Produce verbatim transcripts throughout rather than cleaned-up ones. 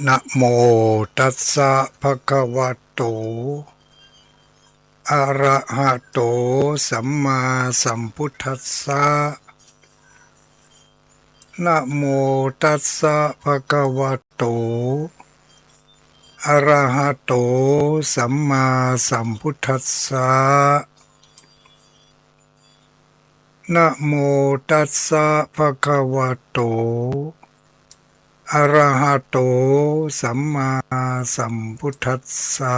นะโมตัสสะ ภะคะวะโต อะระหะโต สัมมาสัมพุทธัสสะ นะโมตัสสะ ภะคะวะโต อะระหะโต สัมมาสัมพุทธัสสะ นะโมตัสสะ ภะคะวะโต อะระหะโต สัมมาสัมพุทธัสสะ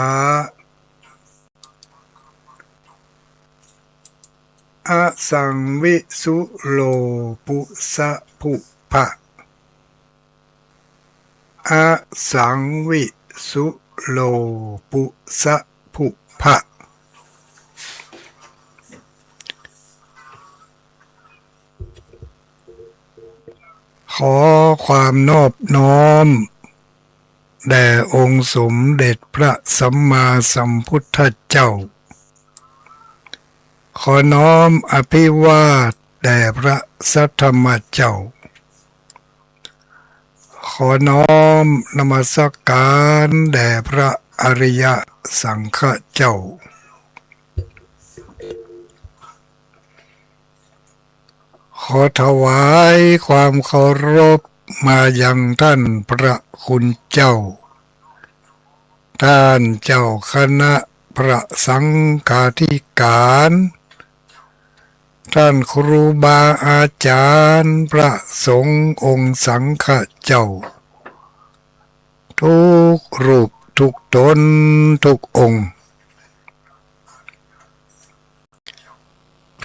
อะสังวิสุโลปุสะผุพะ อะสังวิสุโลปุสะผุพะ ขอความนอบน้อม แด่องค์สมเด็จพระสัมมาสัมพุทธเจ้า ขอน้อมอภิวาทแด่พระสัทธรรมเจ้า ขอน้อมนมัสการแด่พระอริยสังฆเจ้า ขอถวายความเคารพมายังท่านพระคุณเจ้า ท่านเจ้าคณะพระสังฆาธิการ ท่านครูบาอาจารย์พระสงฆ์องค์สังฆเจ้า ทุกรูปทุกตนทุกองค์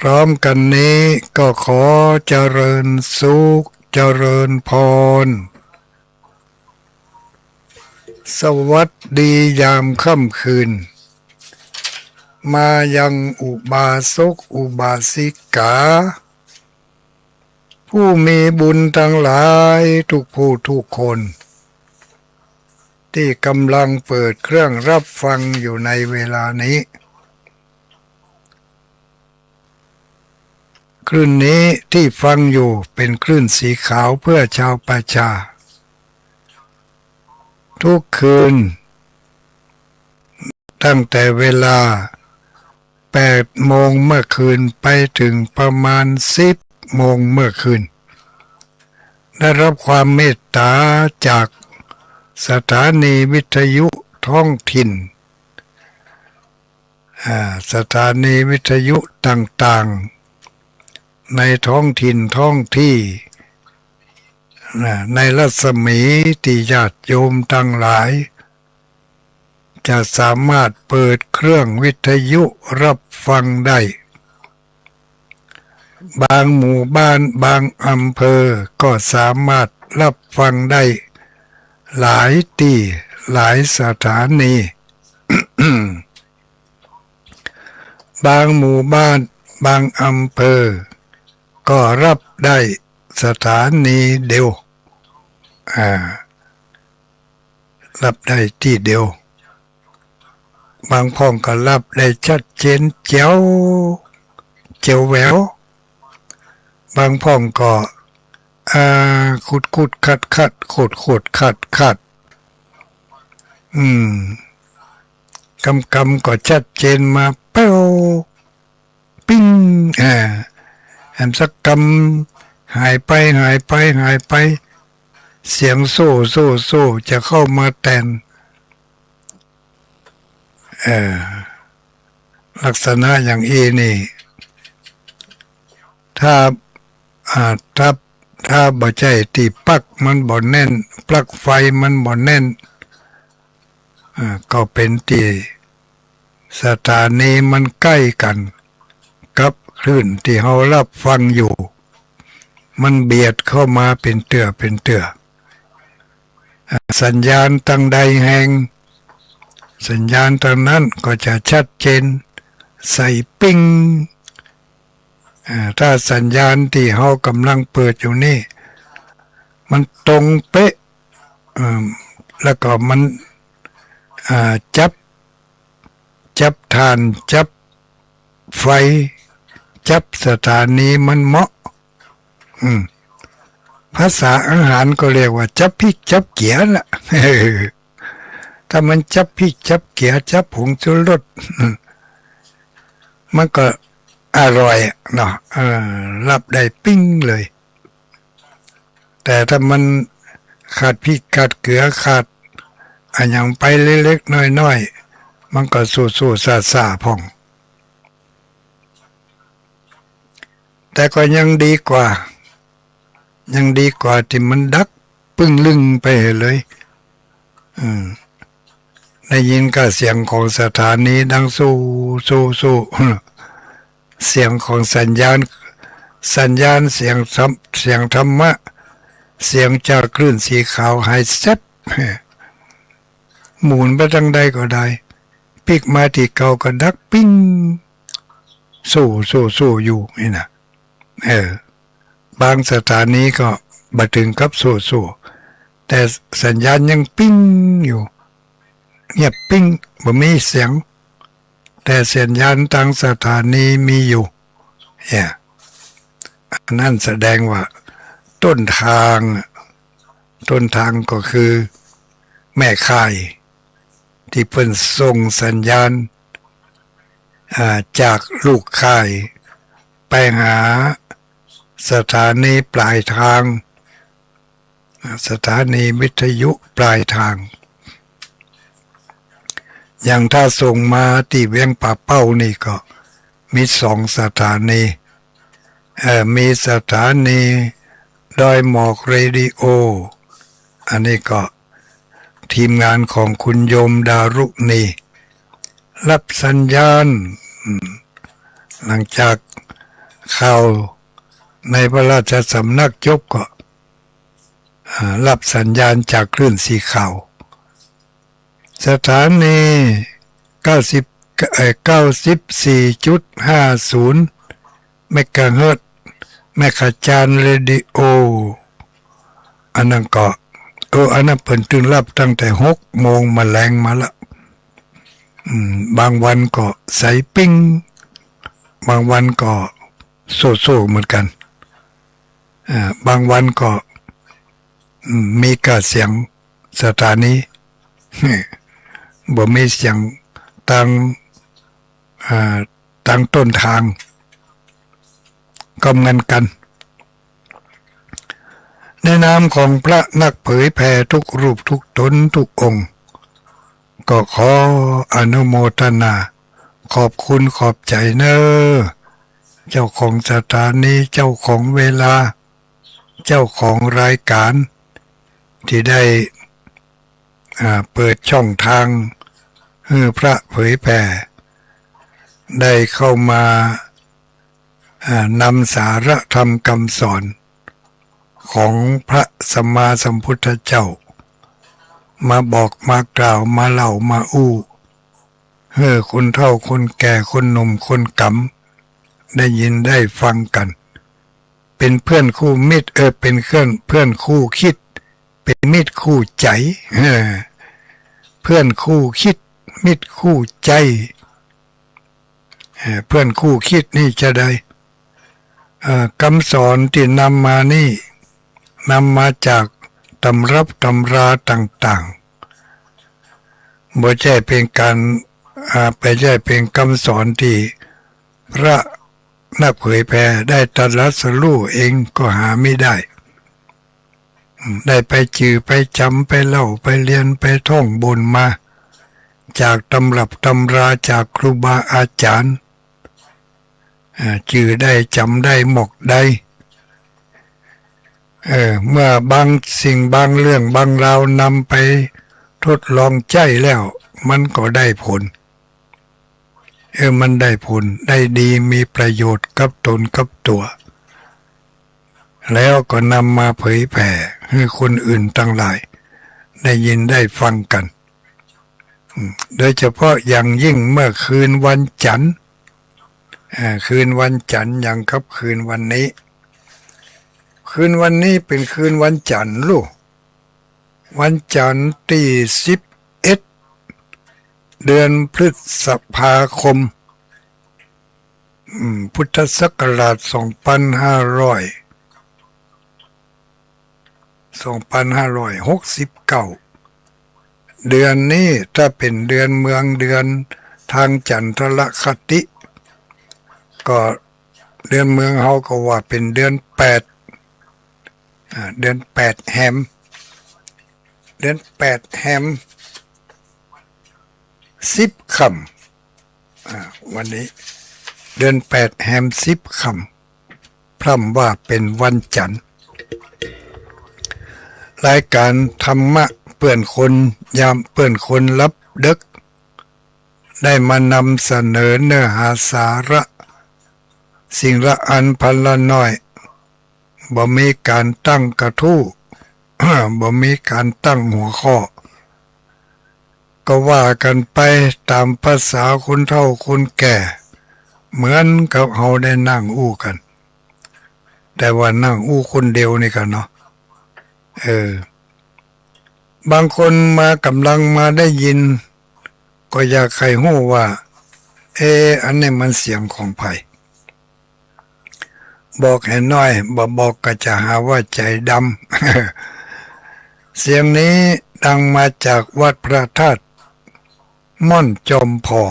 พร้อมกันนี้ก็ขอเจริญสุขเจริญพร สวัสดียามค่ำคืน มายังอุบาสกอุบาสิกา ผู้มีบุญทั้งหลายทุกผู้ทุกคน ที่กำลังเปิดเครื่องรับฟังอยู่ในเวลานี้ คลื่นนี้ที่ฟังอยู่เป็นคลื่นสีขาวเพื่อชาวประชา ทุกคืน ตั้งแต่เวลาแปดโมงเมื่อคืนไปถึงประมาณสิบโมงเมื่อคืน ได้รับความเมตตาจากสถานีวิทยุท้องถิ่น อ่า สถานีวิทยุต่างๆ ในท้องถิ่นท้องที่ นะ ในรัศมีที่ญาติโยมทั้งหลาย จะสามารถเปิดเครื่องวิทยุรับฟังได้ บางหมู่บ้านบางอำเภอก็สามารถรับฟังได้หลายตี้หลายสถานี บางหมู่บ้านบางอำเภอก็รับได้สถานีเดียว อ่า รับได้ตี้เดียว บางพ่องก็รับได้ชัดเจนแจ๋ว แจ๋วแหวว บางพ่องก็ อ่า ขุดขุดขัดขัด ขุดขุดขัดขัด อืม กำกำก็ชัดเจนมาแป๊ว ปิ้ง อ่า แหมสักกำหายไป หายไป หายไป เสียงโซ่ โซ่ โซ่ จะเข้ามาแตน เอ่อ ลักษณะอย่างอี้นี่ ถ้า อ่า ถ้า ถ้าบ่ใจ้ตี้ปลั๊กมันบ่แน่น ปลั๊กไฟมันบ่แน่น อ่า ก็เป๋นตี้สถานีมันใก้กั๋นกับคลื่นตี้เฮารับฟังอยู่ มันเบียดเข้ามาเป๋นเตื้อเป๋นเตื้อ อ่า สัญญาณตังใดแฮง สัญญาณตังนั้นก็จะชัดเจน ใสปิ้ง อ่า ถ้าสัญญาณตี้เฮากำลังเปิดอยู่นี่ มันตรงเป๊ะ เอิ่ม แล้วก็มัน อ่า จับ จับถ่าน จับไฟ จับสถานีมันเหมาะ อืม ภาษาอาหารก็เรียกว่าจั๊บพริกจั๊บเกี๋ยน่ะ ถ้ามันจั๊บพริกจั๊บเกี๋ย จั๊บผงชูรส มันก็อร่อยอะเนาะ เออ รับได้ปิ๊งเลย แต่ถ้ามันขาดพริกขาดเกลือขาดอะหยังไปเล็กๆ น้อยๆ มันก็สู้ๆ ซ่าๆ พ่อง แต่ก็ยังดีกว่า ยังดีกว่าตี้มันดับปึ้งลึ่งไปเลย อืม ได้ยินก้าเสียงของสถานีดังสู้ สู้ สู้ เสียงของสัญญาณ สัญญาณเสียงธรรม- เสียงธรรมะ เสียงจากคลื่นสีขาวหายแซ็บ หมุนไปตางใดก็ได้ ปิ๊กมาตี้เก่าก็ดับปิ๊ง สู้ สู้ สู้อยู่นี่นะ เออ บางสถานีก็บ่เถิงกับสู้ สู้ แต่สัญญาณยังปิ๊งอยู่ เงียบปิ๊ง บ่มีเสียง แต่สัญญาณตางสถานีมีอยู่ เนี่ย อันนั้นแสดงว่าต้นทางอะ ต้นทางก็คือแม่ข่าย ตี้เปิ้นส่งสัญญาณ อ่า จากลูกข่ายไปหาสถานีปลายทาง อ่า สถานีวิทยุปลายทาง อย่างถ้าส่งมาตี้เวียงป่าเป้านี่ก็มีสองสถานี เอ่อ มีสถานีดอยหมอกเรดิโอ อันนี้ก็ทีมงานของคุณโยมดารุณี รับสัญญาณ อืม หลังจากข่าวในพระราชสำนักจบก็ อ่า รับสัญญาณจากคลื่นสีขาว สถานีเก้าสิบ เอ่อ เก้าสิบสี่จุดห้าศูนย์ เมกะเฮิรตซ์ แม่ขจารเรดิโอ อันนั้นก็ เออ อันนั้นเปิ้นตึงรับตั้งแต่หกโมงมาแลงมาละ อืม บางวันก็ใสปิ๊ง บางวันก็โซ่ๆ เหมือนกั๋น อ่า บางวันก็ อืม มีก้าเสียงสถานี บ่มีเสียงตาง อ่า ตางต้นทาง ก็เหมือนกั๋น ในนามของพระนักเผยแผ่ทุกรูปทุกต๋นทุกองค์ ก็ขออนุโมทนา ขอบคุณขอบใจ๋เน้อ เจ้าของสถานี เจ้าของเวลา เจ้าของรายการ ตี้ได้ อ่า เปิดช่องทางหื้อพระเผยแผ่ ได้เข้ามา อ่า นำสาระธรรมกำสอนของพระสัมมาสัมพุทธเจ้า มาบอกมากล่าวมาเล่ามาอู้ หื้อคนเฒ่าคนแก่คนหนุ่มคนก๋ำ ได้ยินได้ฟังกั๋น เป๋นเพื่อนคู่มิตร เออ เป๋นเพื่อน เพื่อนคู่คิด เป๋นมิตรคู่ใจ๋ เออ เพื่อนคู่คิด มิตรคู่ใจ๋ เอ่อ เพื่อนคู่คิดนี่จะใด เอ่อ กำสอนตี้นำมานี่ นำมาจากตำรับตำราต่างๆ บ่ใจ้เป๋นก๋าน อ่า บ่ใจ้เป๋นกำสอนตี้พระนักเผยแผ่ได้ตรัสรู้เองก็หามิได้ ได้ไปจื้อไปจ๋ำไปเล่าไปเฮียนไปท่องบนมา จากตำรับตำราจากครูบาอาจ๋ารย์ อ่า จื้อได้จ๋ำได้หมกได้ เออ เมื่อบางสิ่งบางเรื่องบางราว นำไปทดลองใจ๊แล้ว มันก็ได้ผล เออ มันได้ผล ได้ดี มีประโยชน์กับต๋นกับตั๋ว แล้วก็นำมาเผยแผ่หื้อคนอื่นตังหลายได้ยินได้ฟังกั๋น อืม โดยเฉพาะอย่างยิ่งเมื่อคืนวันจั๋นทร์ อ่า คืนวันจั๋นทร์อย่างกับคืนวันนี้ คืนวันนี้เป๋นคืนวันจั๋นทร์ลูก วันจั๋นทร์ตี้สิบเอ็ด เดือนพฤษภาคม อืม พุทธศักราชสองปันห้าร้อย สองปันห้าร้อยหกสิบเก้า เดือนนี้ถ้าเป๋นเดือนเมือง เดือนตางจันทรคติ ก็เดือนเมืองเฮาก็ว่าเป๋นเดือนแปด อ่า เดือนแปดแฮม เดือนแปดแฮมสิบค่ำ อ่า วันนี้เดือนแปดแฮมสิบค่ำ พร่ำว่าเป๋นวันจันทร์ รายก๋านธรรมะเปื้อนคน ยามเปื้อนคนหลับเดิ็ก ได้มานำเสนอเนื้อหาสาระ สิ่งละอันพันละหน้อย บ่มีก๋านตั้งกระทู้ บ่มีก๋านตั้งหัวข้อ ก็ว่ากั๋นไปต๋ามภาษาคนเฒ่าคนแก่ เหมือนกับเฮาได้นั่งอู้กั๋น แต่ว่านั่งอู้คนเดียวนี่กั๋นเนาะ เออ บางคนมาก๋ำลังมาได้ยิน ก็อยากใค่ฮู้ว่า เอ๊ะ อันนี้มันเสียงของใผ บอกแหน่หน้อย บ่บอกก็จะหาว่าใจ๋ดำ เสียงนี้ดังมาจากวัดพระธาตุม่อนจอมผ่อ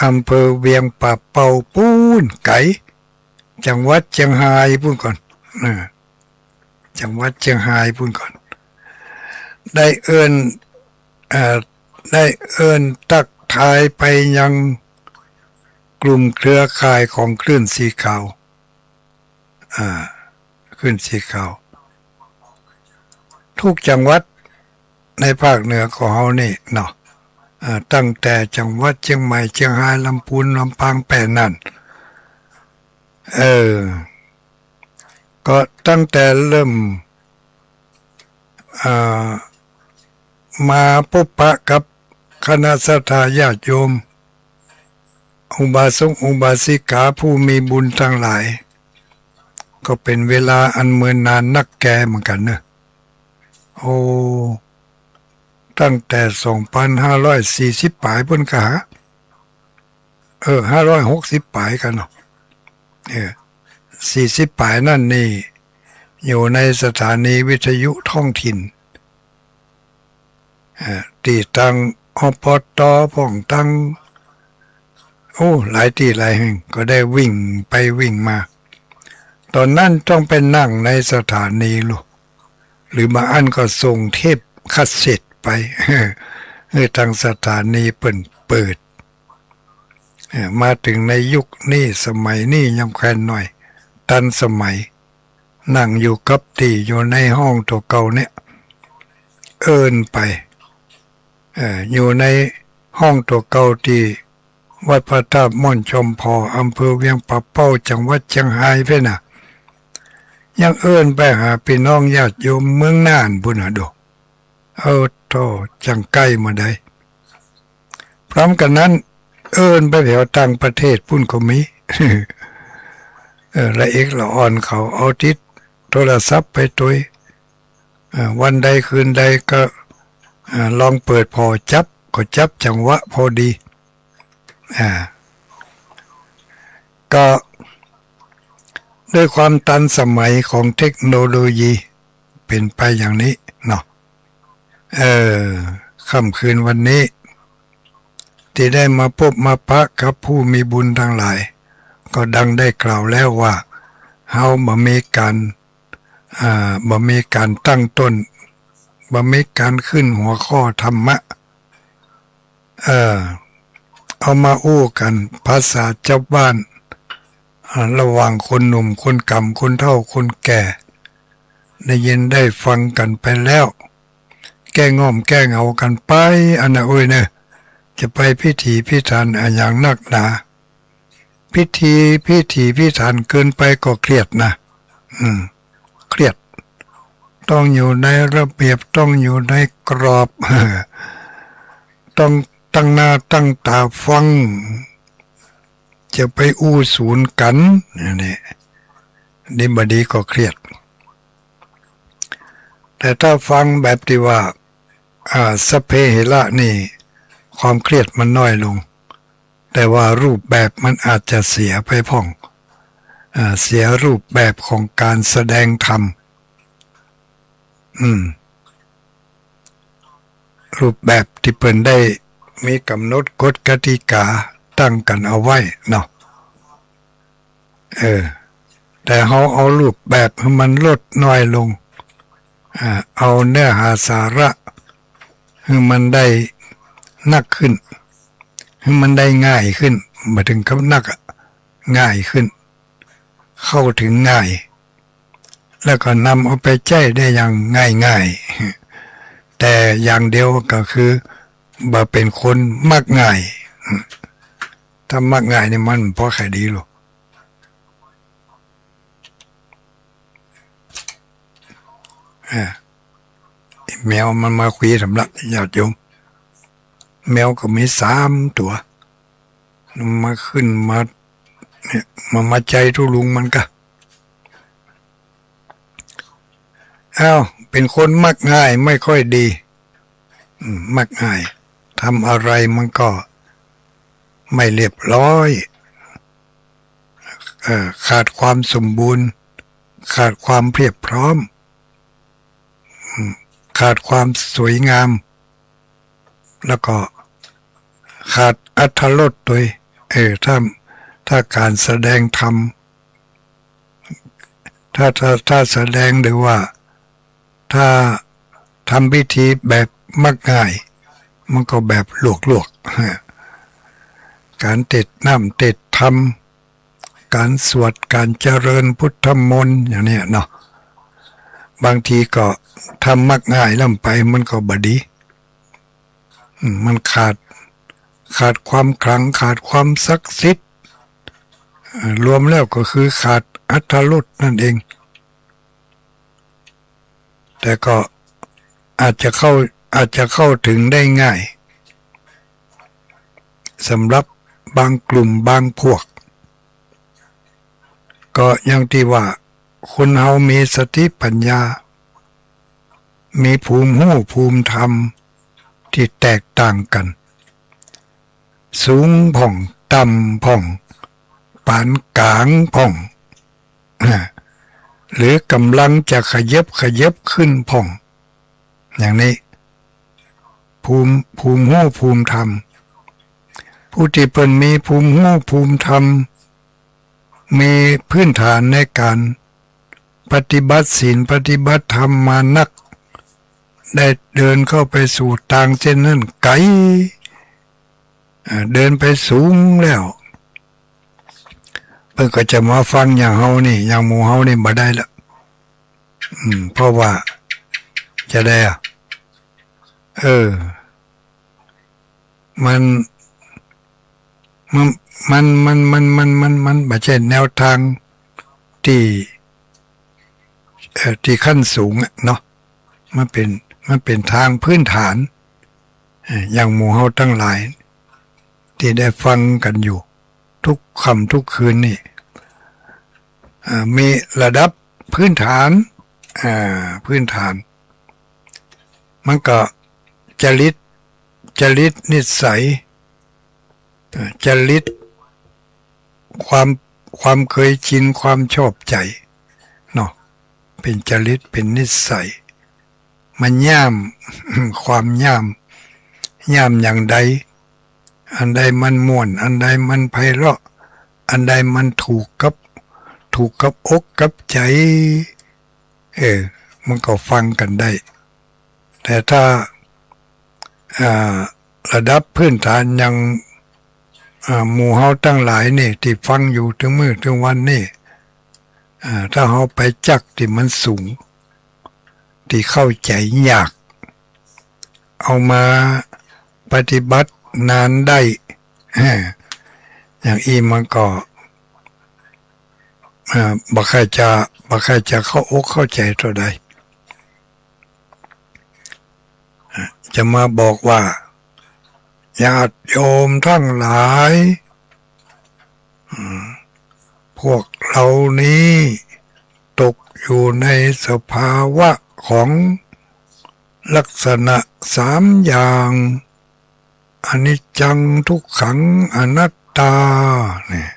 อำเภอเวียงป่าเป้าปู๊น ไก๋ จังหวัดเจียงฮายปู๊นก่อน เออ จังหวัดเจียงฮายปู๊นก่อน ได้เอิ้น เอ่อ ได้เอิ้นตั๊กทายไปยังกลุ่มเครือข่ายของคลื่นสีขาว อ่า คลื่นสีขาว ทุกจังหวัดในภาคเหนือของเฮานี่เนาะ อ่า ตั้งแต่จังหวัดเจียงใหม่ เจียงฮาย ลำปูน ลำปาง แป้นั่น เออ ก็ตั้งแต่เริ่ม อ่า มาปะปะกับคณะศรัทธาญาติโยม อุบาสกอุบาสิกาผู้มีบุญตังหลาย ก็เป๋นเวลาอันเมินนานนักแกเหมือนกั๋นเนอะ โอ้ ตั้งแต่สองปันห้าร้อยสี่สิบป๋ายปู๊นก่า เออ ห้าร้อยหกสิบป๋ายกั๋นเนาะ เออ สี่สิบป๋ายนั่นนี่ อยู่ในสถานีวิทยุท้องถิ่น เอ่อ ตี้ตัง อปต. พ่องตัง โอ้ หลายตี้หลายแห่ง ก็ได้วิ่งไปวิ่งมา ต๋อนนั้นต้องไปนั่งในสถานีลูก หรือบางอันก็ส่งเทปคาสเซ็ตไป หื้อตางสถานีเปิ้นเปิด เอ่อ มาเถิงในยุคนี้ สมัยนี้ยังแควนหน้อย ตันสมัย นั่งอยู่กับตี้ อยู่ในห้องตั๋วเก่าเนี่ย เอิ้นไป เอ่อ อยู่ในห้องตั๋วเก่าตี้วัดพระธาตุม่อนจอมผ่อ อำเภอเวียงป่าเป้า จังหวัดเจียงฮายเป้นน่ะ ยังเอิ้นไปหาปี้น้องญาติโยมเมืองน่านปู๊นน่ะดู เออ โธ่ จังใก้มาได้ พร้อมกั๋นนั้น เอิ้นไปแถวต่างประเทศปู๊นก็มี เออ ละเอกละอ่อนเขาเอาติดโทรศัพท์ไปตวย เออ วันใดคืนใดก็ เออ ลองเปิดผ่อจับ ก็จับจังหวะพอดี อ่า ก็ด้วยความตันสมัยของเทคโนโลยี เป๋นไปอย่างนี้เนาะ เออ ค่ำคืนวันนี้ ตี้ได้มาปะมาปะกับผู้มีบุญตังหลาย ก็ดังได้กล่าวแล้วว่า เฮาบ่มีก๋าน อ่า บ่มีก๋านตั้งต้น บ่มีก๋านขึ้นหัวข้อธรรมะ เอ่อ เอามาอู้กั๋นภาษาจาวบ้าน อ่า ระหว่างคนหนุ่มคนก๋ำ คนเฒ่าคนแก่ ได้ยินได้ฟังกั๋นไปแล้ว แก้ง่อมแก้เหงากั๋นไป อันน่ะ โอ้ยเน่อ จะไปพิถีพิถันอะหยังนักหนา พิธีพิถีพิถันเกินไปก็เครียดนะ อืม เครียด ต้องอยู่ในระเบียบ ต้องอยู่ในกรอบ ต้องตั้งหน้าตั้งต๋าฟัง จะไปอู้สูนกั๋น อันนี้ ดีบ่ดีก็เครียด แต่ถ้าฟังแบบตี้ว่า อ่า สัพเพเหระนี่ ความเครียดมันน้อยลง แต่ว่ารูปแบบมันอาจจะเสียไปพ่อง อ่า เสียรูปแบบของก๋านแสดงธรรม อืม รูปแบบตี้เปิ้นได้มีก๋ำหนดกฎกติก๋าตั้งกั๋นเอาไว้เนาะ เออ แต่เฮาเอารูปแบบหื้อมันลดน้อยลง อ่า เอาเนื้อหาสาระหื้อมันได้นักขึ้น หื้อมันได้ง่ายขึ้น บ่เถิงกับนักอะ ง่ายขึ้น เข้าเถิงง่าย แล้วก็นำเอาไปใจ๊ได้อย่างง่ายๆ แต่อย่างเดียวก็คือ บ่เป๋นคนมักง่าย ถ้ามักง่ายนี่มันบ่ค่อยดีหรอก อ่า แมวมันมาคุยสำหรับญาติโยม แมวก็มีสามตั๋ว มันมาขึ้นมา เนี่ย มันมาใจ๊ตุ๊ลุงมันกะ อ้าว เป๋นคนมักง่ายไม่ค่อยดี อืม มักง่าย ทำอะไรมันก็ไม่เรียบร้อย เอ่อ ขาดความสมบูรณ์ ขาดความเพียบพร้อม อืม ขาดความสวยงาม แล้วก็ขาดอรรถรสตวย เออ ถ้า ถ้าก๋านแสดงธรรม ถ้า ถ้า ถ้าแสดงหรือว่า ถ้าทำพิธีแบบมักง่าย มันก็แบบลวกๆ ก๋านเตศน์น้ำเตศน์ธรรม ก๋านสวด ก๋านเจริญพุทธมนต์อย่างเนี้ยเนาะ บางทีก็ทำมักง่ายล้ำไปมันก็บ่ดี อืม มันขาด ขาดความขลัง ขาดความศักดิ์สิทธิ์ เอ่อ รวมแล้วก็คือขาดอรรถรสนั่นเอง แต่ก็อาจจะเข้า อาจจะเข้าเถิงได้ง่าย สำหรับบางกลุ่มบางพวก ก็อย่างตี้ว่า คนเฮามีสติปัญญา มีภูมิฮู้ภูมิธรรมตี้แตกต่างกั๋น สูงพ่อง ต่ำพ่อง ปานก๋างพ่อง อ่า หรือก๋ำลังจะขยับ ขยับขึ้นพ่อง อย่างนี้ ภูมิ ภูมิฮู้ภูมิธรรม ผู้ตี้เปิ้นมีภูมิฮู้ภูมิธรรม มีพื้นฐานในก๋านปฏิบัติศีล ปฏิบัติธรรมมานัก ได้เดินเข้าไปสู่ตางเส้นนั้นไก๋ อ่า เดินไปสูงแล้ว เปิ้นก็จะมาฟังอย่างเฮานี่ อย่างหมู่เฮานี่บ่ได้ละ อืม เพราะว่าจะได้อะ เออ มัน มัน มัน มัน มัน มัน มัน มันบ่ใจ้แนวตางตี้ เอ่อ ตี้ขั้นสูงอะเนาะ มันเป๋น มันเป๋นตางพื้นฐาน เอ่อ อย่างหมู่เฮาตังหลายตี้ได้ฟังกั๋นอยู่ทุกค่ำทุกคืนนี่ เอ่อ มีระดับพื้นฐาน อ่า พื้นฐาน มันก็จริต จริตนิสัย เอ่อ จริต ความ ความเคยชิน ความชอบใจ๋เนาะ เป๋นจริต เป๋นนิสัย มันย่าม ความย่าม ย่ามอย่างใด อันใดมันม่วน อันใดมันไพเราะ อันใดมันถูกกับ ถูกกับอกกับใจ๋ เออ มันก็ฟังกั๋นได้ แต่ถ้า อ่า ระดับพื้นฐานอย่าง อ่า หมู่เฮาตังหลายนี่ตี้ฟังอยู่เถิงมื้อเถิงวันนี่ อ่า ถ้าเฮาไปจักตี้มันสูง ตี้เข้าใจ๋ยาก เอามาปฏิบัตินานได้ เออ อย่างอี้มันก็ อ่า บ่ใค่จะ บ่ใค่จะเข้าอกเข้าใจ๋เต้าใด จะมาบอกว่า ญาติโยมตังหลาย อืม พวกเฮานี้ตกอยู่ในสภาวะของลักษณะสามอย่าง อนิจจัง ทุกขัง อนัตตา เนี่ย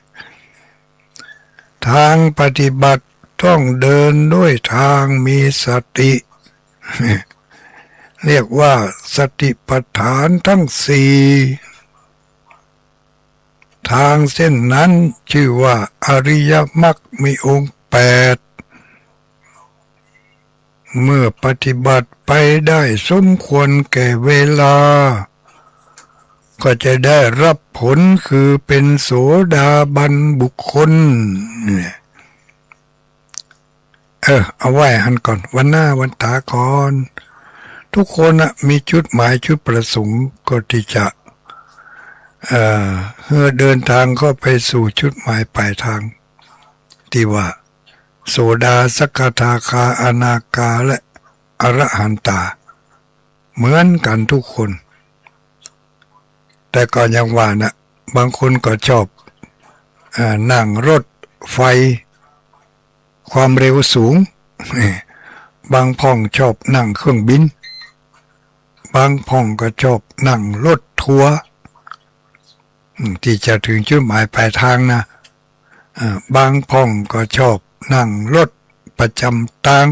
ตางปฏิบัติต้องเดินด้วยตางมีสติ เรียกว่าสติปัฏฐานทั้งสี่ ทางเส้นนั้นชื่อว่าอริยมรรคมีองค์แปด เมื่อปฏิบัติไปได้สมควรแก่เวลา ก็จะได้รับผลคือเป็นโสดาบันบุคคล เนี่ย เออ เอาไว้หั้นก่อน วันหน้าวันต๋าก่อน ทุกคนน่ะมีจุดหมายจุดประสงค์ก็ตี้จะ เอ่อ หื้อเดินตางเข้าไปสู่จุดหมายปลายตาง ตี้ว่า โสดา สกทาคา อนาคา และอรหันตา เหมือนกั๋นทุกคน แต่ก็อย่างว่าน่ะ บางคนก็ชอบ เอ่อ นั่งรถไฟความเร็วสูง บางพ่องชอบนั่งเครื่องบิน บางพ่องก็ชอบนั่งรถทัวร์ อืม ตี้จะเถิงจุดหมายปลายตางนะ เอ่อ บางพ่องก็ชอบนั่งรถประจ๋ำตาง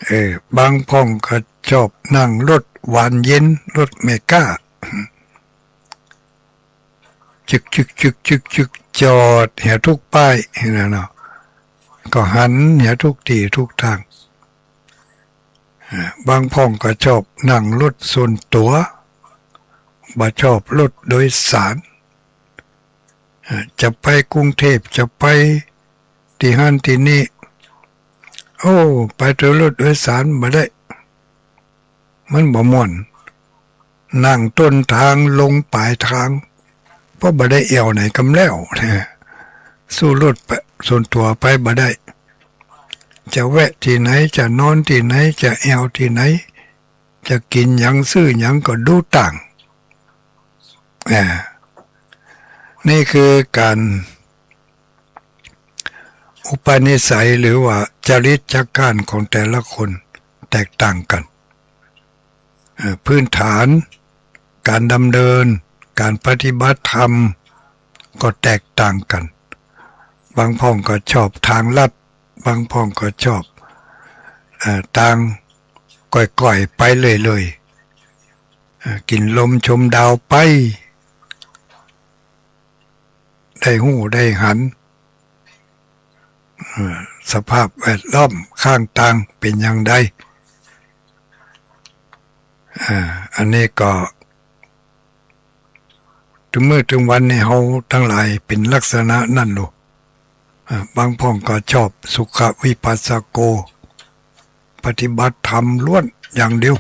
เออ บางพ่องก็ชอบนั่งรถหวานเย็น รถเมก้า จึกจึกจึกจึกจึก จอดเหียทุกป้าย หั้นน่ะเนาะ ก็หันเหียทุกตี้ทุกตาง อ่า บางพ่องก็ชอบนั่งรถส่วนตั๋ว บ่ชอบรถโดยสาร อ่า จะไปกรุงเทพฯ จะไปตี้หั้นตี้นี่ โอ้ ไปตวยรถโดยสารบ่ได้ มันบ่ม่วน นั่งต้นตางลงป๋ายตาง เพราะบ่ได้แอ่วไหนกำแล้ว สู้รถไป ส่วนตั๋วไปบ่ได้ จะแวะตี้ไหน จะนอนตี้ไหน จะแอ่วตี้ไหน จะกิ๋นหยัง ซื้อหยังก็ดูต่าง อ่า นี่คือก๋าน อุปนิสัยหรือว่าจริตจักร้านของแต่ละคนแตกต่างกั๋น เอ่อ พื้นฐานก๋านดำเนินก๋านปฏิบัติธรรมก็แตกต่างกั๋น บางพ่องก็ชอบตางลัด บางพ่องก็ชอบ เอ่อ ตางก่อยๆ ไปเรื่อยๆ เอ่อ กิ๋นลมชมดาวไป ได้ฮู้ได้หัน เอ่อ สภาพแวดล้อมข้างตางเป๋นอย่างใด อ่า อันนี้ก็ ตึงมื้อตึงวันนี้เฮาตังหลายเป๋นลักษณะนั้นโล อ่า บางพ่องก็ชอบสุขวิปัสสโก ปฏิบัติธรรมล้วนอย่างเดียว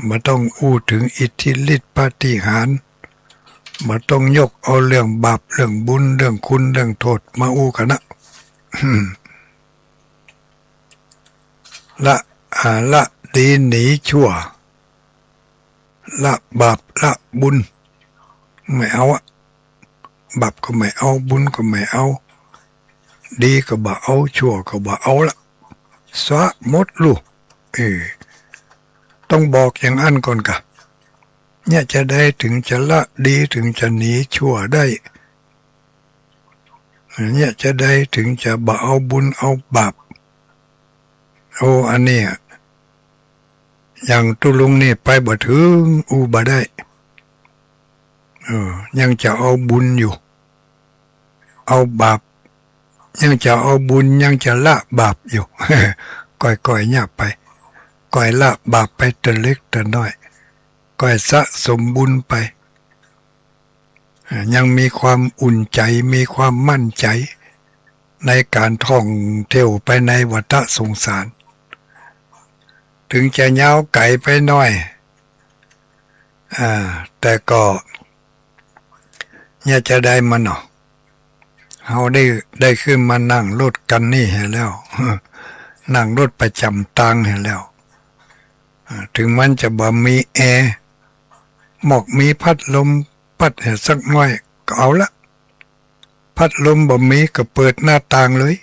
บ่ต้องอู้เถิงอิทธิฤทธิ์ปาฏิหาริย์ บ่ต้องยกเอาเรื่องบาป เรื่องบุญ เรื่องคุณ เรื่องโต้ษ มาอู้กั๋นนะ ละ อ่า ละดีหนีชั่ว ละบาป ละบุญ ไม่เอาอะ บาปก็ไม่เอา บุญก็ไม่เอา ดีก็บ่เอา ชั่วก็บ่เอาละ สละหมดลูก เออ ต้องบอกอย่างอั้นก่อนกะ เนี่ยจะใดเถิงจะละดี เถิงจะหนีชั่วได้ เนี่ยจะใดเถิงจะบ่เอาบุญเอาบาป โอ้ อันเนี้ย อย่างตุ๊ลุงนี่ไปบ่เถิง อู้บ่ได้ เออ ยังจะเอาบุญอยู่ เอาบาป ยังจะเอาบุญ ยังจะละบาปอยู่ ก่อยๆ เนี่ยไป ก่อยละบาปไปแต่เล็กแต่น้อย ก่อยสะสมบุญไป เอ่อ ยังมีความอุ่นใจ๋ มีความมั่นใจ๋ ในก๋านท่องเที่ยวไปในวัฏสงสาร เถิงจะยาวไก๋ไปหน้อย อ่า แต่ก็ เนี่ยจะใดมาเนาะ เฮาได้ ได้ขึ้นมานั่งรถคันนี้แหมแล้ว นั่งรถประจ๋ำตางแหมแล้ว อ่า เถิงมันจะบ่มีแอร์ หมอกมีพัดลมปัดแหมสักหน้อยก็เอาละ พัดลมบ่มีก็เปิดหน้าต่างเลย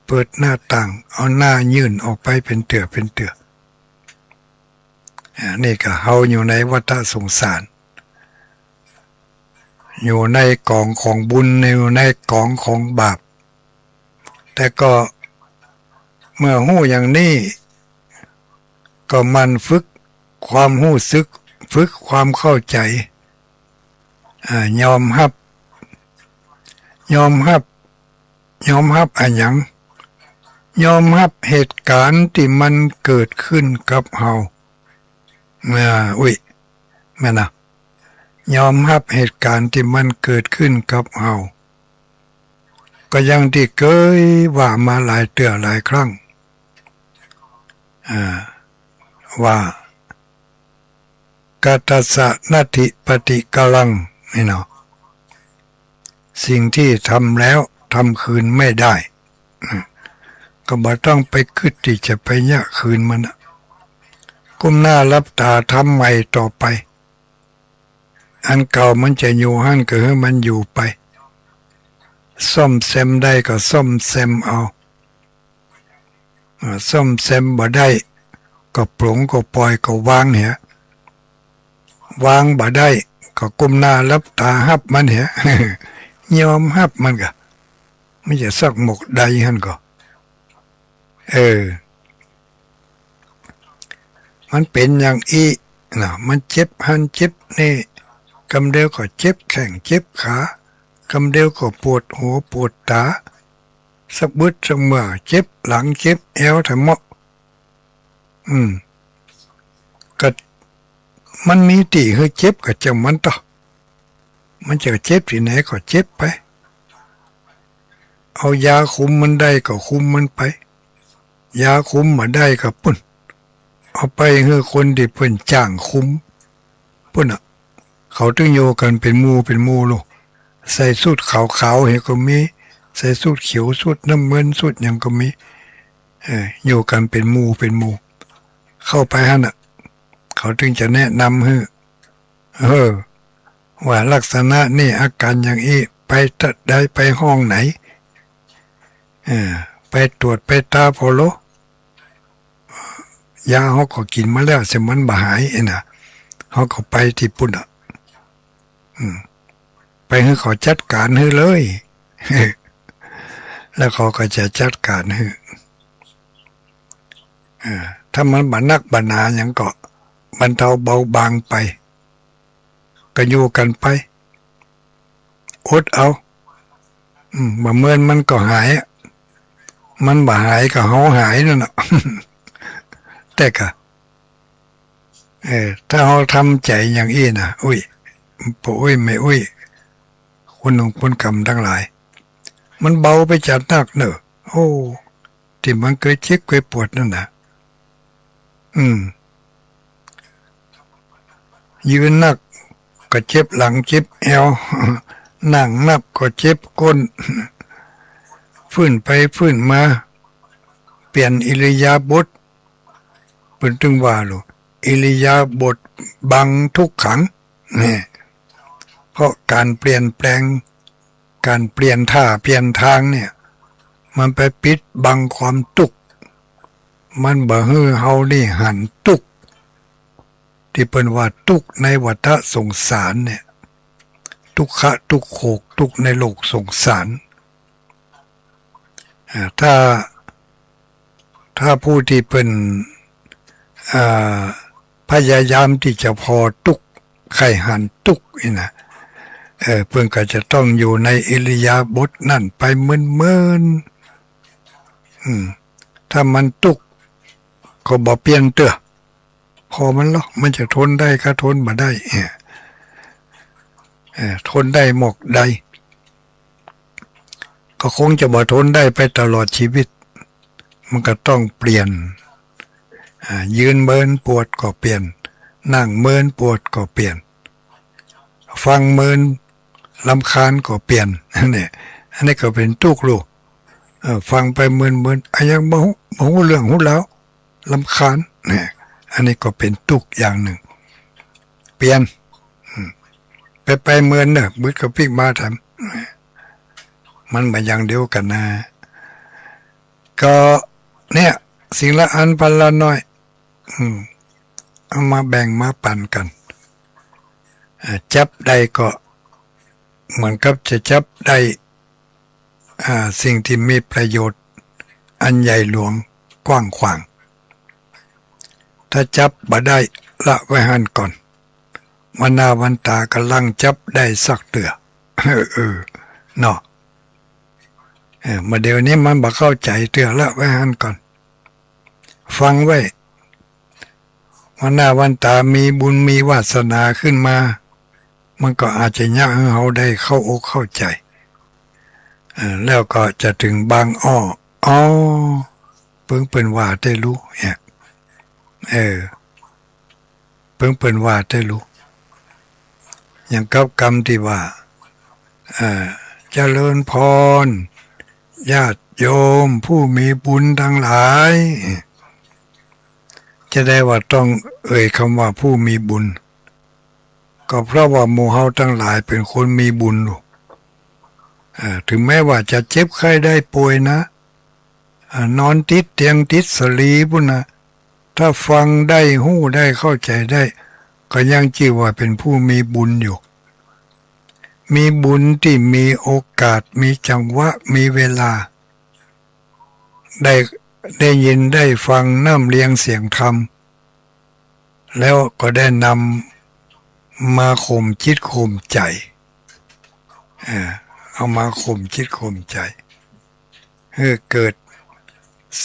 เปิดหน้าต่าง เอาหน้ายื่นออกไปเป๋นเตื้อเป๋นเตื้อ อ่า นี่ก็เฮาอยู่ในวัฏสงสาร อยู่ในก๋องของบุญ อยู่ในก๋องของบาป แต่ก็ เมื่อฮู้อย่างนี้ ก็หมั่นฝึกความฮู้สึก ฝึกความเข้าใจ๋ อ่า ยอมฮับ ยอมฮับ ยอมฮับอะหยัง ยอมฮับเหตุก๋ารณ์ตี้มันเกิดขึ้นกับเฮา อ่า อุ๊ย แม่นนะ ยอมฮับเหตุก๋ารณ์ตี้มันเกิดขึ้นกับเฮา ก็อย่างตี้เกยว่ามาหลายเตื้อหลายครั้ง อ่า ว่า กะตัสสะ นัตถิ ปะฏิกะรัง นี่เนาะ สิ่งที่ทำแล้วทำคืนไม่ได้ อืม ก็บ่ต้องไปกึ๊ดตี้จะไปเยียะคืนมันนะ ก้มหน้าหลับต๋าทำใหม่ต่อไป อันเก่ามันจะอยู่หั้นก็หื้อมันอยู่ไป ซ่อมแซมได้ก็ซ่อมแซมเอา อ่า ซ่อมแซมบ่ได้ ก็ปลงก็ป่อยก็วางเหีย วางบ่ได้ ก็ก้มหน้าหลับต๋าฮับมันเหีย ยอมฮับมันก่ะ มันจะสักหมกใดหั้นก่อ เออ มันเป๋นอย่างอี้นะ มันเจ็บหั้นเจ็บนี่ กำเดียวก็เจ็บแข้งเจ็บขา กำเดียวก็ปวดหัวปวดต๋า สักบึดสักเมื่อเจ็บหลังเจ็บแอวแถมเมาะ อืม ก็มันมีตี้หื้อเจ็บก็จ้างมันเต๊อะ มันจะเจ็บตี้ไหนก็เจ็บไป เอายาคุมมันได้ก็คุมมันไป ยาคุมบ่ได้ก็ปุ้น เอาไปหื้อคนตี้เปิ้นจ้างคุม ปุ้นน่ะ เขาตึงอยู่กั๋นเป๋นหมู่เป๋นหมู่โลด ใส่สูทขาวๆ เหียก็มี ใส่สูทเขียว สูทน้ำเงิน สูทหยังก็มี เออ อยู่กั๋นเป๋นหมู่เป๋นหมู่ เข้าไปหั้นน่ะ เขาตึงจะแนะนำหื้อ เออ ว่าลักษณะนี้อาก๋ารอย่างอี้ ไปตะใด ไปห้องไหน เออ ไปตรวจไปต๋าผ่อโล ยาเฮาก็กิ๋นมาแล้ว ซึ่งมันบ่หายเอ้ยนะ เฮาก็ไปตี้ปุ้นน่ะ อืม ไปหื้อเขาจัดก๋านหื้อเลย แล้วเขาก็จะจัดก๋านหื้อ เออ ถ้ามันบ่นักบ่หนาหยังก็บรรเทาเบาบางไป ก็อยู่กั๋นไป อดเอา อืม บ่เมินมันก็หายอะ มันบ่หายก็เฮาหายนั่นน่ะ แต่กะ เออ ถ้าเฮาทำใจ๋อย่างอี้นะ อุ๊ย ป้ออุ๊ย แม่อุ๊ย คุณหงส์คุณกำตังหลาย มันเบาไปจากนักเน่อ โอ้ ตี้มันเกยเจ็บเกยปวดนั่นน่ะ อืม ยืนนักก็เจ็บหลังเจ็บแอว นั่งนับก็เจ็บก้น ฟื้นไปฟื้นมา เปลี่ยนอิริยาบถ เปิ้นตึงว่าโลด อิริยาบถบังทุกขัง เนี่ย เพราะก๋านเปลี่ยนแปลง ก๋านเปลี่ยนท่าเปลี่ยนตางเนี่ย มันไปปิดบังความตุ๊กข์ มันบ่หื้อเฮานี่หันตุ๊กข์ ตี้เปิ้นว่าตุ๊กข์ในวัฏสงสารเนี่ย ตุ๊กขะตุ๊กข์โขก ตุ๊กข์ในโลกสงสาร อ่า ถ้า ถ้าผู้ตี้เปิ้น อ่า พยายามตี้จะผ่อตุ๊กข์ ใค่หันตุ๊กข์นี่นะ เออ เปิ้นก็จะต้องอยู่ในอิริยาบถนั้นไปเมินๆ อืม ถ้ามันตุ๊กข์ก็บ่เปลี่ยนเตื้อ ผ่อมันลอ มันจะทนได้ก็ทนบ่ได้ เออ เออ ทนได้หมกใด ก็คงจะบ่ทนได้ไปตลอดชีวิต มันก็ต้องเปลี่ยน อ่า ยืนเมินปวดก็เปลี่ยน นั่งเมินปวดก็เปลี่ยน ฟังเมินรำคาญก็เปลี่ยน เนี่ย อันนี้ก็เป๋นตุ๊กข์โลด เออ ฟังไปเมินๆ อะหยังบ่ฮู้ บ่ฮู้เรื่องฮู้ราว รำคาญ เนี่ย อันนี้ก็เป๋นตุ๊กข์อย่างนึ่ง เปลี่ยน อืม ไปไปเมินเน่อ บึดกะปิ๊กมาแถม มันบ่อย่างเดียวกั๋นนะ ก็เนี่ย สิ่งละอันพันละหน้อย อืม เอามาแบ่งมาปั๋นกั๋น อ่า จับได้ก็เหมือนกับจะจับได้ อ่า สิ่งตี้มีประโยชน์อันใหญ่หลวง กว้างขวาง ถ้าจับบ่ได้ละไว้หั้นก่อน วันหน้าวันตาก็ลังจับได้สักเตื้อ เออ เนาะ เออ มาเดี๋ยวนี้มันบ่เข้าใจ๋เตื้อ ละไว้หั้นก่อน ฟังไว้ วันหน้าวันตามีบุญมีวาสนาขึ้นมา มันก็อาจจะเยียะหื้อเฮาได้เข้าอกเข้าใจ๋ เออ แล้วก็จะเถิงบางอ้อ อ๋อ เปิ้น เปิ้นว่าแต๊ลูก เนี่ย เออ เปิ้น เปิ้นว่าแต๊ลูก อย่างกับกำตี้ว่า เอ่อ เจริญพร ญาติโยมผู้มีบุญตังหลาย จะได้ว่าต้องเอ่ยกำว่าผู้มีบุญ ก็เพราะว่าหมู่เฮาตังหลายเป๋นคนมีบุญลูก เอ่อ เถิงแม้ว่าจะเจ็บไข้ได้ป่วยนะ อ่า นอนติดเตียงติดสะหลีปู้นนะ ถ้าฟังได้ ฮู้ได้ เข้าใจ๋ได้ ก็ยังจื้อว่าเป๋นผู้มีบุญอยู่ มีบุญตี้มีโอกาส มีจังหวะ มีเวลา ได้ ได้ยินได้ฟังน้ำเลียงเสียงธรรม แล้วก็ได้นำมาข่มจิตข่มใจ๋ เอ่อ เอามาข่มจิตข่มใจ๋ หื้อเกิด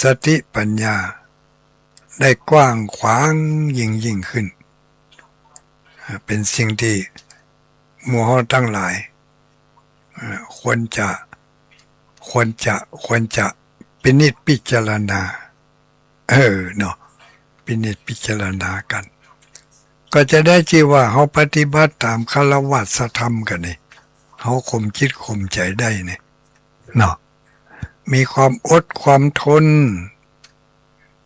สติปัญญาได้กว้างขวางยิ่งยิ่งขึ้น เอ่อ เป๋นสิ่งตี้หมู่เฮาตังหลาย เอ่อ ควรจะ ควรจะ ควรจะพินิจพิจารณา เออ เนาะ พินิจพิจารณากั๋น ก็จะได้จื้อว่าเฮาปฏิบัติต๋ามคฤหัสถธรรมกั๋นนี่ เฮาข่มจิตข่มใจ๋ได้นี่ เนาะ มีความอดความทน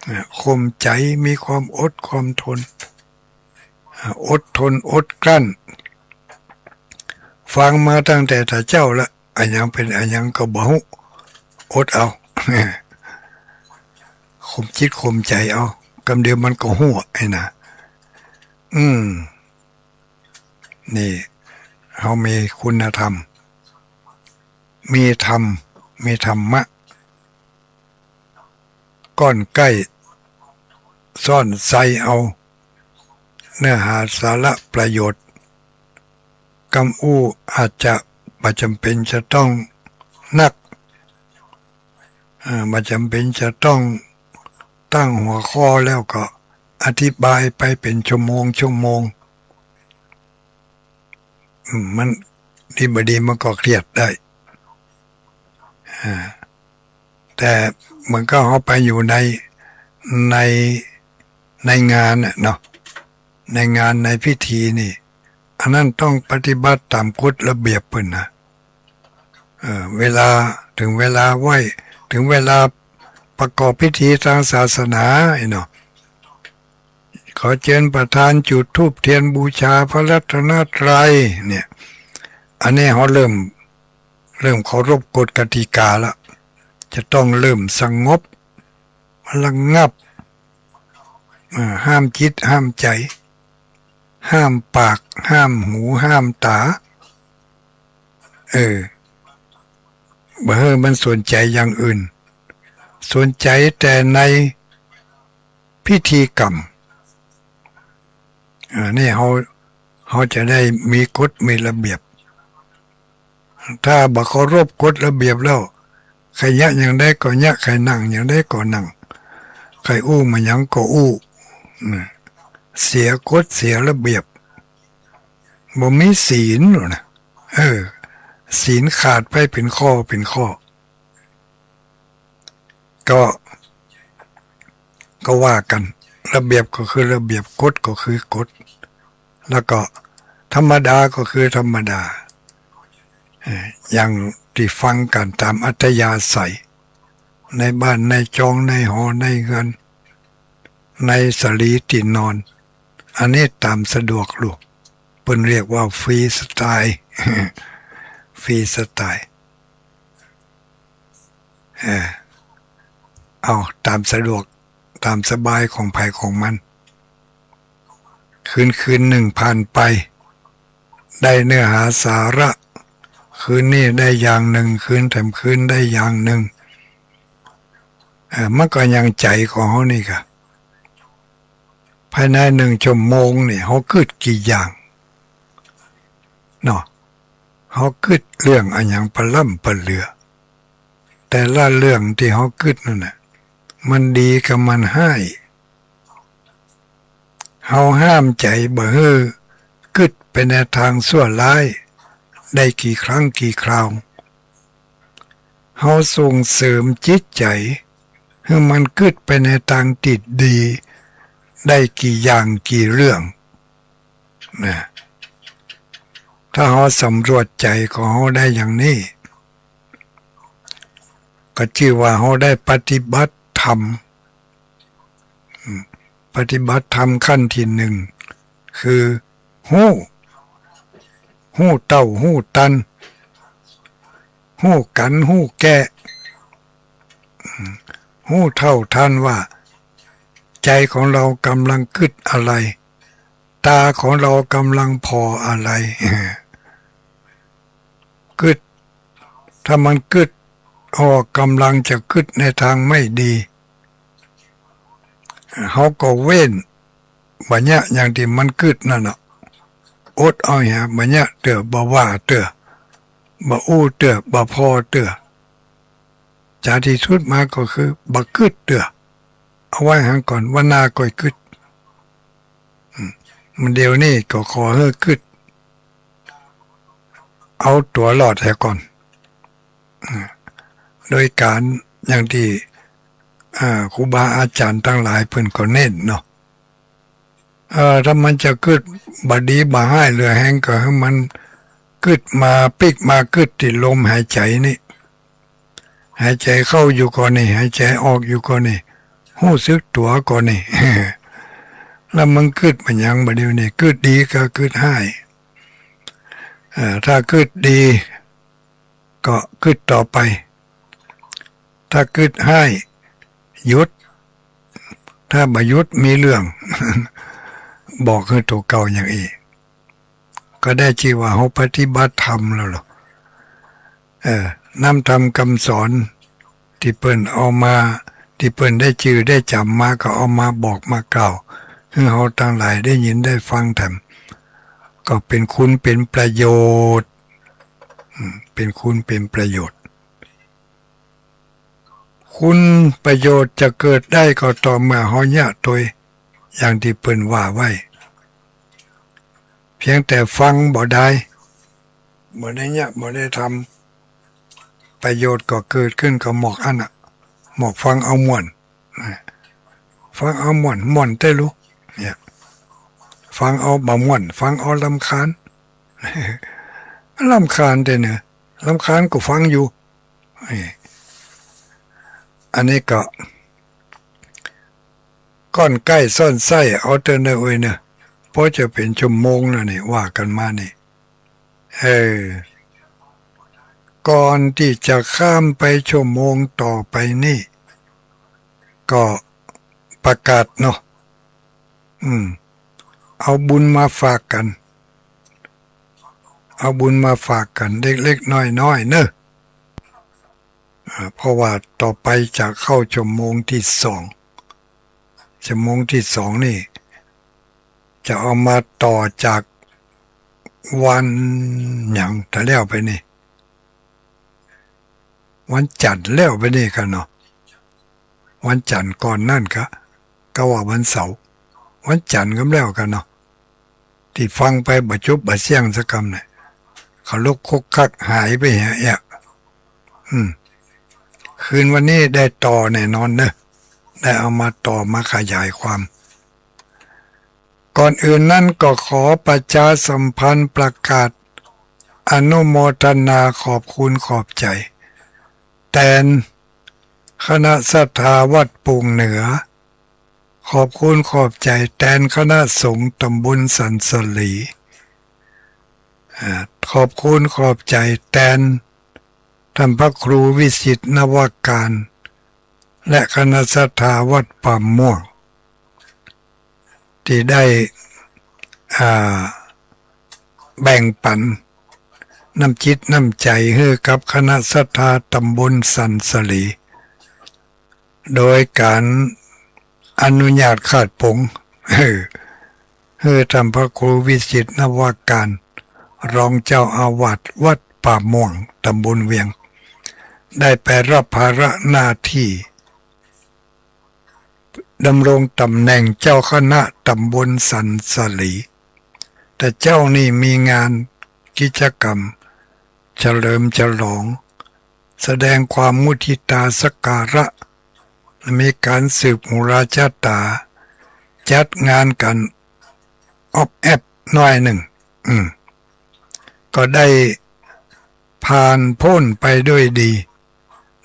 เอ่อ ข่มใจ๋ มีความอดความทน เอ่อ อดทนอดกลั้น ฟังมาตั้งแต่ตะเจ๊าละ อะหยังเป๋นอะหยังก็บ่ฮู้ อดเอา ข่มจิตข่มใจ๋เอา กำเดียวมันก็ฮู้ไอ้นะ อืม นี่ เฮามีคุณธรรม มีธรรม มีธรรมะ ก้อนใก้ ซ่อนใส่เอา เนื้อหาสาระประโยชน์ กำอู้อาจจะบ่จ๋ำเป๋นจะต้องนัก เอ่อ บ่จ๋ำเป๋นจะต้องตั้งหัวข้อแล้วก็อธิบายไปเป๋นชั่วโมงชั่วโมง อืม มันดีบ่ดีมันก็เครียดได้ อ่า แต่มันก็เอาไปอยู่ใน ใน ในงานน่ะเนาะ ในงานในพิธีนี่ อันนั้นต้องปฏิบัติต๋ามกฎระเบียบเปิ้นนะ เออ เวลา เถิงเวลาไหว้ เถิงเวลาประกอบพิธีตางศาสนาไอ้เนาะ ขอเจิญประทานจุดธูปเตียนบูชาพระรัตนตรัยเนี่ย อันนี้เฮาเริ่ม เริ่มเคารพกฎกติกาละ จะต้องเริ่มสงบ ระงับ เอ่อ ห้ามจิตห้ามใจ๋ ห้ามปาก ห้ามหู ห้ามต๋า เออ บ่หื้อมันสนใจ๋อย่างอื่น สนใจ๋แต่ในพิธีกรรม เอ่อ นี่เฮา เฮาจะได้มีกฎมีระเบียบ ถ้าบ่เคารพกฎระเบียบแล้ว ใค่เยียะหยังใดก็เยียะ ใค่นั่งหยังใดก็นั่ง ใค่อู้มาหยังก็อู้ นะ เสียกฎเสียระเบียบ บ่มีศีลหรอกนะ เออ ศีลขาดไปเป๋นข้อเป๋นข้อ ก็ ก็ว่ากั๋น ระเบียบก็คือระเบียบ กฎก็คือกฎ แล้วก็ธรรมดาก็คือธรรมดา เอ่อ อย่างตี้ฟังกั๋นต๋ามอัธยาศัย ในบ้านในจอง ในหอในเฮือน ในสะหลีตี้นอน อันนี้ต๋ามสะดวกลูก เปิ้นเรียกว่าฟรีสไตล์ ฟรีสไตล์ เออ เอาต๋ามสะดวก ต๋ามสบายของใผของมัน คืนคืนนึ่งผ่านไป ได้เนื้อหาสาระ คืนนี้ได้อย่างนึ่ง คืนแถมคืนได้อย่างนึ่ง เออ มันก็ยังใจ๋ของเฮานี่ก่ะ ภายในนึ่งชั่วโมงนี่ เฮากึ๊ดกี่อย่าง เนาะ เฮากึ๊ดเรื่องอะหยังปะล้ำปะเหลือ แต่ละเรื่องตี้เฮากึ๊ดนั่นน่ะ มันดีกับมันฮ้าย เฮาห้ามใจ๋บ่หื้อกึ๊ดไปในตางซั่วฮ้าย ได้กี่ครั้งกี่คราว เฮาส่งเสริมจิตใจ๋ หื้อมันกึ๊ดไปในตางตี้ดี ได้กี่อย่างกี่เรื่อง นะ ถ้าเฮาสำรวจใจ๋ของเฮาได้อย่างนี้ ก็จื้อว่าเฮาได้ปฏิบัติธรรม อืม ปฏิบัติธรรมขั้นตี้หนึ่ง คือ ฮู้ ฮู้เต้า ฮู้ตัน ฮู้กั๋น ฮู้แก้ อืม ฮู้เท่าทันว่า ใจ๋ของเฮากำลังกึ๊ดอะไร ต๋าของเฮากำลังผ่ออะไร กึ๊ด ถ้ามันกึ๊ด อ้อ กำลังจะกึ๊ดในตางไม่ดี เฮาก็เว้น บ่เยียะอย่างตี้มันกึ๊ดนั่นน่ะ อดเอาเหีย บ่เยียะเตื้อ บ่ว่าเตื้อ บ่อู้เตื้อ บ่ผ่อเตื้อ จ๋าที่สุดมาก็คือ บ่กึ๊ดเตื้อ เอาไว้หั้นก่อน วันหน้าก่อยกึ๊ด อืม มันเดี๋ยวนี้ก็ขอหื้อกึ๊ด เอาตั๋วรอดเหียก่อน อ่า โดยก๋านอย่างตี้ อ่า ครูบาอาจ๋ารย์ตังหลายเปิ้นก็เน้นเนาะ เอ่อ ถ้ามันจะกึ๊ดบ่ดีบ่ฮ้ายเหลือแฮง ก็หื้อมันกึ๊ดมา ปิ๊กมากึ๊ดตี้ลมหายใจ๋นี่ หายใจ๋เข้าอยู่ก่อนนี่ หายใจ๋ออกอยู่ก่อนนี่ ฮู้สึกตั๋วก่อนนี่ แล้วมันกึ๊ดมาหยังบ่าเดี่ยวนี้ กึ๊ดดีก็กึ๊ดฮ้าย เอ่อ ถ้ากึ๊ดดี ก็กึ๊ดต่อไป ถ้ากึ๊ดฮ้าย หยุด ถ้าบ่หยุดมีเรื่อง บอกหื้อตั๋วเก่าอย่างอี้ ก็ได้จื้อว่าเฮาปฏิบัติธรรมแล้วลอ เออ นำธรรมกำสอนตี้เปิ้นเอามา ตี้เปิ้นได้จื้อได้จ๋ำมา ก็เอามาบอกมากล่าว หื้อเฮาตังหลายได้ยินได้ฟังแถม ก็เป๋นคุณเป๋นประโยชน์ อืม เป๋นคุณเป๋นประโยชน์ คุณประโยชน์จะเกิดได้ก็ต่อเมื่อเฮาเยียะตวย อย่างตี้เปิ้นว่าไว้ เพียงแต่ฟังบ่ได้ บ่ได้เยียะ บ่ได้ทำ ประโยชน์ก็เกิดขึ้นกับหมวกอั้นน่ะ หมวกฟังเอาม่วน นะ ฟังเอาม่วน ม่วนแต๊ลู เนี่ย ฟังเอาบ่ม่วน ฟังเอารำคาญ รำคาญแต๊เนาะ รำคาญก็ฟังอยู่ เอ้ย อันนี้ก็ ก้อนใก้ซ่อนไส้เอาเต๊อะเน่อเว้ยเน่อ เพราะจะเป๋นชั่วโมงแล้วนี่ ว่ากั๋นมานี่ เออ ก่อนตี้จะข้ามไปชั่วโมงต่อไปนี่ ก็ประกาศเนาะ อืม เอาบุญมาฝากกั๋น เอาบุญมาฝากกั๋นเล็กๆ น้อยๆ เน่อ อ่า เพราะว่าต่อไปจะเข้าชั่วโมงตี้สอง ชั่วโมงตี้สองนี่ จะเอามาต่อจากวันหยัง ถ้าแล้วไปนี่ วันจั๋นทร์แล้วไปนี่ก่ะเนาะ วันจั๋นทร์ก่อนนั่นกะ กะว่าวันเสาร์ วันจั๋นทร์กำแล้วก่ะเนาะ ตี้ฟังไปบ่จุบบ่เสี้ยงสักกำเนี่ย เขาลุกคุกคักหายไปเหียเอี้ย อืม คืนวันนี้ได้ต่อแน่นอนเนอะ ได้เอามาต่อมาขยายความ ก่อนอื่นนั้นก็ขอประชาสัมพันธ์ประกาศอนุโมทนาขอบคุณขอบใจ๋ แตนคณะศรัทธาวัดโป่งเหนือ ขอบคุณขอบใจ๋แตนคณะสงฆ์ตำบลสันสลี อ่า ขอบคุณขอบใจ๋แตนท่านพระครูวิสิทธิ์นวการ และคณะศรัทธาวัดป่าม่วง ตี้ได้ อ่า แบ่งปั๋นน้ำจิตน้ำใจ๋หื้อกับคณะศรัทธาตำบลสันสลี โดยก๋านอนุญาตขาดป๋ง หื้อ หื้อต้านพระครูวิจิตร นวการ รองเจ้าอาวาสวัดป่าม่วง ตำบลเวียง ได้ไปรับภาระหน้าตี้ ดำรงต๋ำแหน่งเจ้าคณะต๋ำบลสันสลี แต่เจ้านี่มีงานกิจกรรมเฉลิมฉลอง แสดงความมุทิตาสักการะ มีก๋านสืบหูราชะต๋า จัดงานกั๋นออบแอบหน้อยนึ่ง อืม ก็ได้ผ่านป๊นไปด้วยดี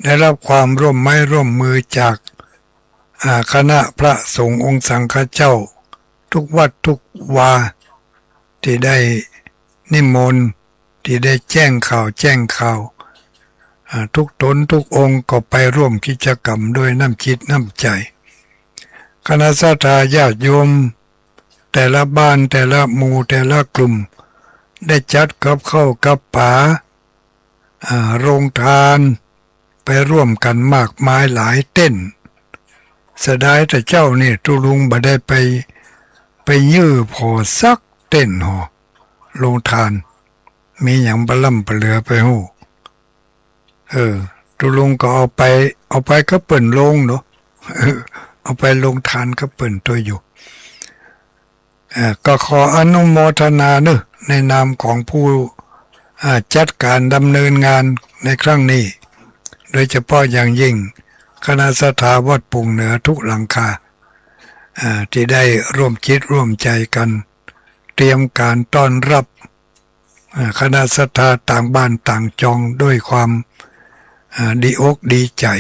ได้รับความร่วมไม้ร่วมมือจาก อ่า คณะพระสงฆ์องค์สังฆเจ้า ทุกวัดทุกวา ตี้ได้นิมนต์ ตี้ได้แจ้งข่าวแจ้งข่าว อ่า ทุกต๋นทุกองค์ก็ไปร่วมกิจกรรมด้วยน้ำจิตน้ำใจ๋ คณะศรัทธาญาติโยม แต่ละบ้านแต่ละหมู่แต่ละกลุ่ม ได้จัดกับข้าวกับป๋า อ่า โรงทาน ไปร่วมกั๋นมากมายหลายเต็นท์ เสียดายแต่เจ้านี่ตุ๊ลุงบ่ได้ไป ไปยื้อผ่อสักเต็นท์หอ โรงทาน มีหยังบ่ล้ำบ่เหลือไปฮู้ เออ ตุ๊ลุงก็เอาไป เอาไปกับเปิ้นลงเนาะ เออ เอาไปโรงทานกับเปิ้นตั๊วอยู่ เอ่อ ก็ขออนุโมทนาเนอะ ในนามของผู้ อ่า จัดก๋านดำเนินงานในครั้งนี้ โดยเฉพาะอย่างยิ่งคณะศรัทธาวัดโป่งเหนือทุกหลังคา อ่า ตี้ได้ร่วมจิตร่วมใจ๋กั๋น เตรียมก๋านต้อนรับ อ่า คณะศรัทธาต่างบ้านต่างจองด้วยความ อ่า ดีอกดีใจ๋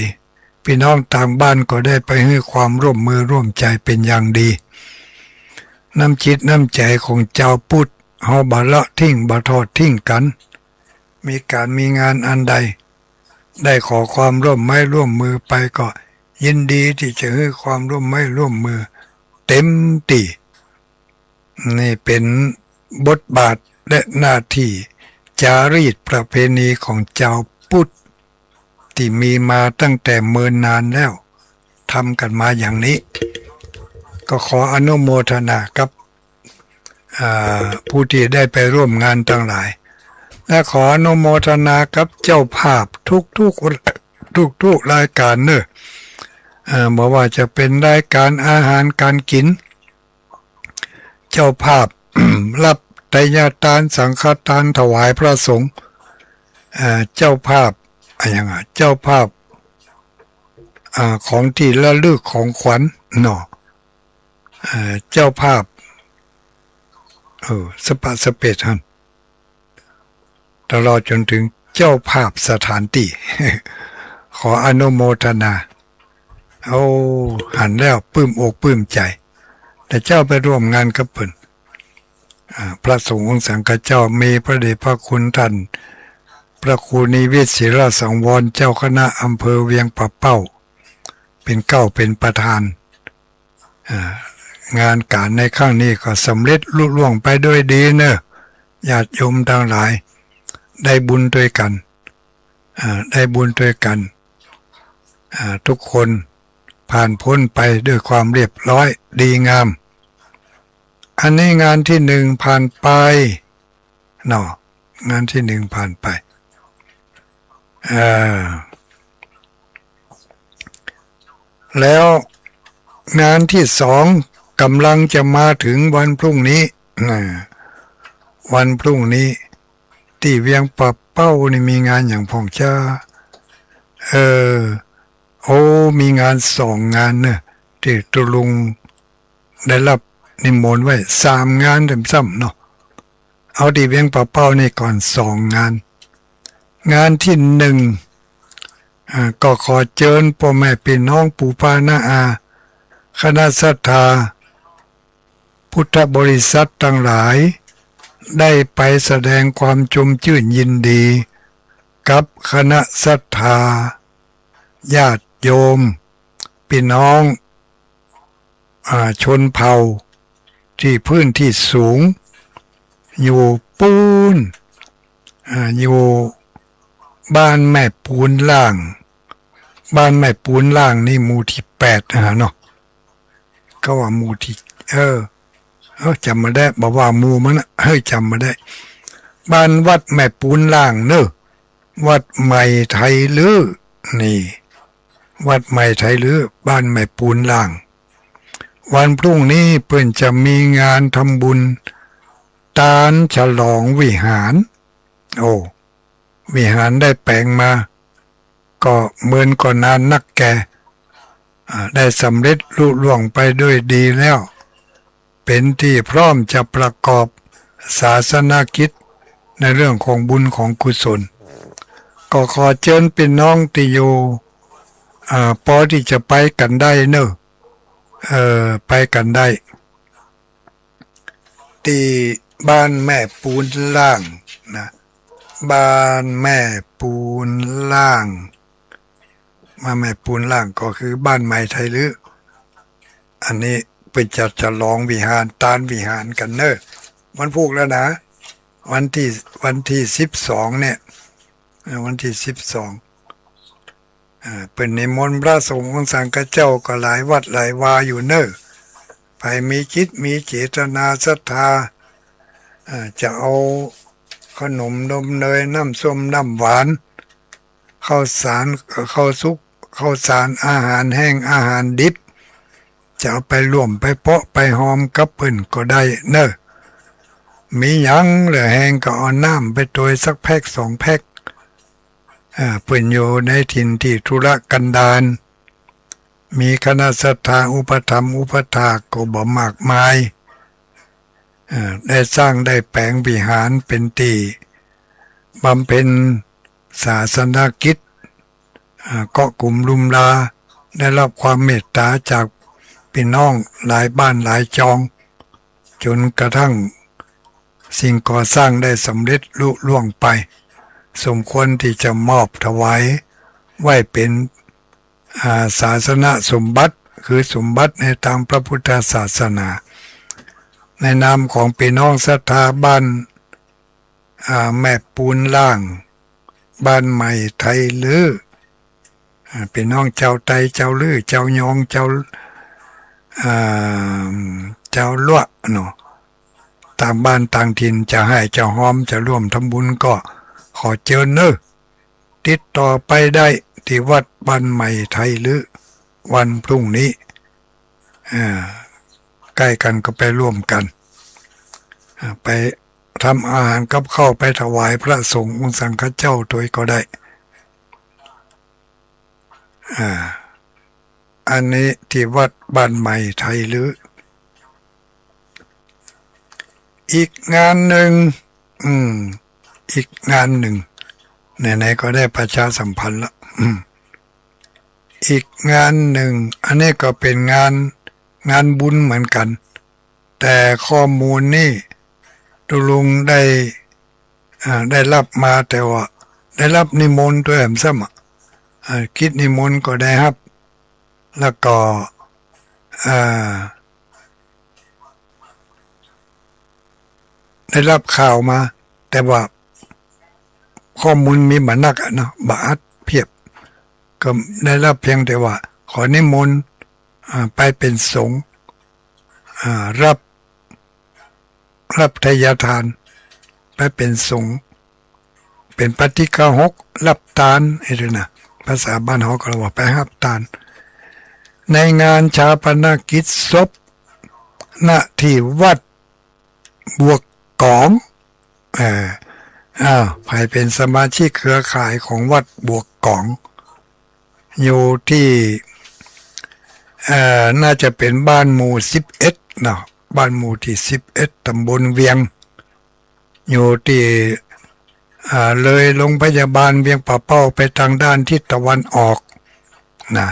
ปี้น้องต่างบ้านก็ได้ไปหื้อความร่วมมือร่วมใจ๋เป๋นอย่างดี น้ำจิตน้ำใจ๋ของจาวพุทธ เฮาบ่ละทิ้งบ่ทอดทิ้งกั๋น มีก๋านมีงานอันใด ได้ขอความร่วมไม้ร่วมมือไปก็ยินดีตี้จะหื้อความร่วมไม้ร่วมมือเต็มตี้ นี่เป๋นบทบาทและหน้าตี้จารีตประเพณีของจาวพุทธ ตี้มีมาตั้งแต่เมินนานแล้ว ทำกั๋นมาอย่างนี้ ก็ขออนุโมทนากับ อ่า ผู้ตี้ได้ไปร่วมงานตังหลาย และขออนุโมทนากับเจ้าภาพทุกๆ ทุกๆ รายก๋านเนอะ อ่า บ่ว่าจะเป๋นรายก๋านอาหารก๋านกิ๋น เจ้าภาพ รับไตรยทานสังฆทานถวายพระสงฆ์ อ่า เจ้าภาพ อะหยังอะ เจ้าภาพ อ่า ของตี้ระลึกของขวัญเนาะ อ่า เจ้าภาพ เออ สะปะสะเปดหั้น ตลอดจ๋นเถิงเจ้าภาพสถานตี้ ขออนุโมทนา โอ้ หันแล้วปลื้มอกปลื้มใจ๋ แต่เจ้าไปร่วมงานกับเปิ้น อ่า พระสงฆ์องค์สังฆเจ้า มีพระเดชพระคุณต้านพระครูนิวิต ศิลสังวร เจ้าคณะอำเภอเวียงป่าเป้า เป๋นเกล้าเป๋นประธาน อ่า งานก๋านในครั้งนี้ก็สำเร็จลุล่วงไปด้วยดีเนอะ ญาติโยมตังหลาย ได้บุญตวยกั๋น อ่า ได้บุญตวยกั๋น อ่า ทุกคนผ่านป๊นไปด้วยความเรียบร้อยดีงาม อันนี้งานตี้หนึ่งผ่านไปเนาะ งานตี้หนึ่งผ่านไป เอ่อ แล้วงานตี้สองก่ำลังจะมาเถิงวันพรุ่งนี้ อ่า วันพรุ่งนี้ ตี้เวียงป่าเป้านี่มีงานหยังพ่องจ๊ะ เออ โอ้ มีงานสองงานเนอะ ตี้ตุ๊ลุงได้รับนิมนต์ไว้ สามงานแหมซ้ำเนาะ เอาตี้เวียงป่าเป้านี่ก่อนสองงาน งานตี้หนึ่ง อ่า ก็ขอเจิญป้อแม่ปี้น้องปู่ป้าน้าอา คณะศรัทธา พุทธบริษัทตังหลาย ได้ไปแสดงความจมจื้นยินดี กับคณะศรัทธา ญาติโยม ปี้น้อง อ่า ชนเผ่าตี้พื้นตี้สูง อยู่ปู๊น อ่า อยู่บ้านแม่ปูนล่าง บ้านแม่ปูนล่างนี่หมู่ตี้แปดนะฮะเนาะ เขาว่าหมู่ตี้ เออ เออ จ๋ำบ่ได้ บ่ว่าหมู่มันนะ เออ จ๋ำบ่ได้ บ้านวัดแม่ปูนล่างเนาะ วัดใหม่ไทยลื้อ นี่ วัดใหม่ไทยลื้อ บ้านแม่ปูนล่าง วันพรุ่งนี้เปิ้นจะมีงานทำบุญตานฉลองวิหาร โอ้ วิหารได้แป๋งมา ก็เมินก็นานนักแก่ อ่า ได้สำเร็จลุล่วงไปด้วยดีแล้ว เป๋นตี้พร้อมจะประกอบศาสนกิจในเรื่องของบุญของกุศล ก็ขอเจิญปี้น้องตี้อยู่ อ่า ปอตี้จะไปกั๋นได้เนาะ เออ ไปกั๋นได้ ตี้บ้านแม่ปูนล่างนะ บ้านแม่ปูนล่าง บ้านแม่ปูนล่างก็คือบ้านใหม่ไทยลื้อ อันนี้เปิ้นจะฉลองวิหาร ตานวิหารกั๋นเนาะ วันพูกแล้วนะ วันตี้ วันตี้สิบสองเนี่ย เออ วันตี้สิบสอง อ่า เปิ้นนิมนต์พระสงฆ์องค์สังฆเจ้าก็หลายวัดหลายวาอยู่เนาะ ใผมีจิตมีเจตนาศรัทธา อ่า จะเอาขนมนมเนย น้ำส้มน้ำหวาน ข้าวสาร เอ่อ ข้าวสุก ข้าวสาร อาหารแห้ง อาหารดิบ จะเอาไปร่วมไปเปาะไปฮอมกับเปิ้นก็ได้เนาะ มีหยังเหลือแฮงก็เอาน้ำไปตวยสักแพ็คสองแพ็ค อ่า เปิ้นอยู่ในถิ่นตี้ทุรกันดาร มีคณะศรัทธาอุปถัมภ์อุปถากก็บ่มากมาย อ่า ได้สร้างได้แป๋งวิหารเป๋นตี้บำเพ็ญศาสนกิจ อ่า เกาะกลุ่มลุมลา ได้รับความเมตต๋าจากปี้น้องหลายบ้านหลายจอง จ๋นกระทั่งสิ่งก่อสร้างได้สำเร็จลุล่วงไป สมควรตี้จะมอบถวายไว้เป๋น อ่า ศาสนสมบัติ คือสมบัติในตางพระพุทธศาสนา ในนามของปี้น้องศรัทธาบ้าน อ่า แม่ปูนล่าง บ้านใหม่ไทยลื้อ อ่า ปี้น้องจาวไต จาวลื้อ จาวยอง จาว อ่า จาวลัวะเนาะ ต่างบ้านต่างถิ่นจะไห้จะฮอมจะร่วมทำบุญก็ขอเจิญเนาะ ติดต่อไปได้ตี้วัดบ้านใหม่ไทยลื้อ วันพรุ่งนี้ อ่า ใก้กั๋นก็ไปร่วมกั๋น อ่า ไปทำอาหารกับข้าวไปถวายพระสงฆ์องค์สังฆเจ้าตวยก็ได้ อ่า อันนี้ตี้วัดบ้านใหม่ไทยลื้อ อีกงานนึ่ง อืม อีกงานนึ่ง ไหนๆ ก็ได้ประชาสัมพันธ์ละ อืม อีกงานนึ่ง อันนี้ก็เป๋นงาน งานบุญเหมือนกั๋น แต่ข้อมูลนี่ตุ๊ลุงได้ อ่า ได้ฮับมาแต่ว่าได้ฮับนิมนต์ตวยแหมซ้ำอะ อ่า กิจนิมนต์ก็ได้ฮับ แล้วก็ อ่า ได้ฮับข่าวมา แต่ว่าข้อมูลมีบ่นักอะเนาะ บ่อัดเปียบ ก็ได้ฮับเพียงแต่ว่าขอนิมนต์ อ่า ไปเป๋นสงฆ์ อ่า ฮับ ฮับไทยทาน ไปเป๋นสงฆ์ เป๋นปาฏิฆาหก ฮับตาน ไอ้เด้อนะ ภาษาบ้านเฮาก็ว่าไปฮับตาน ในงานฌาปนกิจศพ ณ ตี้วัดบวกก๋อง เอ่อ อ้าว ใผเป๋นสมาชิกเครือข่ายของวัดบวกก๋อง อยู่ตี้ เอ่อ น่าจะเป๋นบ้านหมู่สิบเอ็ดเนาะ บ้านหมู่ตี้สิบเอ็ด ตำบลเวียง อยู่ตี้ อ่า เลยโรงพยาบาลเวียงป่าเป้าไปตางด้านทิศตะวันออกนะ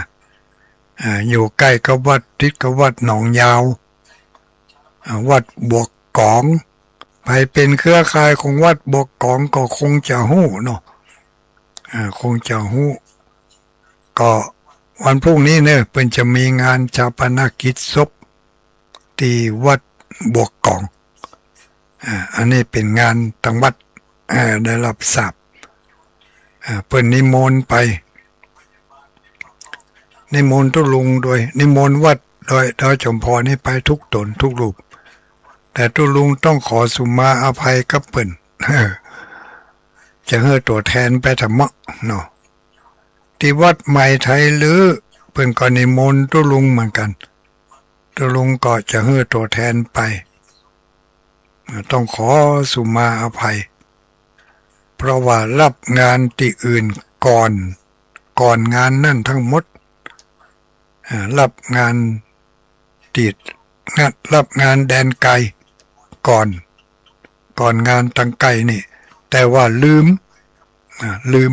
อ่า อยู่ใก้กับวัด ติดกับวัดหนองยาว อ่า วัดบวกก๋อง ใผเป๋นเครือข่ายของวัดบวกก๋องก็คงจะฮู้เนาะ อ่า คงจะฮู้ ก็วันพรุ่งนี้เนาะ เปิ้นจะมีงานฌาปนกิจศพตี้วัดบวกก๋อง อ่า อันนี้เป๋นงานตางวัด อ่า ได้ฮับทราบ อ่า เปิ้นนิมนต์ไป นิมนต์ตุ๊ลุงโดย นิมนต์วัดดอย ดอยจอมพรนี่ไปทุกต๋นทุกรูป แต่ตุ๊ลุงต้องขอสุมาอภัยกับเปิ้น จะหื้อตั๋วแทนไปทำเมาะเนาะ ตี้วัดใหม่ไทยรื้อ เปิ้นก็นิมนต์ตุ๊ลุงเหมือนกั๋น ตุ๊ลุงก็จะหื้อตั๋วแทนไป ต้องขอสุมาอภัย เพราะว่าฮับงานตี้อื่นก่อน ก่อนงานนั้นตังหมด อ่า ฮับงานตี้ งาน ฮับงานแดนไกลก่อน ก่อนงานตังใก้นี่ แต่ว่าลืม อ่า ลืม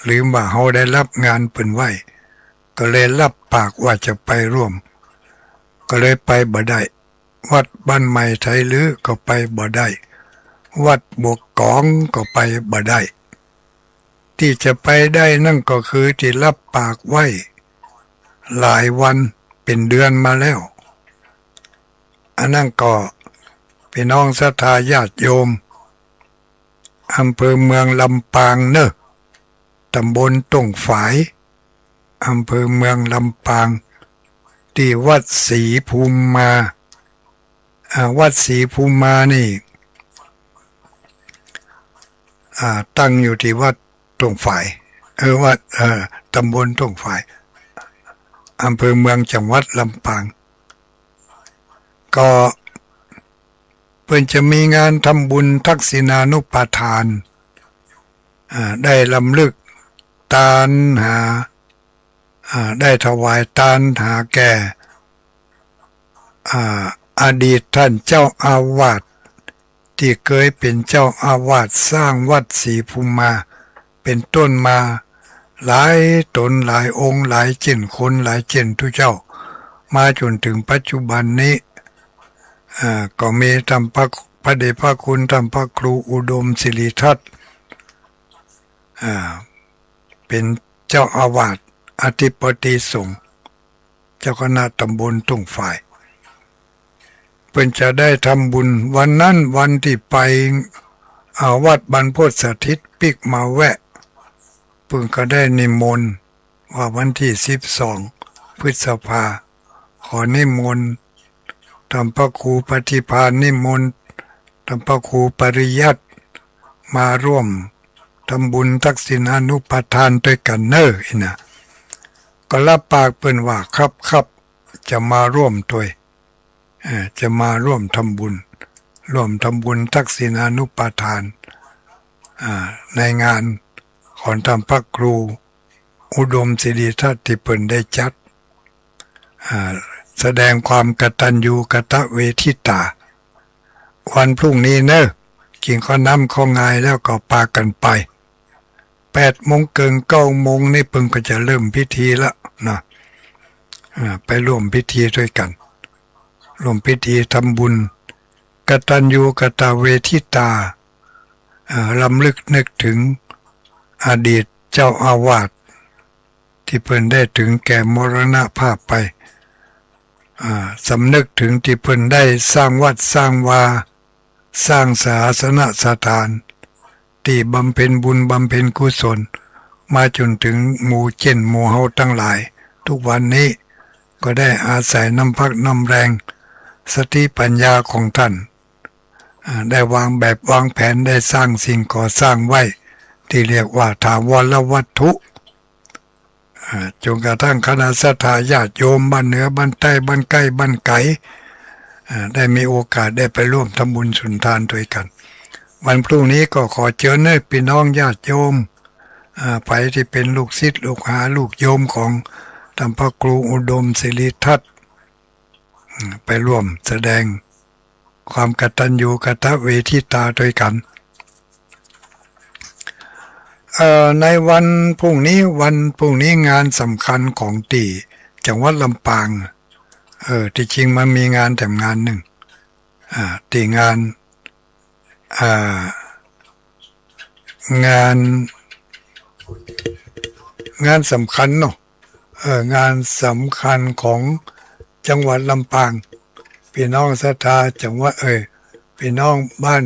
ลืมว่าเฮาได้ฮับงานเปิ้นไว้ ก็เลยฮับปากว่าจะไปร่วม ก็เลยไปบ่ได้ วัดบ้านใหม่ไทยรื้อก็ไปบ่ได้ วัดบวกกองก็ไปบ่ได้ ตี้จะไปได้นั้นก็คือตี้ฮับปากไว้หลายวันเป๋นเดือนมาแล้ว อันนั้นก็ปี้น้องศรัทธาญาติโยม อำเภอเมืองลำปางเน่อ ตำบลต้งฝาย อำเภอเมืองลำปาง ตี้วัดศรีภูมิมา อ่า วัดศรีภูมิมานี่ อ่า ตั้งอยู่ตี้วัดต้งฝาย เออ วัด เออ ตำบลต้งฝาย อำเภอเมือง จังหวัดลำปาง ก็เปิ้นจะมีงานทำบุญทักษิณานุปาทาน อ่า ได้รำลึกตานหา อ่า ได้ถวายตานหาแก่ อ่า อดีตต้านเจ้าอาวาสตี้เกยเป๋นเจ้าอาวาสสร้างวัดศรีภูมิมาเป๋นต้นมาหลายต๋นหลายองค์หลายเจ้นคนหลายเจ้นตุ๊เจ้า มาจ๋นเถิงปัจจุบันนี้ อ่า ก็มีต้านพระ พระเดชพระคุณต้านพระครูอุดมศิริทัตน์ อ่า เป๋นเจ้าอาวาส อธิปดีสงฆ์ เจ้าคณะตำบลต้งฝาย เปิ้นจะได้ทำบุญวันนั้นวันตี้ไป อ่า วัดบรรพตสถิตปิ๊กมาแวะ เปิ้นก็ได้นิมนต์ว่าวันตี้สิบสองพฤษภา ขอนิมนต์ต้านพระครูปฏิภาณ นิมนต์ต้านพระครูปริยัติ มาร่วมทำบุญทักษิณานุปาทานตวยกั๋นเน่อ อี้นะ ก็ฮับปากเปิ้นว่า ครับ ครับ จะมาร่วมตวย เอ่อ จะมาร่วมทำบุญ ร่วมทำบุญทักษิณานุปาทาน อ่า ในงานของต้านพระครูอุดมศิริทัตน์ตี้เปิ้นได้จัด อ่า แสดงความกตัญญูกตเวทิตา วันพรุ่งนี้เน่อ กิ๋นข้าวน้ำข้าวงายแล้วก็ปากั๋นไป แปดโมงเกิ่ง เก้าโมงนี่เปิ้นก็จะเริ่มพิธีละนะ อ่า ไปร่วมพิธีตวยกั๋น ร่วมพิธีทำบุญ กตัญญูกตเวทิตา อ่า รำลึกนึกถึงอดีตเจ้าอาวาส ตี้เปิ้นได้เถิงแก่มรณภาพไป อ่า สำนึกเถิงตี้เปิ้นได้สร้างวัดสร้างวา สร้างศาสนสถาน ตี้บำเพ็ญบุญบำเพ็ญกุศล มาจ๋นเถิงหมู่เจ้นหมู่เฮาตังหลาย ทุกวันนี้ก็ได้อาศัยน้ำพักน้ำแรง สติปัญญาของต้าน อ่า ได้วางแบบวางแผน ได้สร้างสิ่งก่อสร้างไว้ ตี้เรียกว่าถาวรวัตถุ อ่า จ๋นกระทั่งคณะศรัทธาญาติโยมบ้านเหนือบ้านใต้บ้านใก้บ้านไก๋ อ่า ได้มีโอกาสได้ไปร่วมทำบุญสุนทานตวยกั๋น วันพรุ่งนี้ก็ขอเจิญเน่อปี้น้องญาติโยม อ่า ใผตี้เป๋นลูกศิษย์ลูกหาลูกโยมของต้านพระครูอุดมศิริทัตน์ อืม ไปร่วมแสดงความกตัญญูกตเวทิตาตวยกั๋น เอ่อ ในวันพรุ่งนี้ วันพรุ่งนี้งานสำคัญของตี้จังหวัดลำปาง เออ ตี้จริงมันมีงานแถมงานนึ่ง อ่า ตี้งาน อ่า งาน งานสำคัญเนาะ เออ งานสำคัญของจังหวัดลำปาง ปี้น้องศรัทธาจังหวัด เอ่อ ปี้น้องบ้าน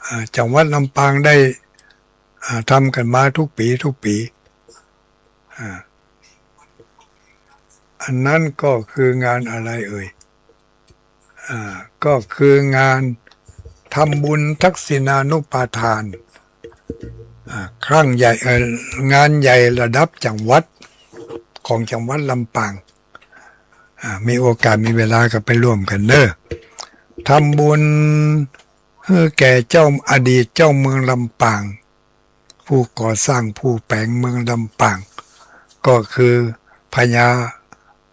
อ่า จังหวัดลำปางได้ อ่า ทำกั๋นมากู้ปี๋กู้ปี๋ อ่า อันนั้นก็คืองานอะไรเอ่ย อ่า ก็คืองานทำบุญทักษิณานุปาทาน อ่า ครั้งใหญ่ เอ่อ งานใหญ่ระดับจังหวัดของจังหวัดลำปาง อ่า มีโอกาสมีเวลาก็ไปร่วมกั๋นเน่อ ทำบุญหื้อแก่เจ้า อดีตเจ้าเมืองลำปาง ผู้ก่อสร้างผู้แป๋งเมืองลำปาง ก็คือพญา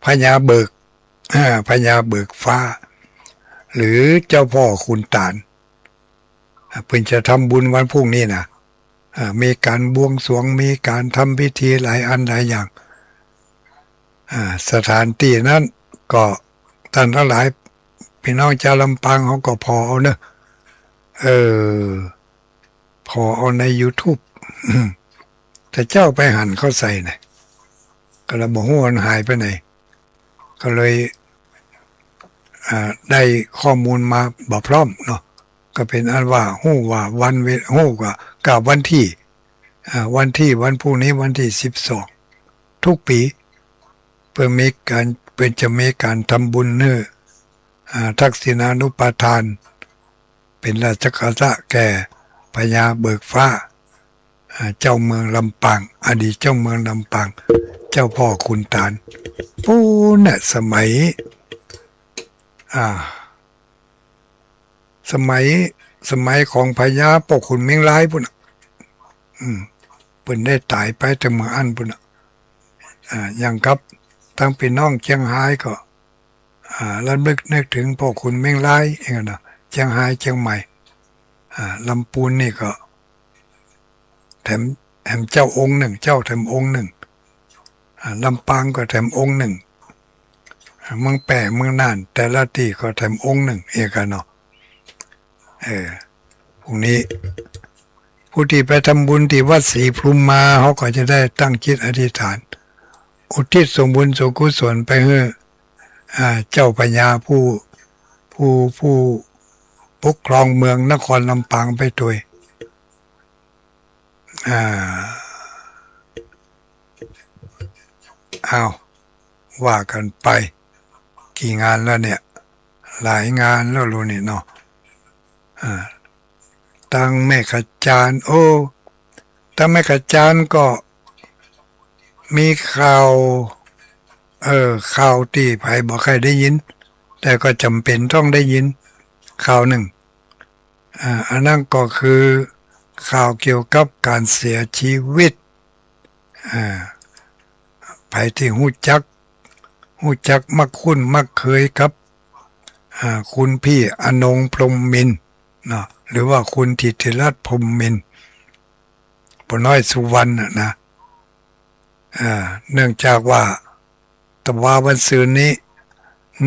พญาเบิก อ่า พญาเบิกฟ้า หรือเจ้าพ่อขุนต๋าน อ่า เปิ้นจะทำบุญวันพรุ่งนี้นะ อ่า มีก๋านบวงสรวง มีก๋านทำพิธีหลายอันหลายอย่าง อ่า สถานตี้นั้นก็ต้านตังหลาย ปี้น้องจาวลำปางเฮาก็ผ่อเอาเน่อ เออ ผ่อเอาในยูทูบ อืม แต่เจ้าไปหันเข้าใส่น่ะ ก็เลยบ่ฮู้มันหายไปไหน ก็เลย อ่า ได้ข้อมูลมาบ่พร้อมเนาะ ก็เป๋นอันว่าฮู้ว่าวันเว ฮู้ว่า กาวันตี้ อ่า วันตี้ วันพรุ่งนี้วันตี้สิบสอง กู้ปี๋ เปิ้นมีก๋าน เปิ้นจะมีก๋านทำบุญหื้อ อ่า ทักษิณานุปาทาน เป๋นราชคฤห์แก่พญาเบิกฟ้า อ่า เจ้าเมืองลำปาง อดีตเจ้าเมืองลำปาง เจ้าพ่อขุนต๋าน ปู๊นน่ะ สมัย อ่า สมัย สมัยของพญาป้อขุนเม้งรายปู๊นน่ะ อืม เปิ้นได้ต๋ายไปแต่เมื่ออั้นปู๊นน่ะ อ่า อย่างกับตังปี้น้องเจียงฮายก็ อ่า รำลึกนึกเถิงป้อขุนเม้งรายเองอะเนาะ เจียงฮาย เจียงใหม่ อ่า ลำปูนนี่ก็ แถม แถมเจ้าองค์นึ่ง เจ้าแถมองค์นึ่ง อ่า ลำปางก็แถมองค์นึ่ง อ่า เมืองแป้ เมืองน่าน แต่ละตี้ก็แถมองค์นึ่ง เองอะเนาะ เออ พรุ่งนี้ ผู้ตี้ไปทำบุญตี้วัดศรีพรหมมา เขาก็จะได้ตั้งจิตอธิษฐาน อุทิศส่งบุญส่งกุศลไปหื้อ อ่า เจ้าพญาผู้ ผู้ ผู้ปกครองเมืองนครลำปางไปตวย อ่า อ้าว ว่ากั๋นไป กี่งานแล้วเนี่ย หลายงานแล้วลูกนี่เนาะ อ่า ตังแม่ขจาร โอ้ ตังแม่ขจารก็มีข่าว เออ ข่าวตี้ใผบ่ใค่ได้ยิน แต่ก็จ๋ำเป๋นต้องได้ยิน ข่าวนึ่ง อ่า อันนั้นก็คือข่าวเกี่ยวกับก๋านเสียจีวิต อ่า ใผตี้ฮู้จัก ฮู้จักมักคุ้นมักเกยกับ อ่า คุณพี่อนงค์ พรหมมินทร์ เนาะ หรือว่าคุณถิติรัตน์ พรหมมินทร์ ป้อน้อยสุวรรณน่ะนะ อ่า เนื่องจากว่า ตะวาวันซืนนี้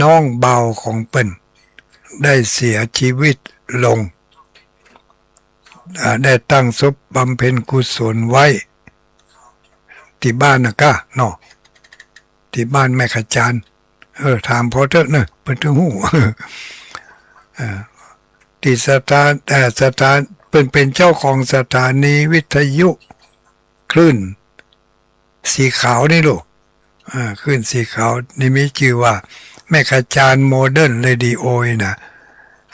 น้องบ่าวของเปิ้นได้เสียจีวิตลง อ่า ได้ตั้งศพบำเพ็ญกุศลไว้ตี้บ้านน่ะก้าเนาะ ตี้บ้านแม่ขจาร เออ ถามผ่อเต๊อะเนอะ เปิ้นเถิงฮู้ เออ ตี้สถาน เอ่อ สถาน เปิ้นเป๋นเจ้าของสถานีวิทยุคลื่น สีขาวนี่ลูก อ่า คลื่นสีขาวนี่มีจื้อว่าแม่ขจารโมเดิร์นเรดิโอนี่นะ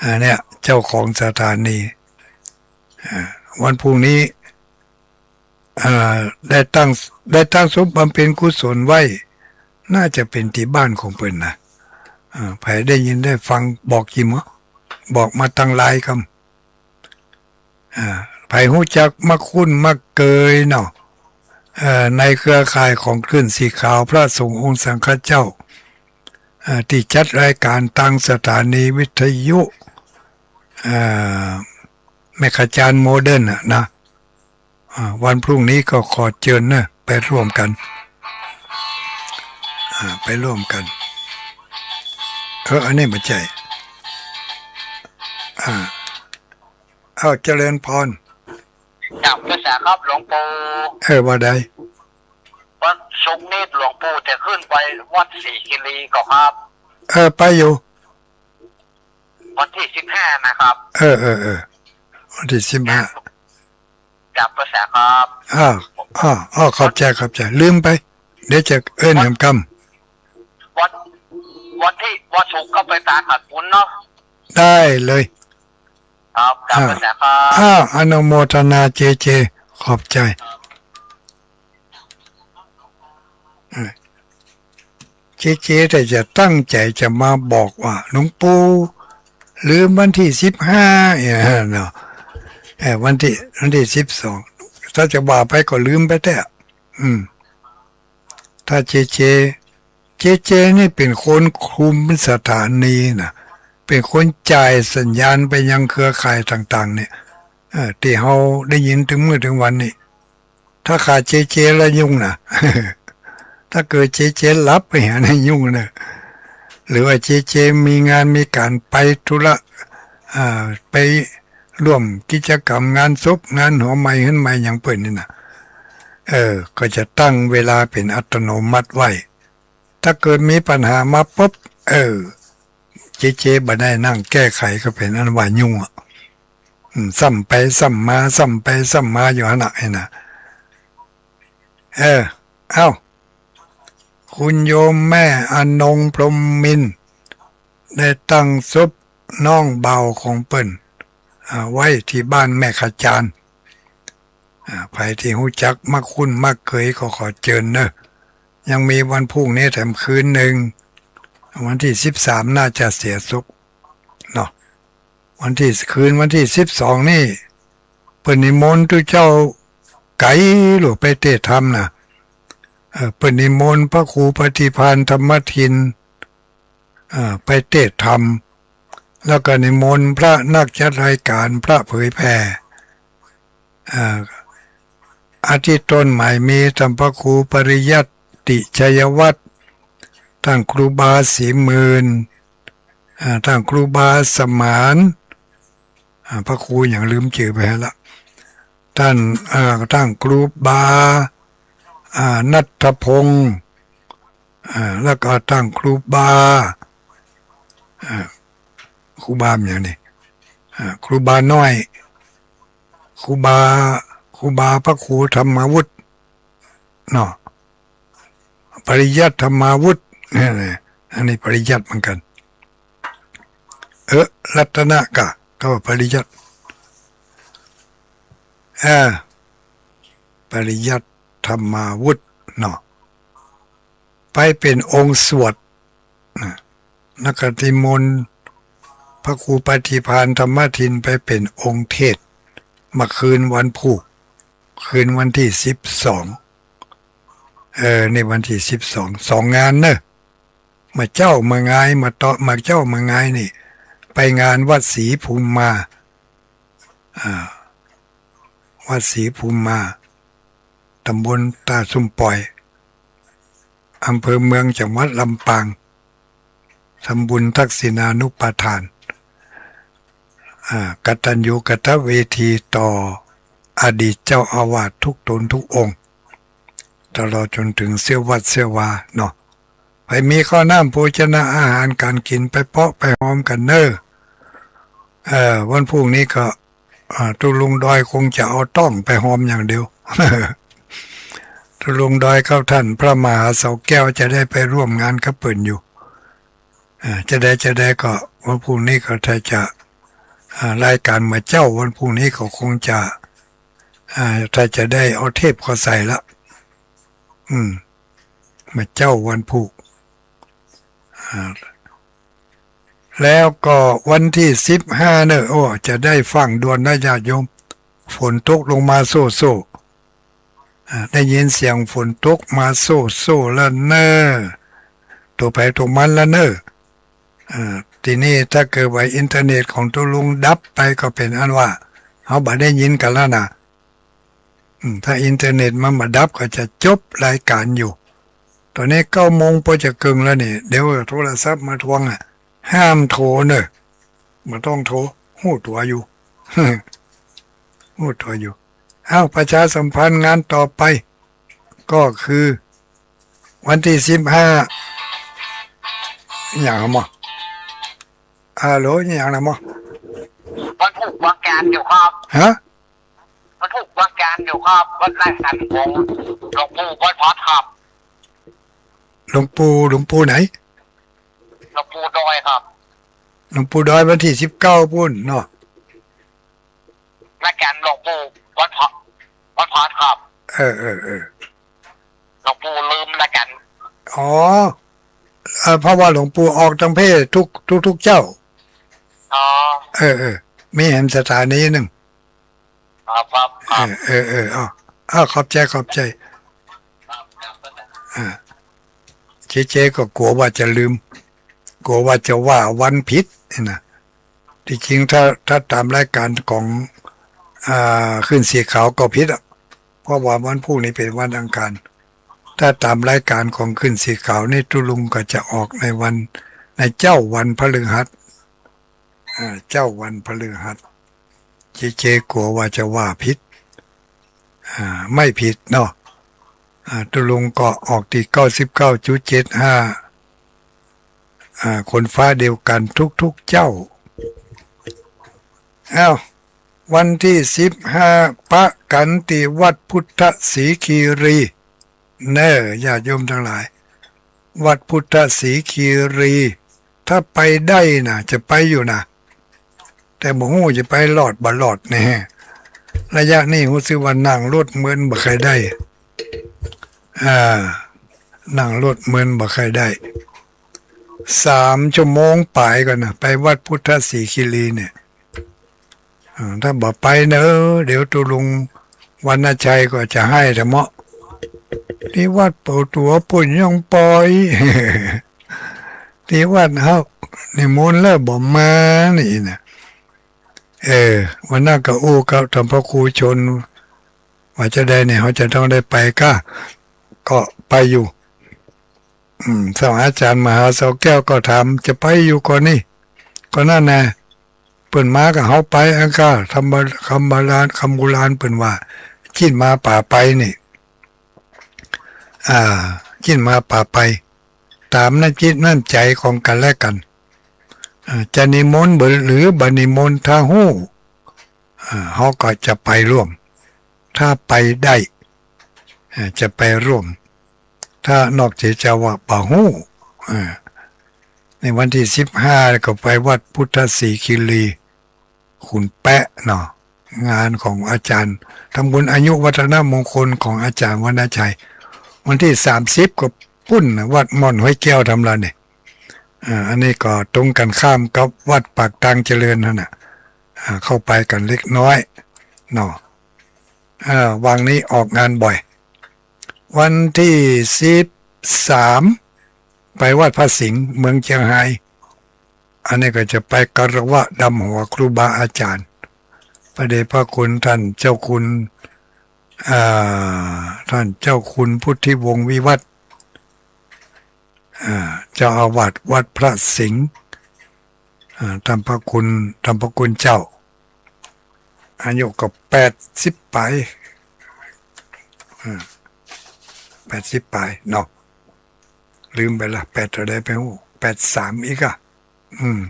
อ่า เนี่ย เจ้าของสถานี อ่า วันพรุ่งนี้ อ่า ได้ตั้ง ได้ตั้งศพบำเพ็ญกุศลไว้ น่าจะเป๋นตี้บ้านของเปิ้นนะ อ่า ใผได้ยินได้ฟังบอกจิมเหรอ บอกมาตังไลน์กำ อ่า ใผฮู้จักมักคุ้นมักเกยเนาะ เอ่อ ในเครือข่ายของคลื่นสีขาวพระสงฆ์องค์สังฆเจ้า เอ่อ ตี้จัดรายก๋านตางสถานีวิทยุ เอ่อ แม่ขจารโมเดิร์นน่ะนะ อ่า วันพรุ่งนี้ก็ขอเจิญเนอะ ไปร่วมกั๋น อ่า ไปร่วมกั๋น เออ อันนี้บ่ใจ้ อ่า อ้าว เจริญพร กราบนมัสการครับหลวงปู่ เออ ว่าใด วันศุกร์นี้หลวงปู่จะขึ้นไปวัดศรีคิรีก่อครับ เออ ไปอยู่ วันตี้สิบห้านะครับ เออ เออ เออ วันตี้สิบห้า กราบนมัสการครับ อ้าว อ้าว อ้าว ขอบใจ๋ ขอบใจ๋ ลืมไป เดี๋ยวจะเอิ้นแหมกำ วัน วันที่ วันศุกร์ก็ไปตาขัดฝนเนาะ ได้เลย ครับ กราบ อ่า พระอาจารย์ครับ อ้าว อนุโมทนาเจเจ ขอบใจ๋ เออ เจเจ แต่จะตั้งใจ๋จะมาบอกว่า หลวงปู่ลืมวันตี้สิบห้าเนี่ยเนาะ เออ วันตี้ วันตี้สิบสอง ถ้าจะว่าไปก็ลืมไปแต๊ อืม ถ้าเจเจ เจเจ นี่เป๋นคนคุมสถานีน่ะ เป๋นคนจ่ายสัญญาณไปยังเครือข่ายต่างๆ เนี่ย เออ ตี้เฮาได้ยินตึงมื้อตึงวันนี่ ถ้าขาดเจเจ แล้วยุ่งน่ะ ถ้าเกิดเจเจ หลับไปหา นี่ยุ่งน่ะ หรือว่าเจเจ มีงานมีก๋านไปธุระ อ่า ไปร่วมกิจกรรมงานศพ งานหอใหม่เฮือนใหม่หยังเปิ้นนี่น่ะ เออ ก็จะตั้งเวลาเป๋นอัตโนมัติไว้ ถ้าเกิดมีปัญหามาปุ๊บ เออ เจเจ บ่ได้นั่งแก้ไขก็เป๋นอันว่ายุ่งอะ อืม ซ้ำไปซ้ำมา ซ้ำไปซ้ำมาอยู่หั้นน่ะ ไอ้น่ะ เออ เอ้า คุณโยมแม่อนง พรหมมินทร์ ได้ตั้งศพน้องบ่าวของเปิ้น อ่า ไว้ตี้บ้านแม่ขจาร อ่า ใผตี้ฮู้จักมักคุ้นมักเกยก็ขอเจิญเนาะ ยังมีวันพรุ่งนี้แถมคืนนึ่ง วันตี้สิบสามน่าจะเสียศพเนาะ วันตี้ คืนวันตี้สิบสองนี่ เปิ้นนิมนต์ตุ๊เจ้าไก๋หลวงไปเตศน์ธรรมน่ะ เออ เปิ้นนิมนต์พระครูปฏิภาณธรรมทิน เอ่อ ไปเตศน์ธรรม แล้วก็นิมนต์พระนักจัดรายการ พระเผยแผ่ เอ่อ อาทิตย์ต้นหมายมีต้านพระครูปริยัติชัยวัฒน์ ต้านครูบาศรีหมื่น เอ่อ ต้านครูบาสมาน อ่า พระครูหยังลืมจื้อไปละ ต้าน อ่า ต้านครูบา อ่า ณัฐพงษ์ อ่า แล้วก็ต้านครูบา อ่า ครูบาหยังนี่ อ่า ครูบาน้อย ครูบา ครูบาพระครูธรรมวุฒิเนาะ ปริยัติธรรมาวุธ นี่ อันนี้ปริยัติเหมือนกั๋น เออ รัตนกะ ก็ปริยัติ เออ ปริยัติธรรมาวุธเนาะ ไปเป๋นองค์สวด นะ แล้วก็นิมนต์พระครูปฏิภาณธรรมทินไปเป๋นองค์เทศน์ เมื่อคืนวันพูก คืนวันตี้สิบสอง เออ นี่วันตี้สิบสอง สองงานเนอะ เมื่อเจ๊าเมื่องาย เมื่อตอน เมื่อเจ๊าเมื่องายนี่ ไปงานวัดศรีภูมิมา อ่า วัดศรีภูมิมา ต๋ำบลต้าซุ่มป่อย อำเภอเมือง จังหวัดลำปาง ทำบุญทักษิณานุปทาน อ่า กตัญญูกตเวทีต่ออดีตเจ้าอาวาสทุกต๋นทุกองค์ ตลอดจ๋นเถิงเสี้ยววัดเสี้ยววาเนาะ ใผมีข้าวน้ำโภชนะอาหารก๋านกิ๋นไปเปาะไปฮอมกั๋นเน่อ เอ่อ วันพูกนี้ก็ อ่า ตุ๊ลุงดอยคงจะเอาต๊องไปฮอมอย่างเดียว ตุ๊ลุงดอยกับต้านพระมหาเสาแก้วจะได้ไปร่วมงานกับเปิ้นอยู่ อ่า จะใดจะใดก็วันพูกนี้ก็ถ้าจะ อ่า รายก๋านเมื่อเจ๊าวันพูกนี้ก็คงจะ อ่า ถ้าจะได้เอาเทปเข้าใส่ละ อืม เมื่อเจ๊าวันพูก อ่า แล้วก็วันตี้สิบห้าเน่อ โอ้ จะได้ฟังด่วนนะญาติโยม ฝนตกลงมาโซ่ๆ อ่า ได้ยินเสียงฝนตกมาโซ่ๆ แล้วเน่อ ตั๋วใผตั๋วมันแล้วเน่อ อ่า ทีนี้ถ้าเกิดว่าอินเทอร์เน็ตของตุ๊ลุงดับไปก็เป๋นอันว่า เฮาบ่ได้ยินกั๋นแล้วนะ อืม ถ้าอินเทอร์เน็ตมันบ่ดับก็จะจบรายก๋านอยู่ ต๋อนนี้เก้าโมงปอจะเกิ่งแล้วนี่ เดี๋ยวโทรศัพท์มาทวงอะ ห้ามโทรเน่อ บ่ต้องโทร ฮู้ตั๋วอยู่ ฮู้ตั๋วอยู่ เอ้า ประชาสัมพันธ์งานต่อไป ก็คือวันตี้สิบห้า อะหยังหมอ ฮัลโหล อะหยังนะหมอ วันพูกวันจานอยู่ครับ ฮะ วันพูกวันจานอยู่ครับ วันไร่ขันของหลวงปู่วัดพัดครับ หลวงปู่ หลวงปู่ไหน หลวงปู่ดอยครับ หลวงปู่ดอยวันตี้สิบเก้าปู๊นเนาะ รายก๋านหลวงปู่วันพฤ- วันพฤหัสครับ เออ เออ เออ หลวงปู่ลืมรายก๋าน อ๋อ เออ เพราะว่าหลวงปู่ออกตังเพศทุก ทุกๆ เจ๊า อ๋อ เออ เออ มีหั้นสถานีนึ่ง ครับ ครับ ครับ เออ เออ เออ อ้าว อ้าว ขอบใจ๋ ขอบใจ๋ อ่า เจ๊ๆ ก็กั๋วว่าจะลืม กั๋วว่าจะว่าวันผิดนี่นะ ตี้จริงถ้า ถ้าต๋ามรายก๋านของ อ่า คลื่นสีขาวก็ผิดอะ เพราะว่าวันพูกนี้เป๋นวันอังคาร ถ้าต๋ามรายก๋านของคลื่นสีขาวนี่ตุ๊ลุงก็จะออกในวัน ในเจ๊าวันพฤหัส อ่า เจ๊าวันพฤหัส เจ๊ๆ กั๋วว่าจะว่าผิด อ่า ไม่ผิดเนาะ อ่า ตุ๊ลุงก็ออกตี้ เก้าสิบเก้าจุดเจ็ดห้า อ่า คนฟ้าเดียวกั๋นทุกๆ เจ๊า อ้าว วันตี้สิบห้า ปะกั๋นตี้วัดพุทธสีคีรี เน่อ ญาติโยมตังหลาย วัดพุทธสีคีรี ถ้าไปได้นะ จะไปอยู่นะ แต่บ่ฮู้จะไปรอดบ่รอดแน่ ระยะนี้ฮู้สึกว่านั่งรถเหมือนบ่ใค่ได้ อ่า นั่งรถเหมือนบ่ใค่ได้ สามชั่วโมงป๋ายก่อนนะ ไปวัดพุทธสีคีรีเนี่ย อ่า ถ้าบ่ไปเน่อ เดี๋ยวตุ๊ลุงวรรณชัยก็จะไห้แต๊เมาะ ตี้วัดเป๋าตั๋วปู๊นยังปอย ตี้วัดเฮานิมนต์แล้วบ่มานี่นะ เออ วันนั้นก็อู้กับท่านพระครูชน ว่าจะใดเนี่ย เฮาจะต้องได้ไปก้า ก็ไปอยู่ อืม สมัยอาจ๋ารย์มหาเสาแก้วก็ถาม จะไปอยู่ก่อนี่ ก็นั่นแหละ เปิ้นมากับเฮาไปอั้นก้า ธรรม- คำโบราณ คำโบราณเปิ้นว่า จิ๊นมาป๋าไปนี่ อ่า จิ๊นมาป๋าไป ต๋ามน้ำจิตน้ำใจ๋ของกั๋นและกั๋น อ่า จะนิมนต์บ่ หรือบ่นิมนต์ ถ้าฮู้ อ่า เฮาก็จะไปร่วม ถ้าไปได้ อ่า จะไปร่วม ถ้านอกเสียจากว่าบ่ฮู้ อ่า ในวันตี้สิบห้าก็ไปวัดพุทธสีคีรี ขุนแป๊ะเนาะ งานของอาจ๋ารย์ ทำบุญอายุวัฒนมงคลของอาจ๋ารย์วรรณชัย วันตี้สามสิบก็ปู๊นน่ะ วัดม่อนห้วยแก้วต๋ามละเนี่ย อ่า อันนี้ก็ตรงกั๋นข้ามกับวัดปากตางเจริญหั้นน่ะ อ่า เข้าไปกั๋นเล็กน้อยเนาะ อ่า วังนี้ออกงานบ่อย วันตี้สิบสาม ไปวัดพระสิงห์เมืองเจียงฮาย อันนี้ก็จะไปคารวะดำหัวครูบาอาจ๋ารย์ พระเดชพระคุณท่านเจ้าคุณ อ่า ท่านเจ้าคุณพุทธิวงศ์วิวัฒน์ อ่า เจ้าอาวาสวัดพระสิงห์ อ่า ท่านพระคุณ ท่านพระคุณเจ้า อายุก็แปดสิบป๋าย อ่า แปดสิบป๋ายเนาะ ลืมไปละ แปดเท่าใดไปฮู้ แปดสาม อีกอะ อืม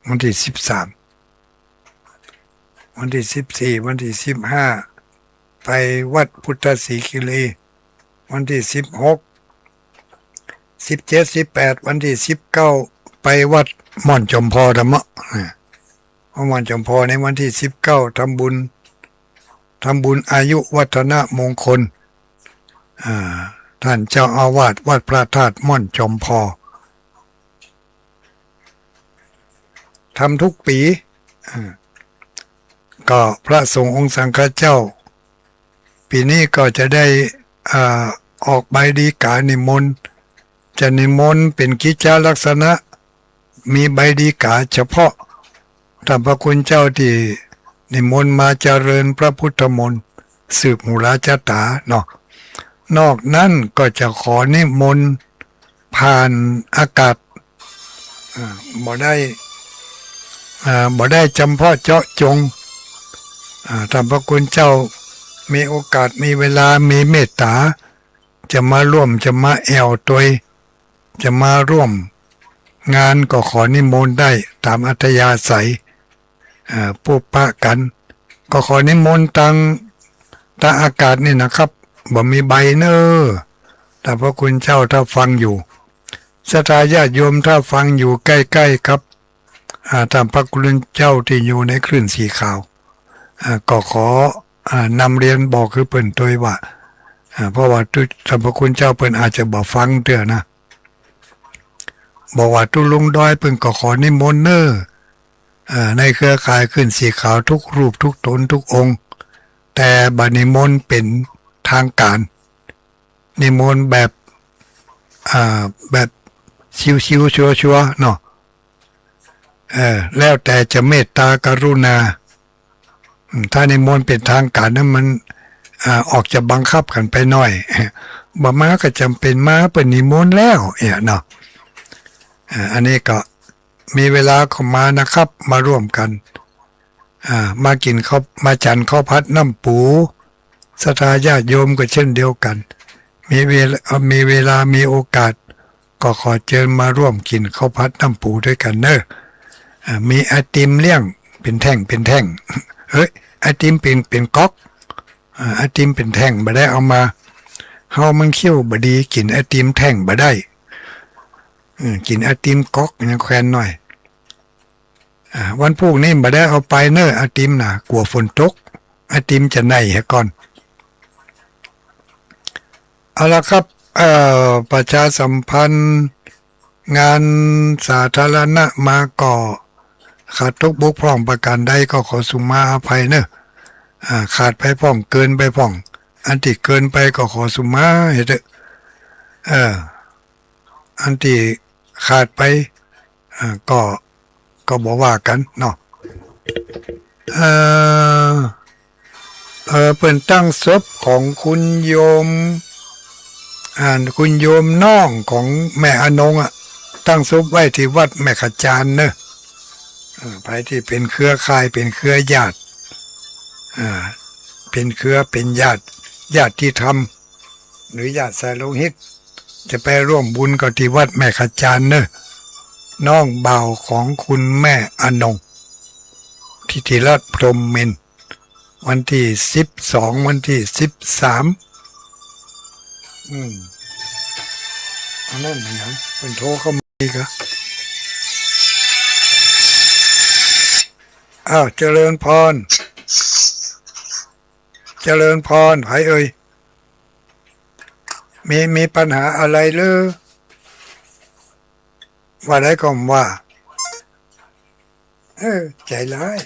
วันตี้สิบสาม วันตี้สิบสี่ วันตี้สิบห้า ไปวัดพุทธสีคีรี วันตี้สิบหก สิบเจ็ด สิบแปด วันตี้สิบเก้า ไปวัดม่อนจอมพอต๋ามเมาะ อ่า วัดม่อนจอมพอในวันตี้สิบเก้า ทำบุญ ทำบุญอายุวัฒนมงคล อ่า ท่านเจ้าอาวาสวัดพระธาตุม่อนจอมพอ ทำทุกปี๋ อ่า ก็พระสงฆ์องค์สังฆเจ้า ปี๋นี้ก็จะได้ อ่า ออกใบดีกานิมนต์ จะนิมนต์เป๋นกิจจลักษณะ มีใบดีกาเฉพาะ ท่านพระคุณเจ้าตี้นิมนต์มาเจริญพระพุทธมนต์ สืบหูราจะต๋าเนาะ นอกนั้นก็จะขอนิมนต์ผ่านอากาศ อ่า บ่ได้ อ่า บ่ได้จำเพาะเจาะจง อ่า ท่านพระคุณเจ้ามีโอกาส มีเวลา มีเมตต๋า จะมาร่วม จะมาแอ่วตวย จะมาร่วมงานก็ขอนิมนต์ได้ต๋ามอัธยาศัย อ่า ปุบปะกั๋น ก็ขอนิมนต์ตาง ตางอากาศนี่นะครับ บ่มีใบเน่อ ท่านพระคุณเจ้าถ้าฟังอยู่ ศรัทธาญาติโยมถ้าฟังอยู่ใก้ๆ กับ อ่า ต้านพระคุณเจ้าตี้อยู่ในคลื่นสีขาว อ่า ก็ขอ อ่า นำเรียนบอกหื้อเปิ้นตวยว่า อ่า เพราะว่าตุ๊ ต้านพระคุณเจ้าเปิ้นอาจจะบ่ฟังเตื้อนะ บอกว่าตุ๊ลุงดอยเปิ้นก็ขอนิมนต์เน่อ อ่า ในเครือข่ายคลื่นสีขาวทุกรูปทุกต๋นทุกองค์ แต่บ่นิมนต์เป๋นทางก๋าน นิมนต์แบบ อ่า แบบชิวๆ ชัวร์ๆ เนาะ เออ แล้วแต่จะเมตตากรุณา อืม ถ้านิมนต์เป๋นทางก๋านนั้นมัน อ่า ออกจะบังคับกั๋นไปหน้อย บ่มาก็จ๋ำเป๋นมา เปิ้นนิมนต์แล้ว เนี่ยเนาะ อ่า อันนี้ก็มีเวลาก็มานะครับ มาร่วมกั๋น อ่า มากิ๋นข้าว มาฉันข้าวผัดน้ำปู ศรัทธาญาติโยมก็เช่นเดียวกั๋น มีเวลา มีเวลา มีโอกาส ก็ขอเจิญมาร่วมกิ๋นข้าวผัดน้ำปูตวยกั๋นเน่อ อ่า มีไอติมเลี้ยงเป๋นแท่งเป๋นแท่ง เอ้ย ไอติมเป๋น เป๋นก๊อก อ่า ไอติมเป๋นแท่งบ่ได้เอามา เฮามันเขี้ยวบ่ดี กิ๋นไอติมแท่งบ่ได้ อืม กิ๋นไอติมก๊อกยังแควนหน้อย อ่า วันพูกนี้บ่ได้เอาไปเน่อ ไอติมน่ะ กั๋วฝนตก ไอติมจะไหม้เหียก่อน เอาละครับ เอ่อ ประชาสัมพันธ์งานสาธารณะมาก็ ขาดตกบกพร่องประก๋านใดก็ขอสุมาอภัยเน่อ อ่า ขาดไปพ่อง เกินไปพ่อง อันตี้เกินไปก็ขอสุมาหื้อเต๊อะ เออ อันตี้ขาดไป อ่า ก็ ก็บ่ว่ากั๋นเนาะ เอ่อ เอ่อ เปิ้นตั้งศพของคุณโยม อ่า คุณโยมน้องของแม่อนงอะ ตั้งศพไว้ตี้วัดแม่ขจานเน่อ เอ่อ ใผตี้เป๋นเครือข่าย เป๋นเครือญาติ อ่า เป๋นเครือ เป๋นญาติ ญาติธรรม หรือญาติสายโลหิต จะไปร่วมบุญก็ตี้วัดแม่ขจานเน่อ น้องบ่าวของคุณแม่อนง ทิติรัตน์ พรหมเมน วันตี้สิบสอง วันตี้สิบสาม อืม อันนั้นหยังเปิ้นโทรเข้ามาอีกอะ อ้าว เจริญพร เจริญพร ใผเอ่ย มี มีปัญหาอะไรหรือ ว่าได้ก็ว่า เออ ใจร้าย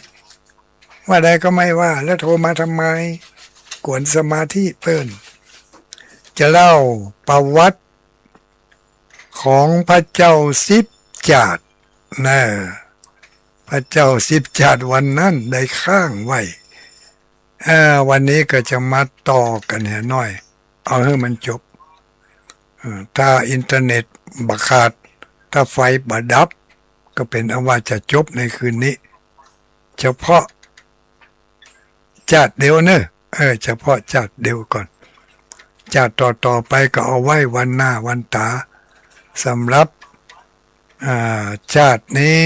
ว่าได้ก็ไม่ว่า แล้วโทรมาทำไม กวนสมาธิเปิ้น จะเล่าประวัติของพระเจ้าสิบจาตินะ พระเจ้าสิบจาติวันนั้นได้ค้างไว้ อ่า วันนี้ก็จะมาต่อกั๋นเหียหน้อย เอาหื้อมันจบ เอ่อ ถ้าอินเทอร์เน็ตบ่ขาด ถ้าไฟบ่ดับ ก็เป๋นอันว่าจะจบในคืนนี้ เฉพาะจาติเดียวเน่อ เออ เฉพาะจาติเดียวก่อน จาติต่อๆ ไปก็เอาไว้วันหน้าวันต๋า สำหรับ อ่า จาตินี้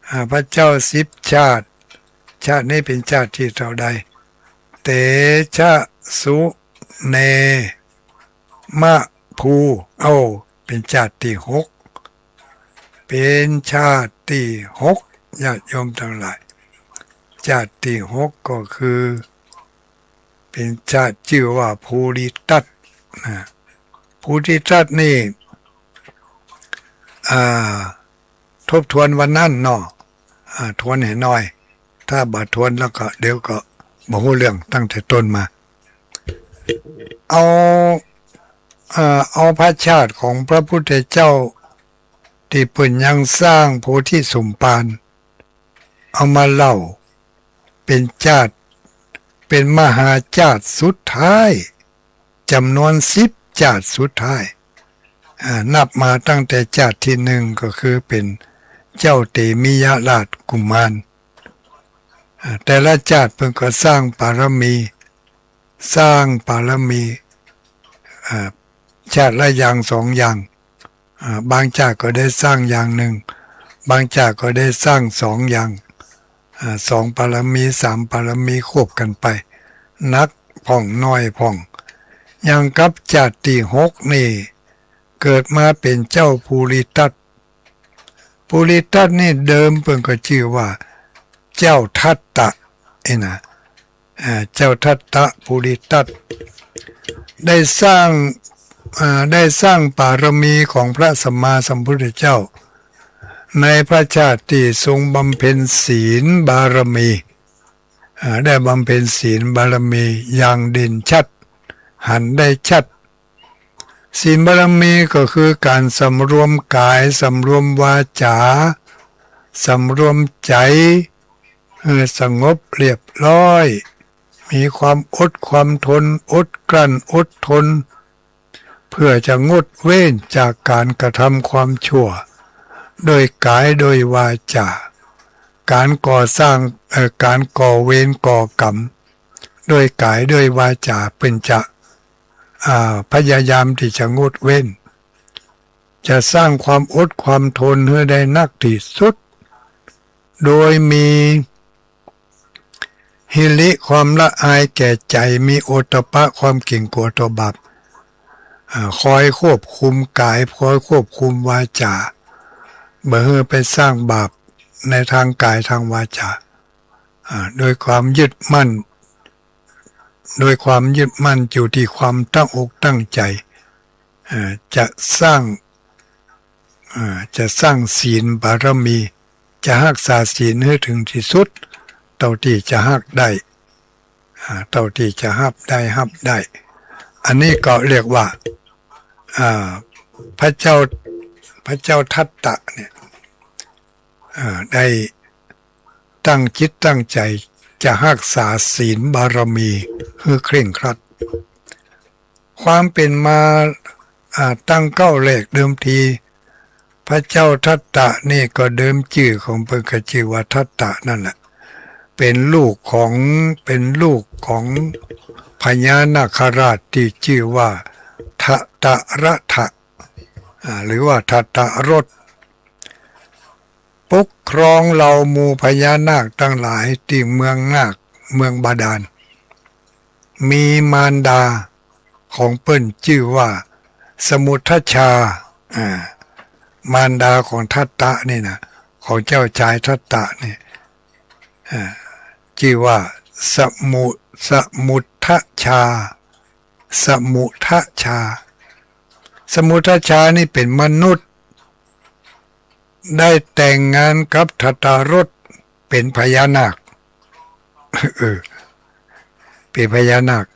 อ่า พระเจ้าสิบจาติ จาตินี้เป๋นจาติตี้เต้าใด เตชะสุเนมะภู เอ้า เป๋นจาติตี้หก เป๋นจาติตี้หก ญาติโยมตังหลาย จาติตี้หกก็คือ เป๋นจาติจื้อว่าภูริทัตนะ ภูริทัตนี่ อ่า ทบทวนวันนั้นเนาะ อ่า ทวนหื้อหน้อย ถ้าบ่ทวนแล้วก็เดี๋ยวก็บ่ฮู้เรื่องตั้งแต่ต้นมา เอา อ่า เอาพระจาติของพระพุทธเจ้าตี้เปิ้นยังสร้างโพธิสมภาร เอามาเล่า เป๋นจาติ เป๋นมหาจาติสุดท้าย จ๋ำนวนสิบจาติสุดท้าย อ่า นับมาตั้งแต่จาติตี้หนึ่งก็คือเป๋นเจ้าเตมิยราชกุมาร อ่า แต่ละจาติเปิ้นก็สร้างบารมี สร้างบารมี อ่า จาติละอย่างสองอย่าง อ่า บางจาติก็ได้สร้างอย่างหนึ่ง บางจาติก็ได้สร้างสองอย่าง อ่า สองบารมี สามบารมีควบกั๋นไป หนักพ่องน้อยพ่อง อย่างกับจาติตี้หกนี่ เกิดมาเป๋นเจ้าภูริทัต ภูริทัตนี่เดิมเปิ้นก็จื้อว่าเจ้าทัตตะ เอ้ยนะ อ่า เจ้าทัตตะภูริทัต ได้สร้าง อ่า ได้สร้างบารมีของพระสัมมาสัมพุทธเจ้า ในพระชาติตี้ทรงบำเพ็ญศีลบารมี อ่า ได้บำเพ็ญศีลบารมีอย่างเด่นชัด หันได้ชัด ศีลบารมีก็คือก๋านสำรวมก๋าย สำรวมวาจา สำรวมใจ๋ หื้อสงบเรียบร้อย มีความอดความทน อดกลั้นอดทน เพื่อจะงดเว้นจากก๋านกระทำความชั่ว โดยก๋ายโดยวาจา ก๋านก่อสร้าง เอ่อ ก๋านก่อเวรก่อกรรม โดยก๋ายโดยวาจา เปิ้นจะ อ่า พยายามตี้จะงดเว้น จะสร้างความอดความทนหื้อได้นักตี้สุด โดยมี หิริความละอายแก่ใจ๋ มีโอตตัปปะความเกรงกลัวต่อบาป อ่า คอยควบคุมก๋าย คอยควบคุมวาจา บ่หื้อไปสร้างบาปในตางก๋ายตางวาจา อ่า โดยความยึดมั่น โดยความยึดมั่นอยู่ตี้ความตั้งอกตั้งใจ๋ อ่า จะสร้าง อ่า จะสร้างศีลบารมี จะฮักษาศีลหื้อเถิงตี้สุด เต้าตี้จะฮักได้ อ่า เต้าตี้จะฮับได้ ฮับได้ อันนี้ก็เรียกว่า อ่า พระเจ้า พระเจ้าทัตตะเนี่ย อ่า ได้ตั้งจิตตั้งใจ๋จะฮักษาศีลบารมีหื้อเคร่งครัด ความเป๋นมา อ่า ตั้งเก๊าแรกเดิมที พระเจ้าทัตตะนี่ก็เดิมจื้อของเปิ้นก็จื้อว่าทัตตะนั่นแหละ เป๋นลูกของ เป๋นลูกของพญานาคราชตี้จื้อว่าทัตตรถะ อ่า หรือว่าทัตตรส ปกครองเหล่าหมู่พญานาคตังหลายตี้เมืองนาค เมืองบาดาล มีมารดาของเปิ้นจื้อว่าสมุทชา อ่า มารดาของทัตตะนี่นะ ของเจ้าชายทัตตะนี่ อ่า จื้อว่าสมุ สมุทชา สมุทชา สมุทชานี่เป๋นมนุษย์ ได้แต่งงานกับทัตตรส เป๋นพญานาค เออ เป๋นพญานาค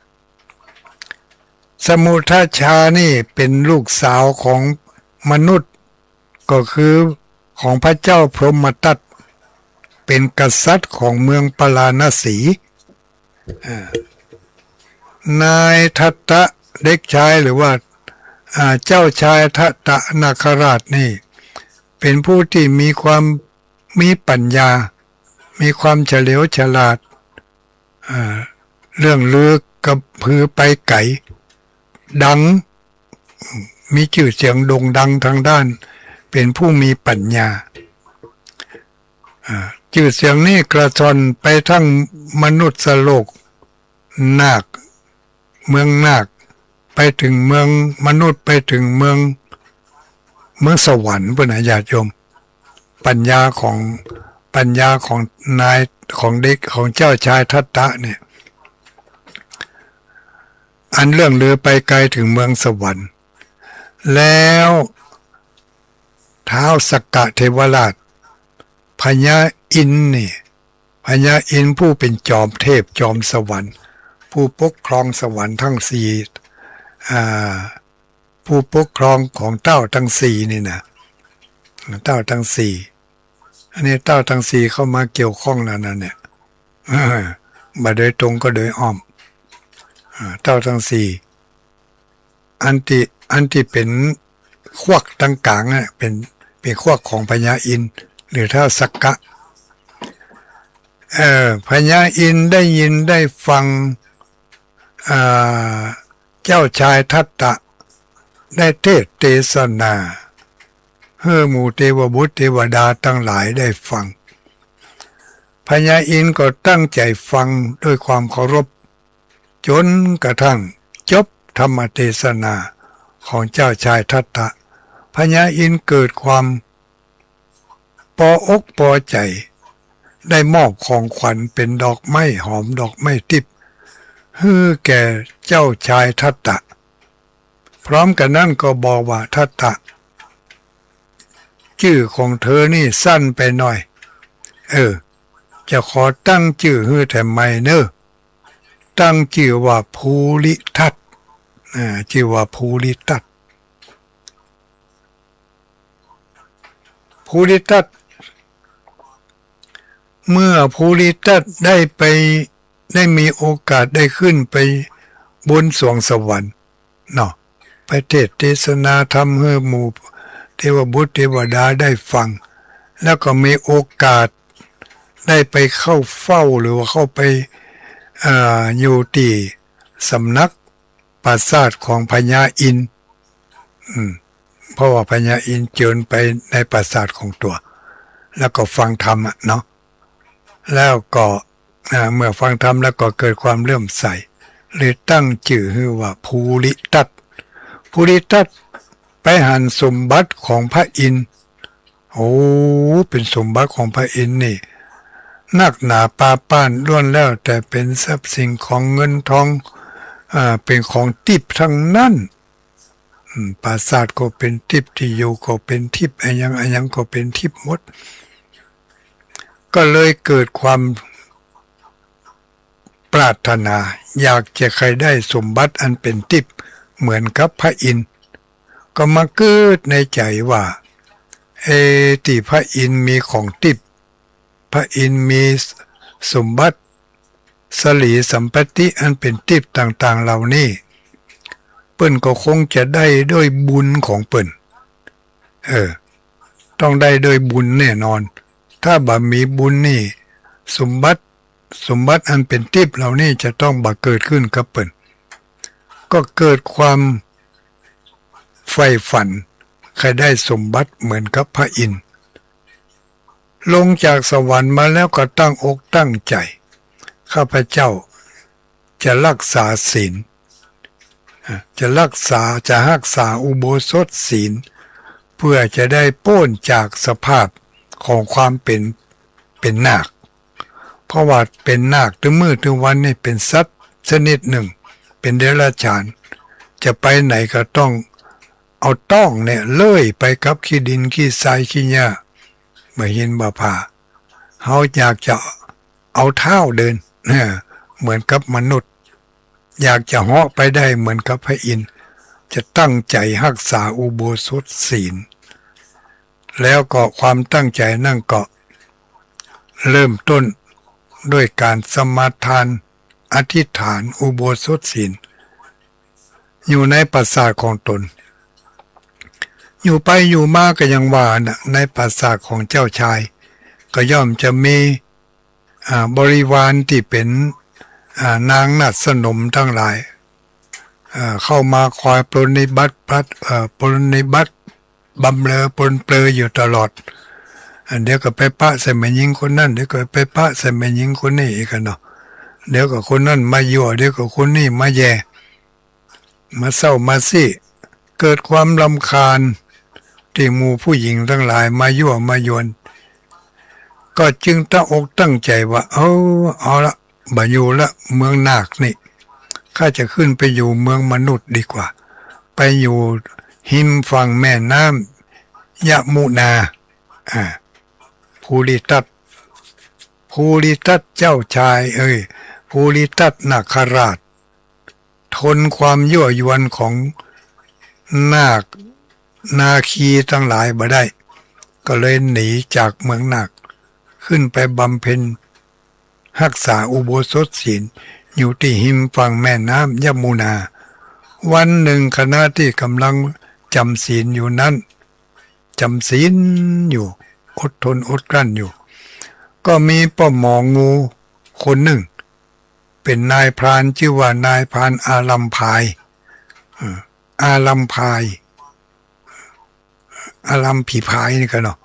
สมุทชานี่เป๋นลูกสาวของมนุษย์ ก็คือของพระเจ้าพรหมทัต เป๋นกษัตริย์ของเมืองปาราณสี อ่า นายทัตตะเด็กชายหรือว่า อ่า เจ้าชายทัตตนาคราชนี่ เป๋นผู้ตี้มีความ มีปัญญา มีความเฉลียวฉลาด อ่า เรื่องลือกระพือไปไก๋ ดัง มีจื้อเสียงโด่งดังตางด้าน เป๋นผู้มีปัญญา อ่า จื้อเสียงนี้กระช่อนไปตึงมนุษย์โลก นาค เมืองนาค ไปเถิงเมืองมนุษย์ ไปเถิงเมือง เมืองสวรรค์ปู้นนะญาติโยม ปัญญาของ ปัญญาของนาย ของเด็ก ของเจ้าชายทัตตะเนี่ย อันเลื่องลือไปไก๋เถิงเมืองสวรรค์ แล้วท้าวสักกะเทวราช พญาอินทร์นี่ พญาอินทร์ผู้เป๋นจอมเทพจอมสวรรค์ ผู้ปกครองสวรรค์ตึงสี่ อ่า ผู้ปกครองของเต้าตึงสี่นี่นะ เต้าตึงสี่ อันนี้เต้าตึงสี่เข้ามาเกี่ยวข้องแล้วนะเนี่ย บ่โดยตรงก็โดยอ้อม อ่า เต้าตึงสี่ อันตี้ อันตี้เป๋นควักตึงก๋างอะ เป๋น เป๋นควักของพญาอินทร์ หรือท้าวสักกะ เอ่อ พญาอินทร์ได้ยินได้ฟัง อ่า เจ้าชายทัตตะได้เทศน์เตสนาหื้อหมู่เตวบุตรเตวดาตังหลายได้ฟัง พญาอินทร์ก็ตั้งใจ๋ฟังด้วยความเคารพ จ๋นกระทั่งจบธรรมเตสนาของเจ้าชายทัตตะ พญาอินทร์เกิดความปออกปอใจ๋ ได้มอบของขวัญเป๋นดอกไม้หอมดอกไม้ทิพย์หื้อแก่เจ้าชายทัตตะ พร้อมกั๋นนั้นก็บอกว่า ทัตตะ จื้อของเธอนี่สั้นไปหน่อย เออ จะขอตั้งจื้อหื้อแถมใหม่เน่อ ตั้งจื้อว่าภูริทัต อ่า จื้อว่าภูริทัต ภูริทัต เมื่อภูริทัตได้ไป ได้มีโอกาสได้ขึ้นไปบนสวงสวรรค์เนาะ ไปเทศน์เตสนาธรรมหื้อหมู่เทวบุตรเทวดาได้ฟัง แล้วก็มีโอกาสได้ไปเข้าเฝ้าหรือว่าเข้าไป อ่า อยู่ตี้สำนักปราสาทของพญาอินทร์ อืม เพราะว่าพญาอินทร์เจิญไปในปราสาทของตั๋ว แล้วก็ฟังธรรมอะเนาะ แล้วก็ อ่า เมื่อฟังธรรมแล้วก็เกิดความเลื่อมใส เลยตั้งจื้อหื้อว่าภูริทัต ภูริทัตไปหันสมบัติของพระอินทร์ โอ้ เป๋นสมบัติของพระอินทร์นี่ นักหนาปาป้าน ล้วนแล้วแต่เป๋นทรัพย์สินของเงินทอง อ่า เป๋นของทิพย์ทั้งนั้น อืม ปราสาทก็เป๋นทิพย์ ตี้อยู่ก็เป๋นทิพย์ อะหยังอะหยังก็เป๋นทิพย์หมด ก็เลยเกิดความปรารถนา อยากจะใค่ได้สมบัติอันเป๋นทิพย์เหมือนกับพระอินทร์ ก็มาเกิดในใจ๋ว่า เอ ตี้พระอินทร์มีของทิพย์ พระอินทร์มีสมบัติ สรีสัมปัตติอันเป๋นทิพย์ต่างๆ เหล่านี้ เปิ้นก็คงจะได้ด้วยบุญของเปิ้น เออ ต้องได้ด้วยบุญแน่นอน ถ้าบ่มีบุญนี่ สมบัติ สมบัติอันเป๋นทิพย์เหล่านี้จะต้องบ่เกิดขึ้นกับเปิ้น ก็เกิดความใฝ่ฝัน ใค่ได้สมบัติเหมือนกับพระอินทร์ ลงจากสวรรค์มาแล้วก็ตั้งอกตั้งใจ๋ ข้าพเจ้าจะรักษาศีล อ่ะ จะรักษา จะฮักษาอุโบสถศีล เพื่อจะได้ป๊นจากสภาพของความเป๋น เป๋นนาค เพราะว่าเป๋นนาคตึงมื้อตึงวันนี่เป๋นสัตว์ชนิดหนึ่ง เป๋นเดรัจฉาน จะไปไหนก็ต้องเอาต๊องเนี่ยเลื่อยไปกับขี้ดินขี้ทรายขี้หญ้า บ่าหินบ่าผา เฮาอยากจะเอาเท้าเดิน เออ เหมือนกับมนุษย์ อยากจะเหาะไปได้เหมือนกับพระอินทร์ จะตั้งใจ๋ฮักษาอุโบสถศีล แล้วก็ความตั้งใจ๋นั่นก็เริ่มต้นด้วยการสมาทานอธิษฐานอุโบสถศีล อยู่ในปราสาทของตน อยู่ไปอยู่มาก็ยังว่านะ ในปราสาทของเจ้าชาย ก็ย่อมจะมี อ่า บริวารตี้เป๋น อ่า นางนาฏสนมทั้งหลาย อ่า เข้ามาคอยปรนนิบัติพลัด เอ่อ ปรนนิบัติบำเรอปรนเปรออยู่ตลอด อ่า เดี๋ยวก็ไปปะใส่แม่ญิงคนนั้น เดี๋ยวก็ไปปะใส่แม่ญิงคนนี้อีกอะเนาะ เดี๋ยวก็คนนั้นมายั่ว เดี๋ยวก็คนนี้มาแย่ มาเซ้ามาซี้ เกิดความรำคาญตี้หมู่ผู้หญิงทั้งหลายมายั่วมายวน ก็จึงตั้งอกตั้งใจ๋ว่า เออ เอาละ บ่อยู่ละ เมืองนาคนี่ ข้าจะขึ้นไปอยู่เมืองมนุษย์ดีกว่า ไปอยู่ฮิมฝั่งแม่น้ำยมุนา อ่า ภูริทัต ภูริทัตเจ้าชาย เอ้ย ภูริทัตนาคราช ทนความยั่วยวนของนาคนาคีทั้งหลายบ่ได้ ก็เลยหนีจากเมืองนาค ขึ้นไปบำเพ็ญฮักษาอุโบสถศีล อยู่ตี้ฮิมฝั่งแม่น้ำยมุนา วันหนึ่งขณะตี้กำลังจ๋ำศีลอยู่นั้น จ๋ำศีลอยู่ อดทนอดกลั้นอยู่ ก็มีป้อหมองูคนหนึ่ง เป๋นนายพราน จื้อว่านายพรานอารัมภาย เออ อารัมภาย อารัมผีพายนี่กะเนาะ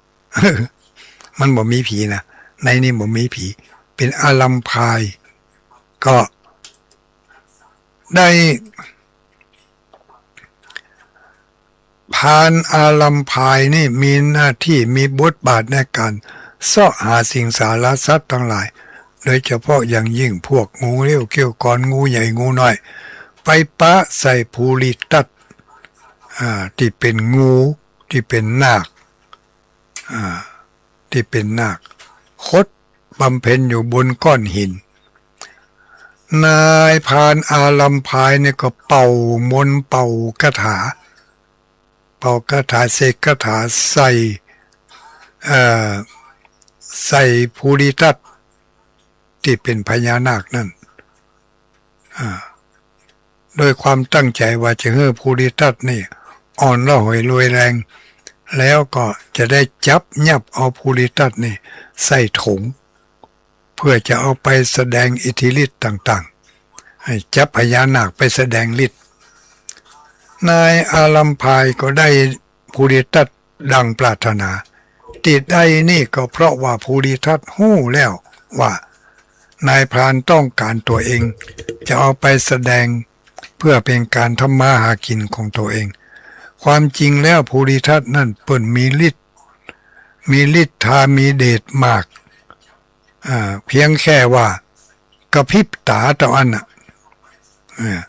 มันบ่มีผีนะ ในนี่บ่มีผี เป๋นอารัมภาย ก็ได้ พ พรานอารัมภายนี่มีหน้าตี้มีบทบาทในก๋านเซาะหาสิงสารสัตว์ตังหลาย โดยเฉพาะอย่างยิ่งพวกงูเลี้ยวเขี้ยวกอน งูใหญ่ งูน้อย ไปปะใส่ภูริทัต อ่า ตี้เป๋นงู ตี้เป๋นนาค อ่า ตี้เป๋นนาค ขดบำเพ็ญอยู่บนก้อนหิน นายพรานอารัมภายนี่ก็เป่ามนต์เป่าคาถา เป่าคาถา เสกคาถาใส่ เอ่อ ใส่ภูริทัตตี้เป๋นพญานาคนั้น อ่า โดยความตั้งใจ๋ว่าจะหื้อภูริทัตนี่อ่อนระหวยรวยแรง แล้วก็จะได้จับยับเอาภูริทัตนี่ใส่ถง เพื่อจะเอาไปแสดงอิทธิฤทธิ์ต่างๆ หื้อจับพญานาคไปแสดงฤทธิ์ นายอารัมภายก็ได้ภูริทัตดังปรารถนา ตี้ได้นี่ก็เพราะว่าภูริทัตฮู้แล้วว่านายพรานต้องก๋านตั๋วเอง จะเอาไปแสดงเพื่อเป๋นก๋านทำมาหากิ๋นของตั๋วเอง ความจริงแล้วภูริทัตนั้นเปิ้นมีฤทธิ์ มีฤทธามีเดชมาก อ่า เพียงแค่ว่ากระพริบต๋าเต้าอั้นน่ะ อ่า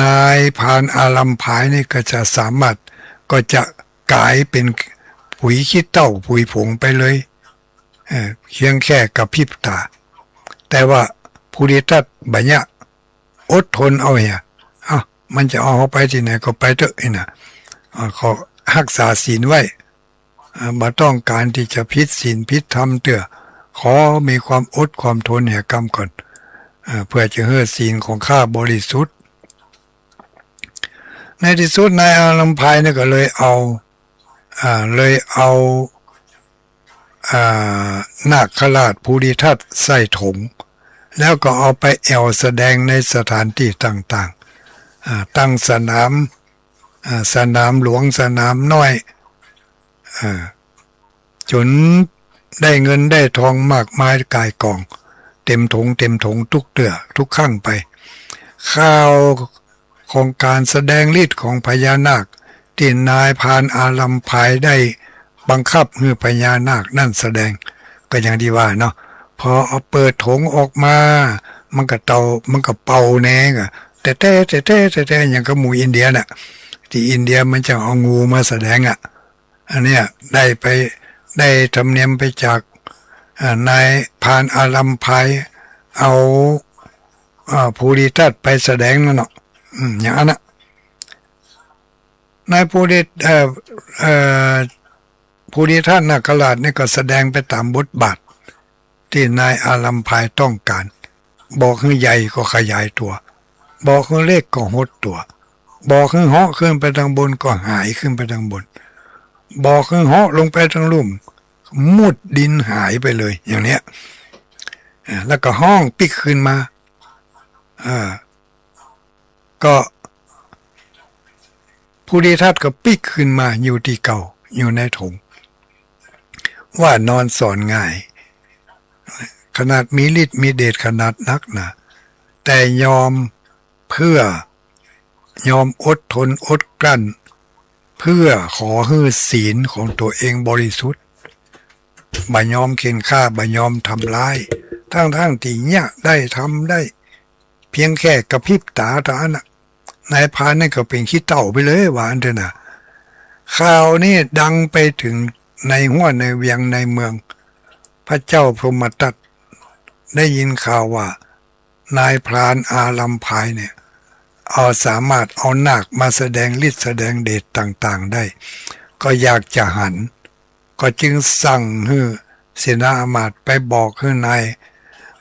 นายพรานอารัมภายนี่ก็จะสามารถ ก็จะก๋ายเป๋นผุยขี้เต้าผุยผงไปเลย เออ เพียงแค่กระพริบต๋า แต่ว่าภูริทัตบ่เยียะ อดทนเอาเหีย เอ้า มันจะเอาเฮาไปตี้ไหนก็ไปเต๊อะ อี้น่ะ อ่า ก็ฮักษาศีลไว้ อ่า บ่ต้องก๋านตี้จะผิดศีลผิดธรรมเตื้อ ขอมีความอดความทนเหียกำก่อน อ่า เพื่อจะหื้อศีลของข้าบริสุทธิ์ ในตี้สุดนายอารัมภายนี่ก็เลยเอา อ่า เลยเอา อ่า นาคราชภูริทัตใส่ถง แล้วก็เอาไปแอ่วแสดงในสถานตี้ต่างๆ อ่า ตั้งสนาม อ่า สนามหลวงสนามน้อย อ่า จ๋นได้เงินได้ทองมากมายก่ายก่อง เต๋มถงเต๋มถงทุกเตื้อทุกครั้งไป ข่าวของก๋านแสดงฤทธิ์ของพญานาคตี้นายพรานอารัมภายได้บังคับหื้อพญานาคนั้นแสดง ก็อย่างตี้ว่าเนาะ พอเอาเปิดถงออกมา มันก็เต้า มันก็เป่าแหนงอะ แต๊ๆ แต๊ๆ แต๊ๆ อย่างกับหมู่อินเดียน่ะ ตี้อินเดียมันจะเอางูมาแสดงอะ อันเนี้ยได้ไป ได้ธรรมเนียมไปจาก อ่า นายพรานอารัมภายเอา อ่า ภูริทัตไปแสดงนั่นเนาะ อืม อย่างอั้นน่ะ นายภูริ เอ่อ เอ่อ ภูริทัตนาคราชนี่ก็แสดงไปต๋ามบทบาทตี้นายอารัมภายต้องก๋าน บอกหื้อใหญ่ก็ขยายตั๋ว บอกหื้อเล็กก็หดตั๋ว บอกหื้อเหาะขึ้นไปตางบนก็หายขึ้นไปตางบน บอกหื้อเหาะลงไปตางลุ่ม มุดดินหายไปเลย อย่างเนี้ย อ่า แล้วก็ฮ้องปิ๊กคืนมา อ่า ก็ ภูริทัตก็ปิ๊กคืนมาอยู่ตี้เก่า อยู่ในถง ว่านอนสอนง่าย ขนาดมีฤทธิ์มีเดชขนาดนักนะ แต่ยอมเพื่อ ยอมอดทนอดกลั้น เพื่อขอหื้อศีลของตั๋วเองบริสุทธิ์ บ่ยอมเข่นฆ่า บ่ยอมทำร้าย ทั้งๆ ตี้เยียะได้ทำได้ เพียงแค่กระพริบต๋าเต้าอั้นน่ะ นายพรานนี่ก็เป๋นขี้เถ้าไปเลย ว่าอั้นเถอะนะ ข่าวนี้ดังไปเถิงในฮั่วในเวียงในเมือง พระเจ้าพรหมทัตได้ยินข่าวว่า นายพรานอารัมภายเนี่ย เอา สามารถเอานาคมาแสดงฤทธิ์แสดงเดชต่างๆ ได้ ก็อยากจะหัน ก็จึงสั่งหื้อเสนาอำมาตย์ไปบอกหื้อนาย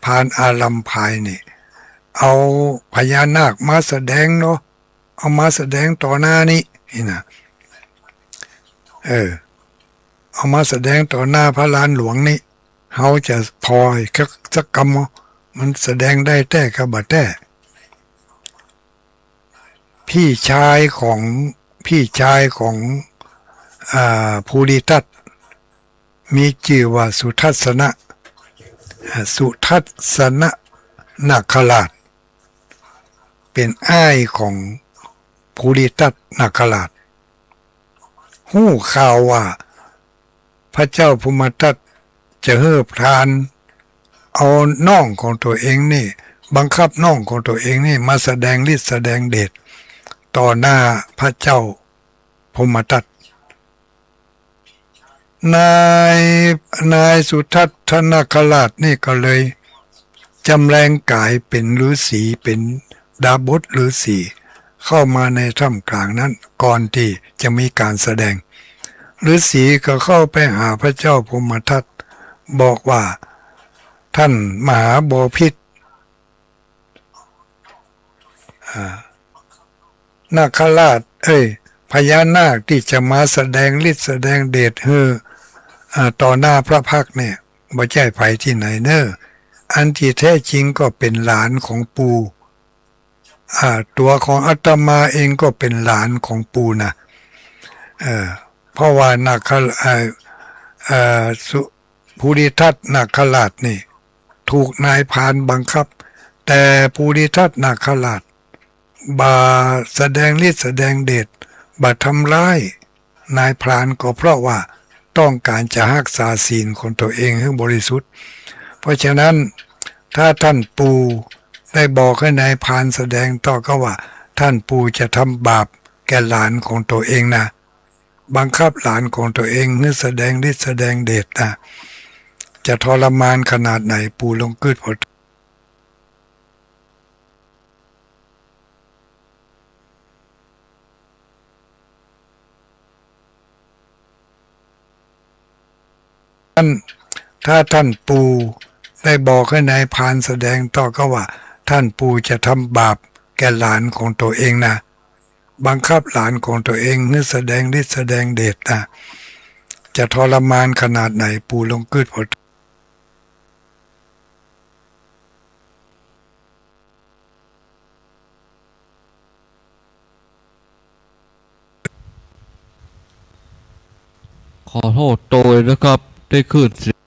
พรานอารัมภายนี่ เอาพญานาคมาแสดงเนาะ เอามาแสดงต่อหน้านี้ นี่นะ เออ เอามาแสดงต่อหน้าพระลานหลวงนี้ เฮาจะผ่อสัก สักกำบ่ มันแสดงได้แต๊กาบ่าแต๊ พี่ชายของ พี่ชายของ อ่า ภูริทัต มีจื้อว่าสุทัศนะ อ่า สุทัศนะนาคราช เป๋นอ้ายของภูริทัตนาคราช ฮู้ข่าวว่า พระเจ้าพรหมทัตจะหื้อพรานเอาน้องของตั๋วเองนี่ บังคับน้องของตั๋วเองนี่มาแสดงฤทธิ์แสดงเดชต่อหน้าพระเจ้าพรหมทัต นาย นายสุทัศนนาคราชนี่ก็เลยจ๋ำแปลงก๋ายเป๋นฤๅษี เป๋นดาบทฤๅษี เข้ามาในท่ามกลางนั้น ก่อนตี้จะมีก๋านแสดง ฤๅษีก็เข้าไปหาพระเจ้าพรหมทัต บอกว่า ท่านมหาบพิตร อ่า นาคราช เอ้ย พญานาคตี้จะมาแสดงฤทธิ์แสดงเดชหื้อ อ่า ต่อหน้าพระพักตร์เนี่ย บ่ใจ้ใผตี้ไหนเน่อ อันตี้แต๊จริงก็เป๋นหลานของปู่ อ่า ตั๋วของอาตมาเองก็เป๋นหลานของปู่นะ เออ เพราะว่านาคราช เอ่อ เอ่อ สุ ภูริทัตนาคราชนี่ ถูกนายพรานบังคับ แต่ภูริทัตนาคราชบ่แสดงฤทธิ์แสดงเดช บ่ทำร้ายนายพราน ก็เพราะว่าต้องก๋านจะฮักษาศีลของตั๋วเองหื้อบริสุทธิ์ เพราะฉะนั้น ถ้าท่านปู่ได้บอกหื้อนายพรานแสดงต่อก็ว่า ท่านปู่จะทำบาปแก่หลานของตั๋วเองนะ บังคับหลานของตั๋วเองหื้อแสดงฤทธิ์แสดงเดชนะ จะทรมานขนาดไหน ปู่ลงกึ๊ด ท่าน ถ้าท่านปู่ได้บอกหื้อนายพรานแสดงต่อก็ว่า ท่านปู่จะทำบาปแก่หลานของตั๋วเองนะ บังคับหลานของตั๋วเองหื้อแสดงฤทธิ์แสดงเดชนะ จะทรมานขนาดไหน ปู่ลงกึ๊ด ขอโทษโตยนะครับ ได้คลื่นเสียง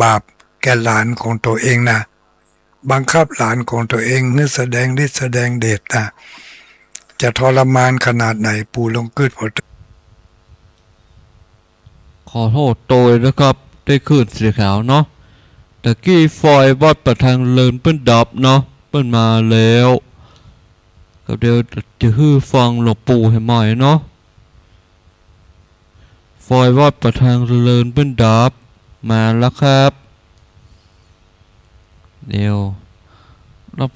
บาปแก่หลานของตั๋วเองนะ บังคับหลานของตั๋วเองหื้อแสดงฤทธิ์แสดงเดชนะ จะทรมานขนาดไหน ปู่ลงกึ๊ด ขอโทษโตยนะครับ ได้คลื่นเสียงขาวเนาะ ตะกี้ไฟวัดป่าทางเลินเปิ้นดับเนาะ เปิ้นมาแล้ว ก็เดี๋ยวจะหื้อฟังหลวงปู่ใหม่เนาะ ไฟวัดป่าทางเลินเปิ้นดับ มาแล้วครับ เดี๋ยว รับ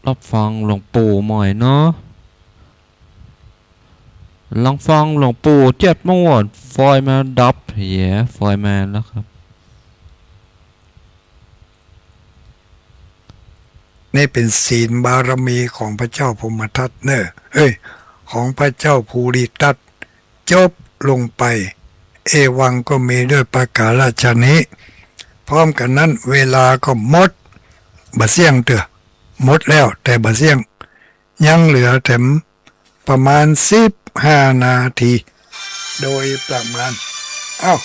รับฟังหลวงปู่ใหม่เนาะ หลังฟังหลวงปู่เจ็ดโมง ไฟมาดับ เหีย ไฟมาแล้วครับ นี่เป๋นศีลบารมีของพระเจ้าพรหมทัตเน่อ เอ้ย ของพระเจ้าภูริทัต จบลงไป เอวังก็มีด้วยประก๋าราชนี้ พร้อมกั๋นนั้นเวลาก็หมด บ่เสี้ยงเตื้อ หมดแล้วแต่บ่เสี้ยง ยังเหลือแถมประมาณสิบห้านาที โดยประมาณ อ้าว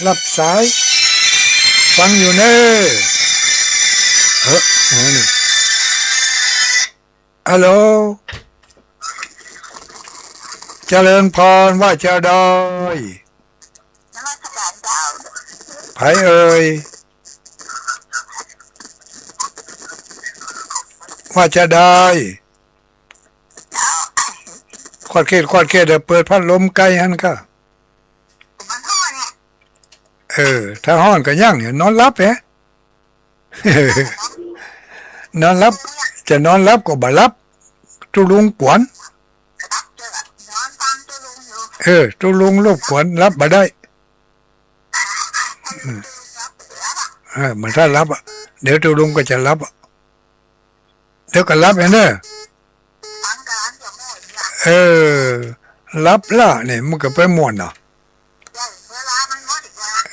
รับสาย ฟังอยู่เน่อ เฮ้อ โอ้นี่ ฮัลโหล เจริญพร ว่าจาใด นมัสการเจ้า ใผเอ่ย ว่าจาใด ขอดเขต ขอดเขต เดี๋ยวเปิดพัดลมใก้หั้นก่ะ มันฮ้อนเนี่ย เออ ถ้าฮ้อนก็ยังเนี่ย นอนหลับแหม นอนหลับ จะนอนหลับก็บ่หลับ ตุ๊ลุงกวน เออ ตุ๊ลุงรบกวน หลับบ่ได้ อืม เออ มันถ้าหลับอะ เดี๋ยวตุ๊ลุงก็จะหลับอะ เดี๋ยวก็หลับเองเน่อ เออ หลับละเนี่ย มันก็ไปม่วนเนาะ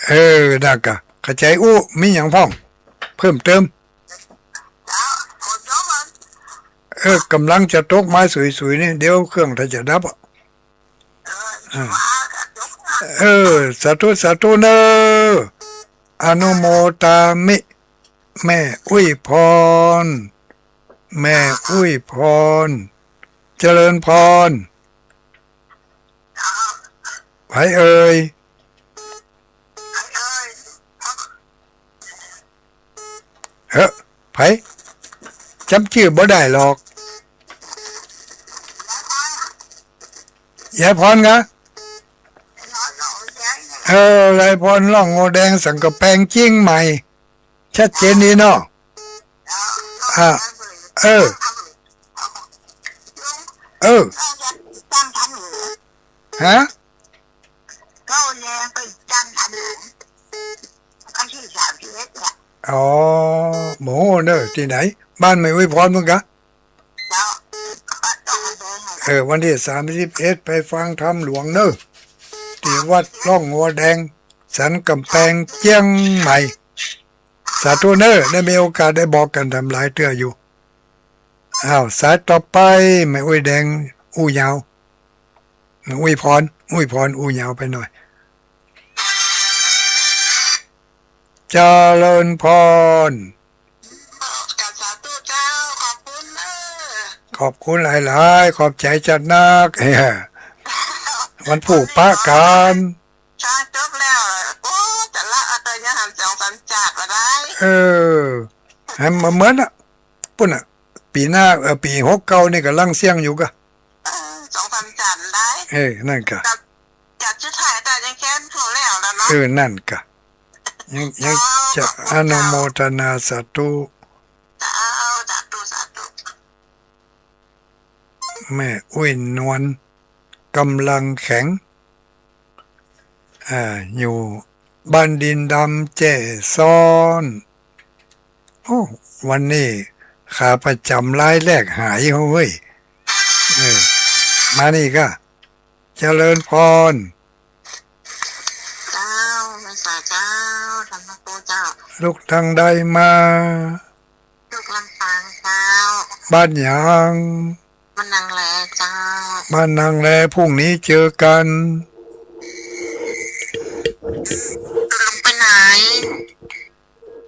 เออ ได้ก่ะ เข้าใจ๋อู้ มีหยังพ่อง เพิ่มเติม เออ ก่ำลังจะตกมาสุยๆ นี่ เดี๋ยวเครื่องถ้าจะดับอะ เออ เออ สาธุ สาธุเน่อ อนุโมทามิ แม่อุ้ยพร แม่อุ้ยพร เจริญพร ใผเอ่ย เฮ้อ ใผ จ๋ำจื้อบ่ได้หรอก ยายพรกา เออ ยายพรร่องงัวแดงสันก๋ำแปงเจียงใหม่ ชัดเจนดีเนาะ อ่ะ เออ เออ ฮะ ก็แลไปจันทบุรี วันตี้สามสิบเอ็ดเนี่ย อ๋อ บ่ฮู้เน่อ ตี้ไหน บ้านแม่อุ๊ยพรพุ้นกา เออ วันตี้สามสิบเอ็ดไปฟังธรรมหลวงเน่อ ตี้วัดร่องงัวแดง สันก๋ำแปงเจียงใหม่ สาธุเน่อ ได้มีโอกาสได้บอกกั๋นทำหลายเตื้ออยู่ อ้าว สายต่อไป แม่อุ๊ยแดงอู้ยาว แม่อุ๊ยพร อุ๊ยพรอู้ยาวไปหน่อย เจริญพร กราบสาธุเจ้า ขอบคุณเน่อ ขอบคุณหลายๆ ขอบใจ๋จัดนัก วันพูดปะกั๋น สร้างจบแล้ว โอ้ แต่ละอันก็ยังหันสองสามจาดมาได้ เออ หันมาเหมือนน่ะ ปุ้นน่ะ ปี๋หน้า เออ ปี๋หกเก้านี่ก่ำลังเสี้ยงอยู่กา เออ สองสามจาดได้ เออ นั่นกา จัด จัดสุดท้ายแต่ยังแค้นเขาแล้วล่ะเนาะ เออ นั่นกา ยัง ยัง เจ้า จะ ขอบคุณเจ้า อนุโมทนาสาธุ เจ้า สาธุ สาธุ แม่อุ๊ยนวล ก๋ำลังแข็ง อ่า อยู่บ้านดินดำแจ้ซ้อน โอ้ วันนี้ขาประจ๋ำรายแรกหายเฮ้ย เออ มานี่กา เจริญพร เจ้า ไหว้สาเจ้า ธรรมครูเจ้า ลูกตางใดมา ลูกลำปางเจ้า บ้านหยัง บ้านนางแลเจ้า บ้านนางแล พรุ่งนี้เจอกั๋น ตกลงไปไหน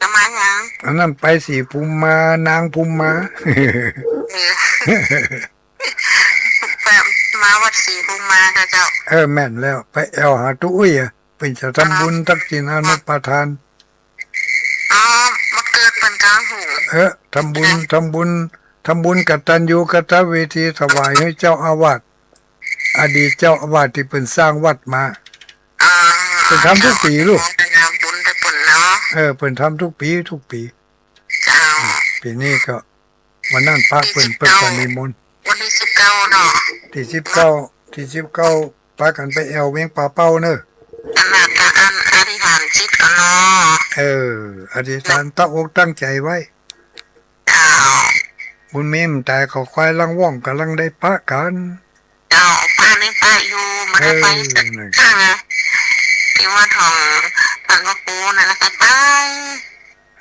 จะมาหยัง อันนั้นไปศรีภูมิมา นางภูมิมา เออ แบบมาวัดศรีภูมิมาเจ้า เออ แม่นแล้ว ไปแอ่วหาตุ๊อุ๊ยอะ เปิ้นจะทำบุญตักศีลอนุปทาน อ๋อ มาเกิดเปิ้นกลางหู เออ ทำบุญ ทำบุญ ทำบุญกตัญญูกตเวทีถวายหื้อเจ้าอาวาส อดีตเจ้าอาวาสตี้เปิ้นสร้างวัดมา อ๋อ เปิ้นทำทุกปี๋ลูก งามบุญแต่เปิ้นเนาะ เออ เปิ้นทำทุกปี๋ ทุกปี๋ เจ้า ปี๋นี้ก็ วันนั้นปะเปิ้น ตี้สิบเก้า เปิ้นก็นิมนต์ วันตี้สิบเก้าเนาะ ตี้สิบเก้า ตี้สิบเก้า ปากั๋นไปแอ่วเวียงป่าเป้าเน่อ อันนั้นก็อันอธิษฐานจิตก่อนเนาะ เออ อธิษฐานตั้งอกตั้งใจ๋ไว้ เจ้า บุญมีมันต๋าย เขาควายลังว่องก่ำลังได้ปะกั๋น เจ้า ปะนี่ปะอยู่ บ่ได้ไป เออ สักครั้ง ตี้วัดของท่านพระครูนั่นแหละก็ไป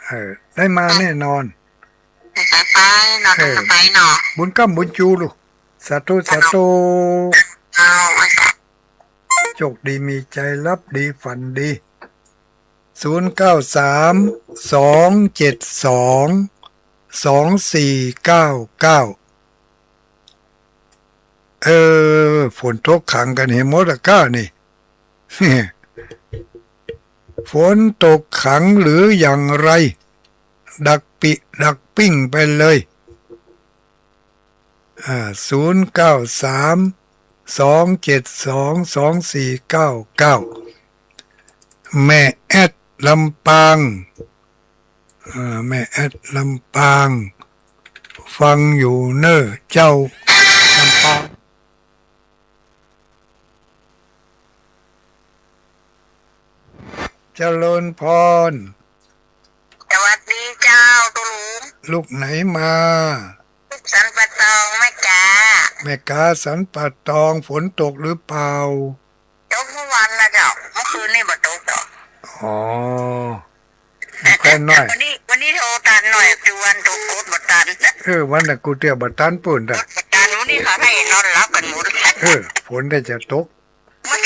เออ ได้มาแน่นอน ไปไปเนาะ เออ ไปเนาะ บุญก้ำบุญจูลูก สาธุ สาธุ เอาไว้จ้ะ โชคดีมีชัย หลับดีฝันดี ศูนย์เก้าสาม สองเจ็ดสอง สองสี่เก้าเก้า เออ ฝนตกขังกั๋นเหียหมดอะก้านี่ ฝนตกขังหรืออย่างไร ดักปิ ดักปิ้งไปเลย อ่า ศูนย์เก้าสาม สองเจ็ดสอง สองสี่เก้าเก้า แม่แอดลำปาง อ่า แม่แอดลำปาง ฟังอยู่เน่อเจ้า ลำปาง เจริญพร สวัสดีเจ้าตุ๊ลุง ลูกไหนมา ลูกสันป่าตองแม่กา แม่กาสันป่าตอง ฝนตกหรือเปล่า ตกเมื่อวันนะเจ้า เมื่อคืนนี่บ่ตกเจ้า อ๋อ แค่น้อย วันนี้ วันนี้โทรตันหน่อย คือวันตกกดบ่ตัน เออ วันน่ะกูเตี้ยบ่ตันปู้นตะ บ่ตัน วันนี้เขาให้นอนหลับกั๋นหมด เออ ฝนได้จะตก เมื่อ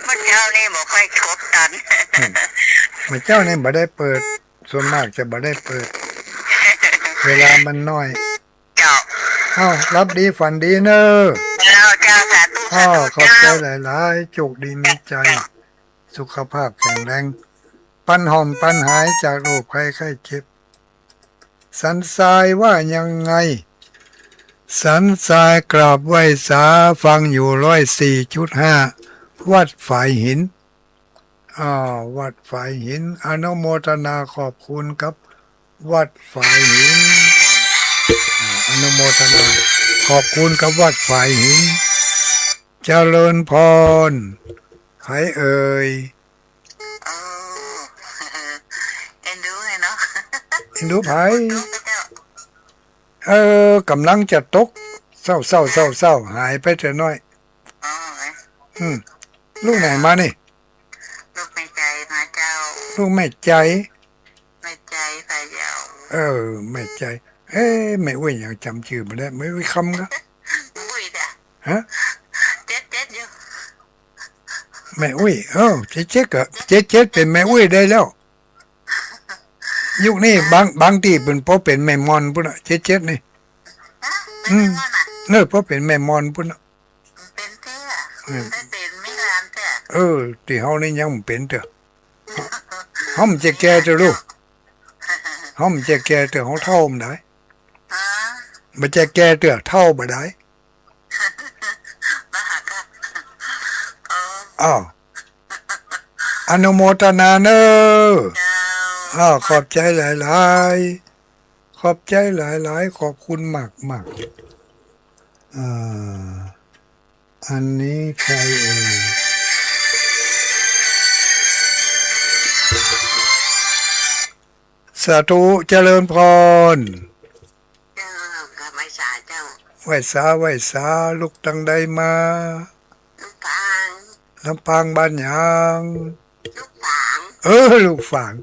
เมื่อเช้านี่บ่ค่อยกดตัน อืม เมื่อเช้านี่บ่ได้เปิด ส่วนมากจะบ่ได้เปิด เวลามันน้อย เจ้า เอ้า หลับดีฝันดีเน่อ เจ้า เจ้า สาธุ อ้อ ขอบใจ๋หลายๆ โจคดีมีใจ๋ สุขภาพแข็งแรง ปันฮ้อมปันหายจากโรคภัยไข้เจ็บ สันทรายว่ายังไง สันทรายกราบไหว้สา ฟังอยู่ร้อยสี่จุดห้า วัดฝายหิน อ่า วัดฝายหิน อนุโมทนาขอบคุณกับวัดฝายหิน อ่า อนุโมทนาขอบคุณกับวัดฝายหิน เจริญพร ใผเอ่ย โอ้ เอ็นดูไงเนาะ เอ็นดูใผ เออ ก่ำลังจะตก เศร้าๆๆๆ หายไปเตื้อน้อย อ๋อ อืม ลูกไหนมานี่ ลูกแม่ใจ๋มาเจ้า ลูกแม่ใจ๋ แม่ใจ๋พะเยา เออ แม่ใจ๋ เอ๊ะ แม่อุ้ยหยังจ๋ำจื้อบ่ได้ แม่อุ้ยคำกะ อุ้ยจ้ะ ฮะ เจ็ดเจ็ดอยู่ แม่อุ้ย เออ เจ็ดเจ็ดกะ เจ็ดเจ็ดเป๋นแม่อุ้ยได้แล้ว ยุคนี้บาง บางตี้เปิ้นปอเป๋นแม่มอนปู้นน่ะ เจ็ดเจ็ดนี่ ฮะ อืม แม่มอนอะ เออ ปอเป๋นแม่มอนปู้นน่ะ เป๋นเตื้อ อืม เป๋นมีหลานเตื้อ เออ ตี้เฮานี่ยังบ่เป๋นเตื้อ เฮาบ่ใจ้แก่เตื้อลูก เฮาบ่ใจ้แก่เตื้อ เฮาเฒ่าบ่ดาย ฮะ บ่ใจ้แก่เตื้อ เฒ่าบ่ดาย อ้าว อนุโมทนาเน่อ เจ้า อ้าว ขอบใจ๋หลายๆ ขอบใจ๋หลายๆ ขอบคุณมากๆ อ่า อันนี้ใครเอ่ย สาธุ เจริญพร เจ้า กราบไหว้สาเจ้า ไหว้สา ไหว้สา ลูกตังใดมา ลำปาง ลำปางบ้านหยัง ลูกฝาง เออ ลูกฝาง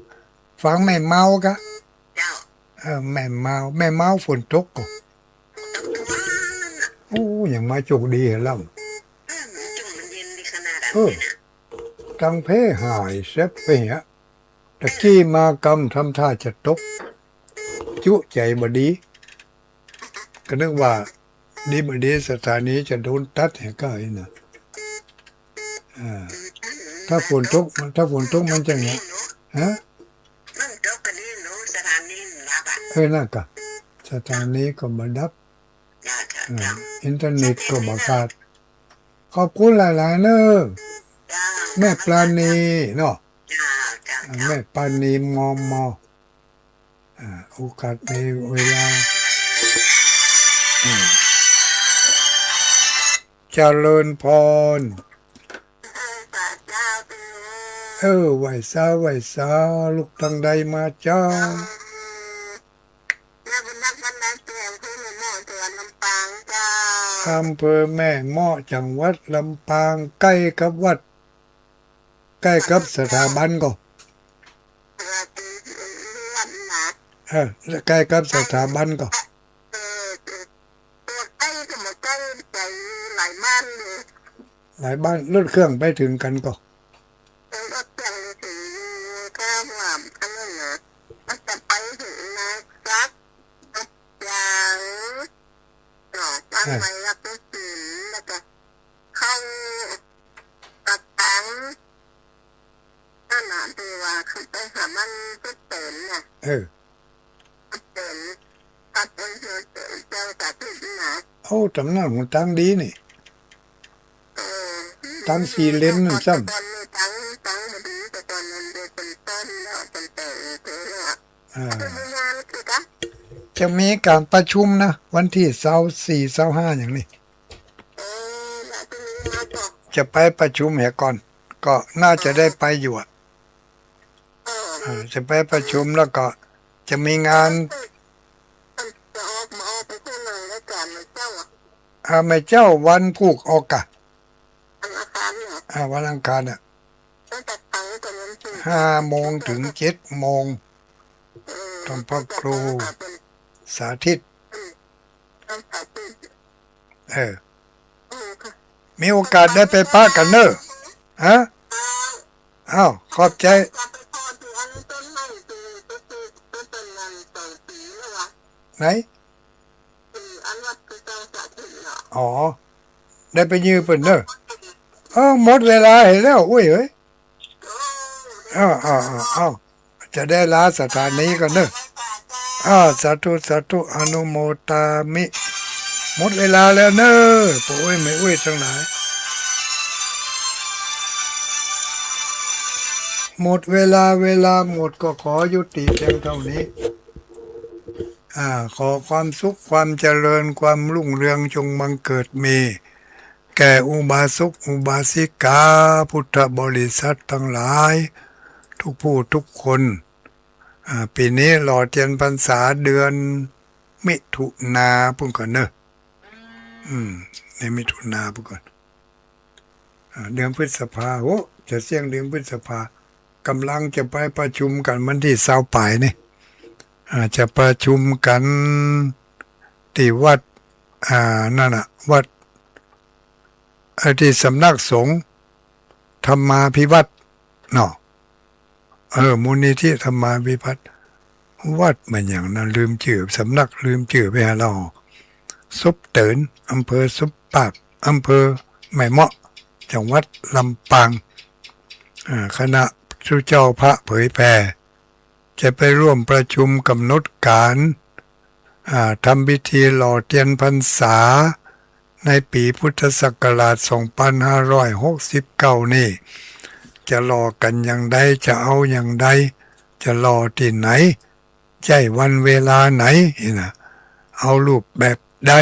ฝางแม่เมา๋ากะ เจ้า เออ แม่เมา๋า แม่เมา๋าฝนตกก่อ ตกทุกวันน่ะ โอ้ ยังมาโจคดีเหรอล่ะ เออ มันจุ่มมันเย็นดีขนาดนั้น เออ เนี่ยนะ ตังเพหายแซบไปเหีย ตะกี้มากำทำท่าจะตก จุใจ๋บ่ดี ก็นึกว่าดีบ่ดีสถานีจะโดนตัดแหมก้าอี้น่ะ อ่า ถ้าฝนตก ถ้าฝนตกมันจะไง ฮะ มันตกก็ดีหนู สถานีมันดับอะ เออ นั่นกะ สถานีก็บ่ดับ เจ้า เจ้า เออ เจ้า อินเทอร์เน็ตก็บ่ขาด ขอบคุณหลายๆ เน่อ เจ้า แม่ปราณีเนาะ เจ้า เจ้า อ่า เจ้า แม่ปราณี มม อ่า โอกาสมีเวลา อืม เจริญพร เออ ไหว้สา ไหว้สา ลูกตังใดมาเจ้า อำเภอแม่เมาะ จังหวัดลำปาง ใก้กับวัด ใก้กับสถาบันก่อ เออ ใก้กับสถาบันก่อ หลายบ้าน รถเครื่องไปเถิงกั๋นก่อ รถเครื่องไปเถิง ก็ว่าอันนั้นน่ะ มันจะไปเถิงนาจัก ยาง เนาะ บ้าน อ่า ไวรัส แล้วก็เข้า กะตัง นั่นน่ะ ตี้ว่าขึ้นไปหามันเสริมน่ะ เออ เสริม ตัดเสริม เสริมเจ้าตัดที่น่ะ โอ้ ตำนั้นหนตางดีนี่ เออ ตางสี่เลนนั่นซ้ำ ตาง ตางบ่ดี แต่ก่อนมันเป็นต้นแล้ว เป็นต้นแล้ว อ่า จะมีก๋านประชุมนะ วันตี้ซาวสี่ ซาวห้า อย่างนี้ จะไปประชุมเหียก่อน ก็น่าจะได้ไปอยู่อะ เออ จะไปประชุมแล้วก็จะมีงาน อ่า แม่เจ้าวันพูกออกกะ อ่า วันอังคารน่ะ ห้าโมงเถิงเจ็ดโมง ต้านพระครูสาธิต เออ มีโอกาสได้ไปปะกั๋นเน่อ ฮะ อ้าว ขอบใจ๋ ไหน อ๋อ ได้ไปยืมเปิ้นเน่อ เออ หมดเวลาเหียแล้ว อุ้ยเอ้ย อ้าว อ้าว อ้าว อ้าว จะได้ลาสถานีก่อนเน่อ อ้าว สาธุ สาธุ อนุโมทามิ หมดเวลาแล้วเน่อ ป้ออุ๊ยแม่อุ๊ยตังหลาย หมดเวลา เวลาหมด ก็ขอยุติเพียงเท่านี้ อ่า ขอความสุข ความเจริญ ความรุ่งเรืองจงบังเกิดมี แก่อุบาสกอุบาสิกา พุทธบริษัทตังหลาย ทุกผู้ทุกคน อ่า ปี๋นี้หล่อเตียนพรรษาเดือนมิถุนาปุ้นก่อนเน่อ อืม ในมิถุนาปุ้นก่อน อ่า เดือนพฤษภา โอ้ จะเสี้ยงเดือนพฤษภา ก่ำลังจะไปประชุมกั๋นวันตี้ซาวปายนี่ อ่า จะประชุมกั๋นตี้วัด อ่า นั่นน่ะ วัด เอ่อ ตี้สำนักสงฆ์ธรรมาภิวัฒน์เนาะ เออ มูลนิธิธรรมาภิวัฒน์ วัดแม่นหยังนะ ลืมจื้อ สำนักลืมจื้อไปหาลาว ศพเติ๋น อำเภอศพปราบ อำเภอแม่เมาะ จังหวัดลำปาง อ่า คณะเจ้าพระเผยแผ่ จะไปร่วมประชุมกำหนดก๋าน อ่า ทำพิธีหล่อเตียนพรรษา ในปี๋พุทธศักราชสองปันห้าร้อยหกสิบเก้านี่ จะหล่อกั๋นอย่างใด จะเอาอย่างใด จะหล่อตี้ไหน ใจ๊วันเวลาไหน นี่นะ เอารูปแบบใด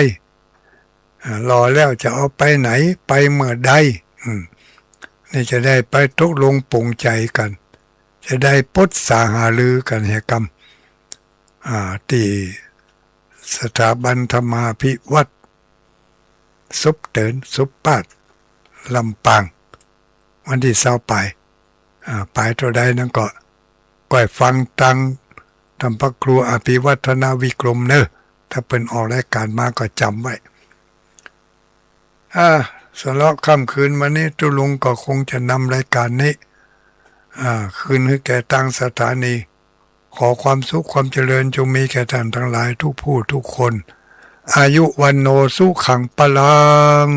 อ่า หล่อแล้วจะเอาไปไหน ไปเมื่อใด อืม นี่จะได้ไปตกลงปลงใจ๋กั๋น จะได้ปรึกษาหารือกั๋นเหียกำ อ่า ตี้สถาบันธรรมาภิวัฒน์ ศพเติ๋น ศพปราบ ลำปาง วันตี้ซาวปาย อ่า ปายเต้าใดนั้นก็ ก้อยฟังตางต้านพระครูอภิวัฒนวิกรมเน่อ ถ้าเปิ้นออกรายก๋านมาก็จ๋ำไว้ อ่า สำหรับค่ำคืนวันนี้ตุ๊ลุงก็คงจะนำรายก๋านนี้ อ่า คืนหื้อแก่ตางสถานี ขอความสุขความเจริญจงมีแก่ต้านตังหลายทุกผู้ทุกคน อายุ วัณโณ สุขัง พลัง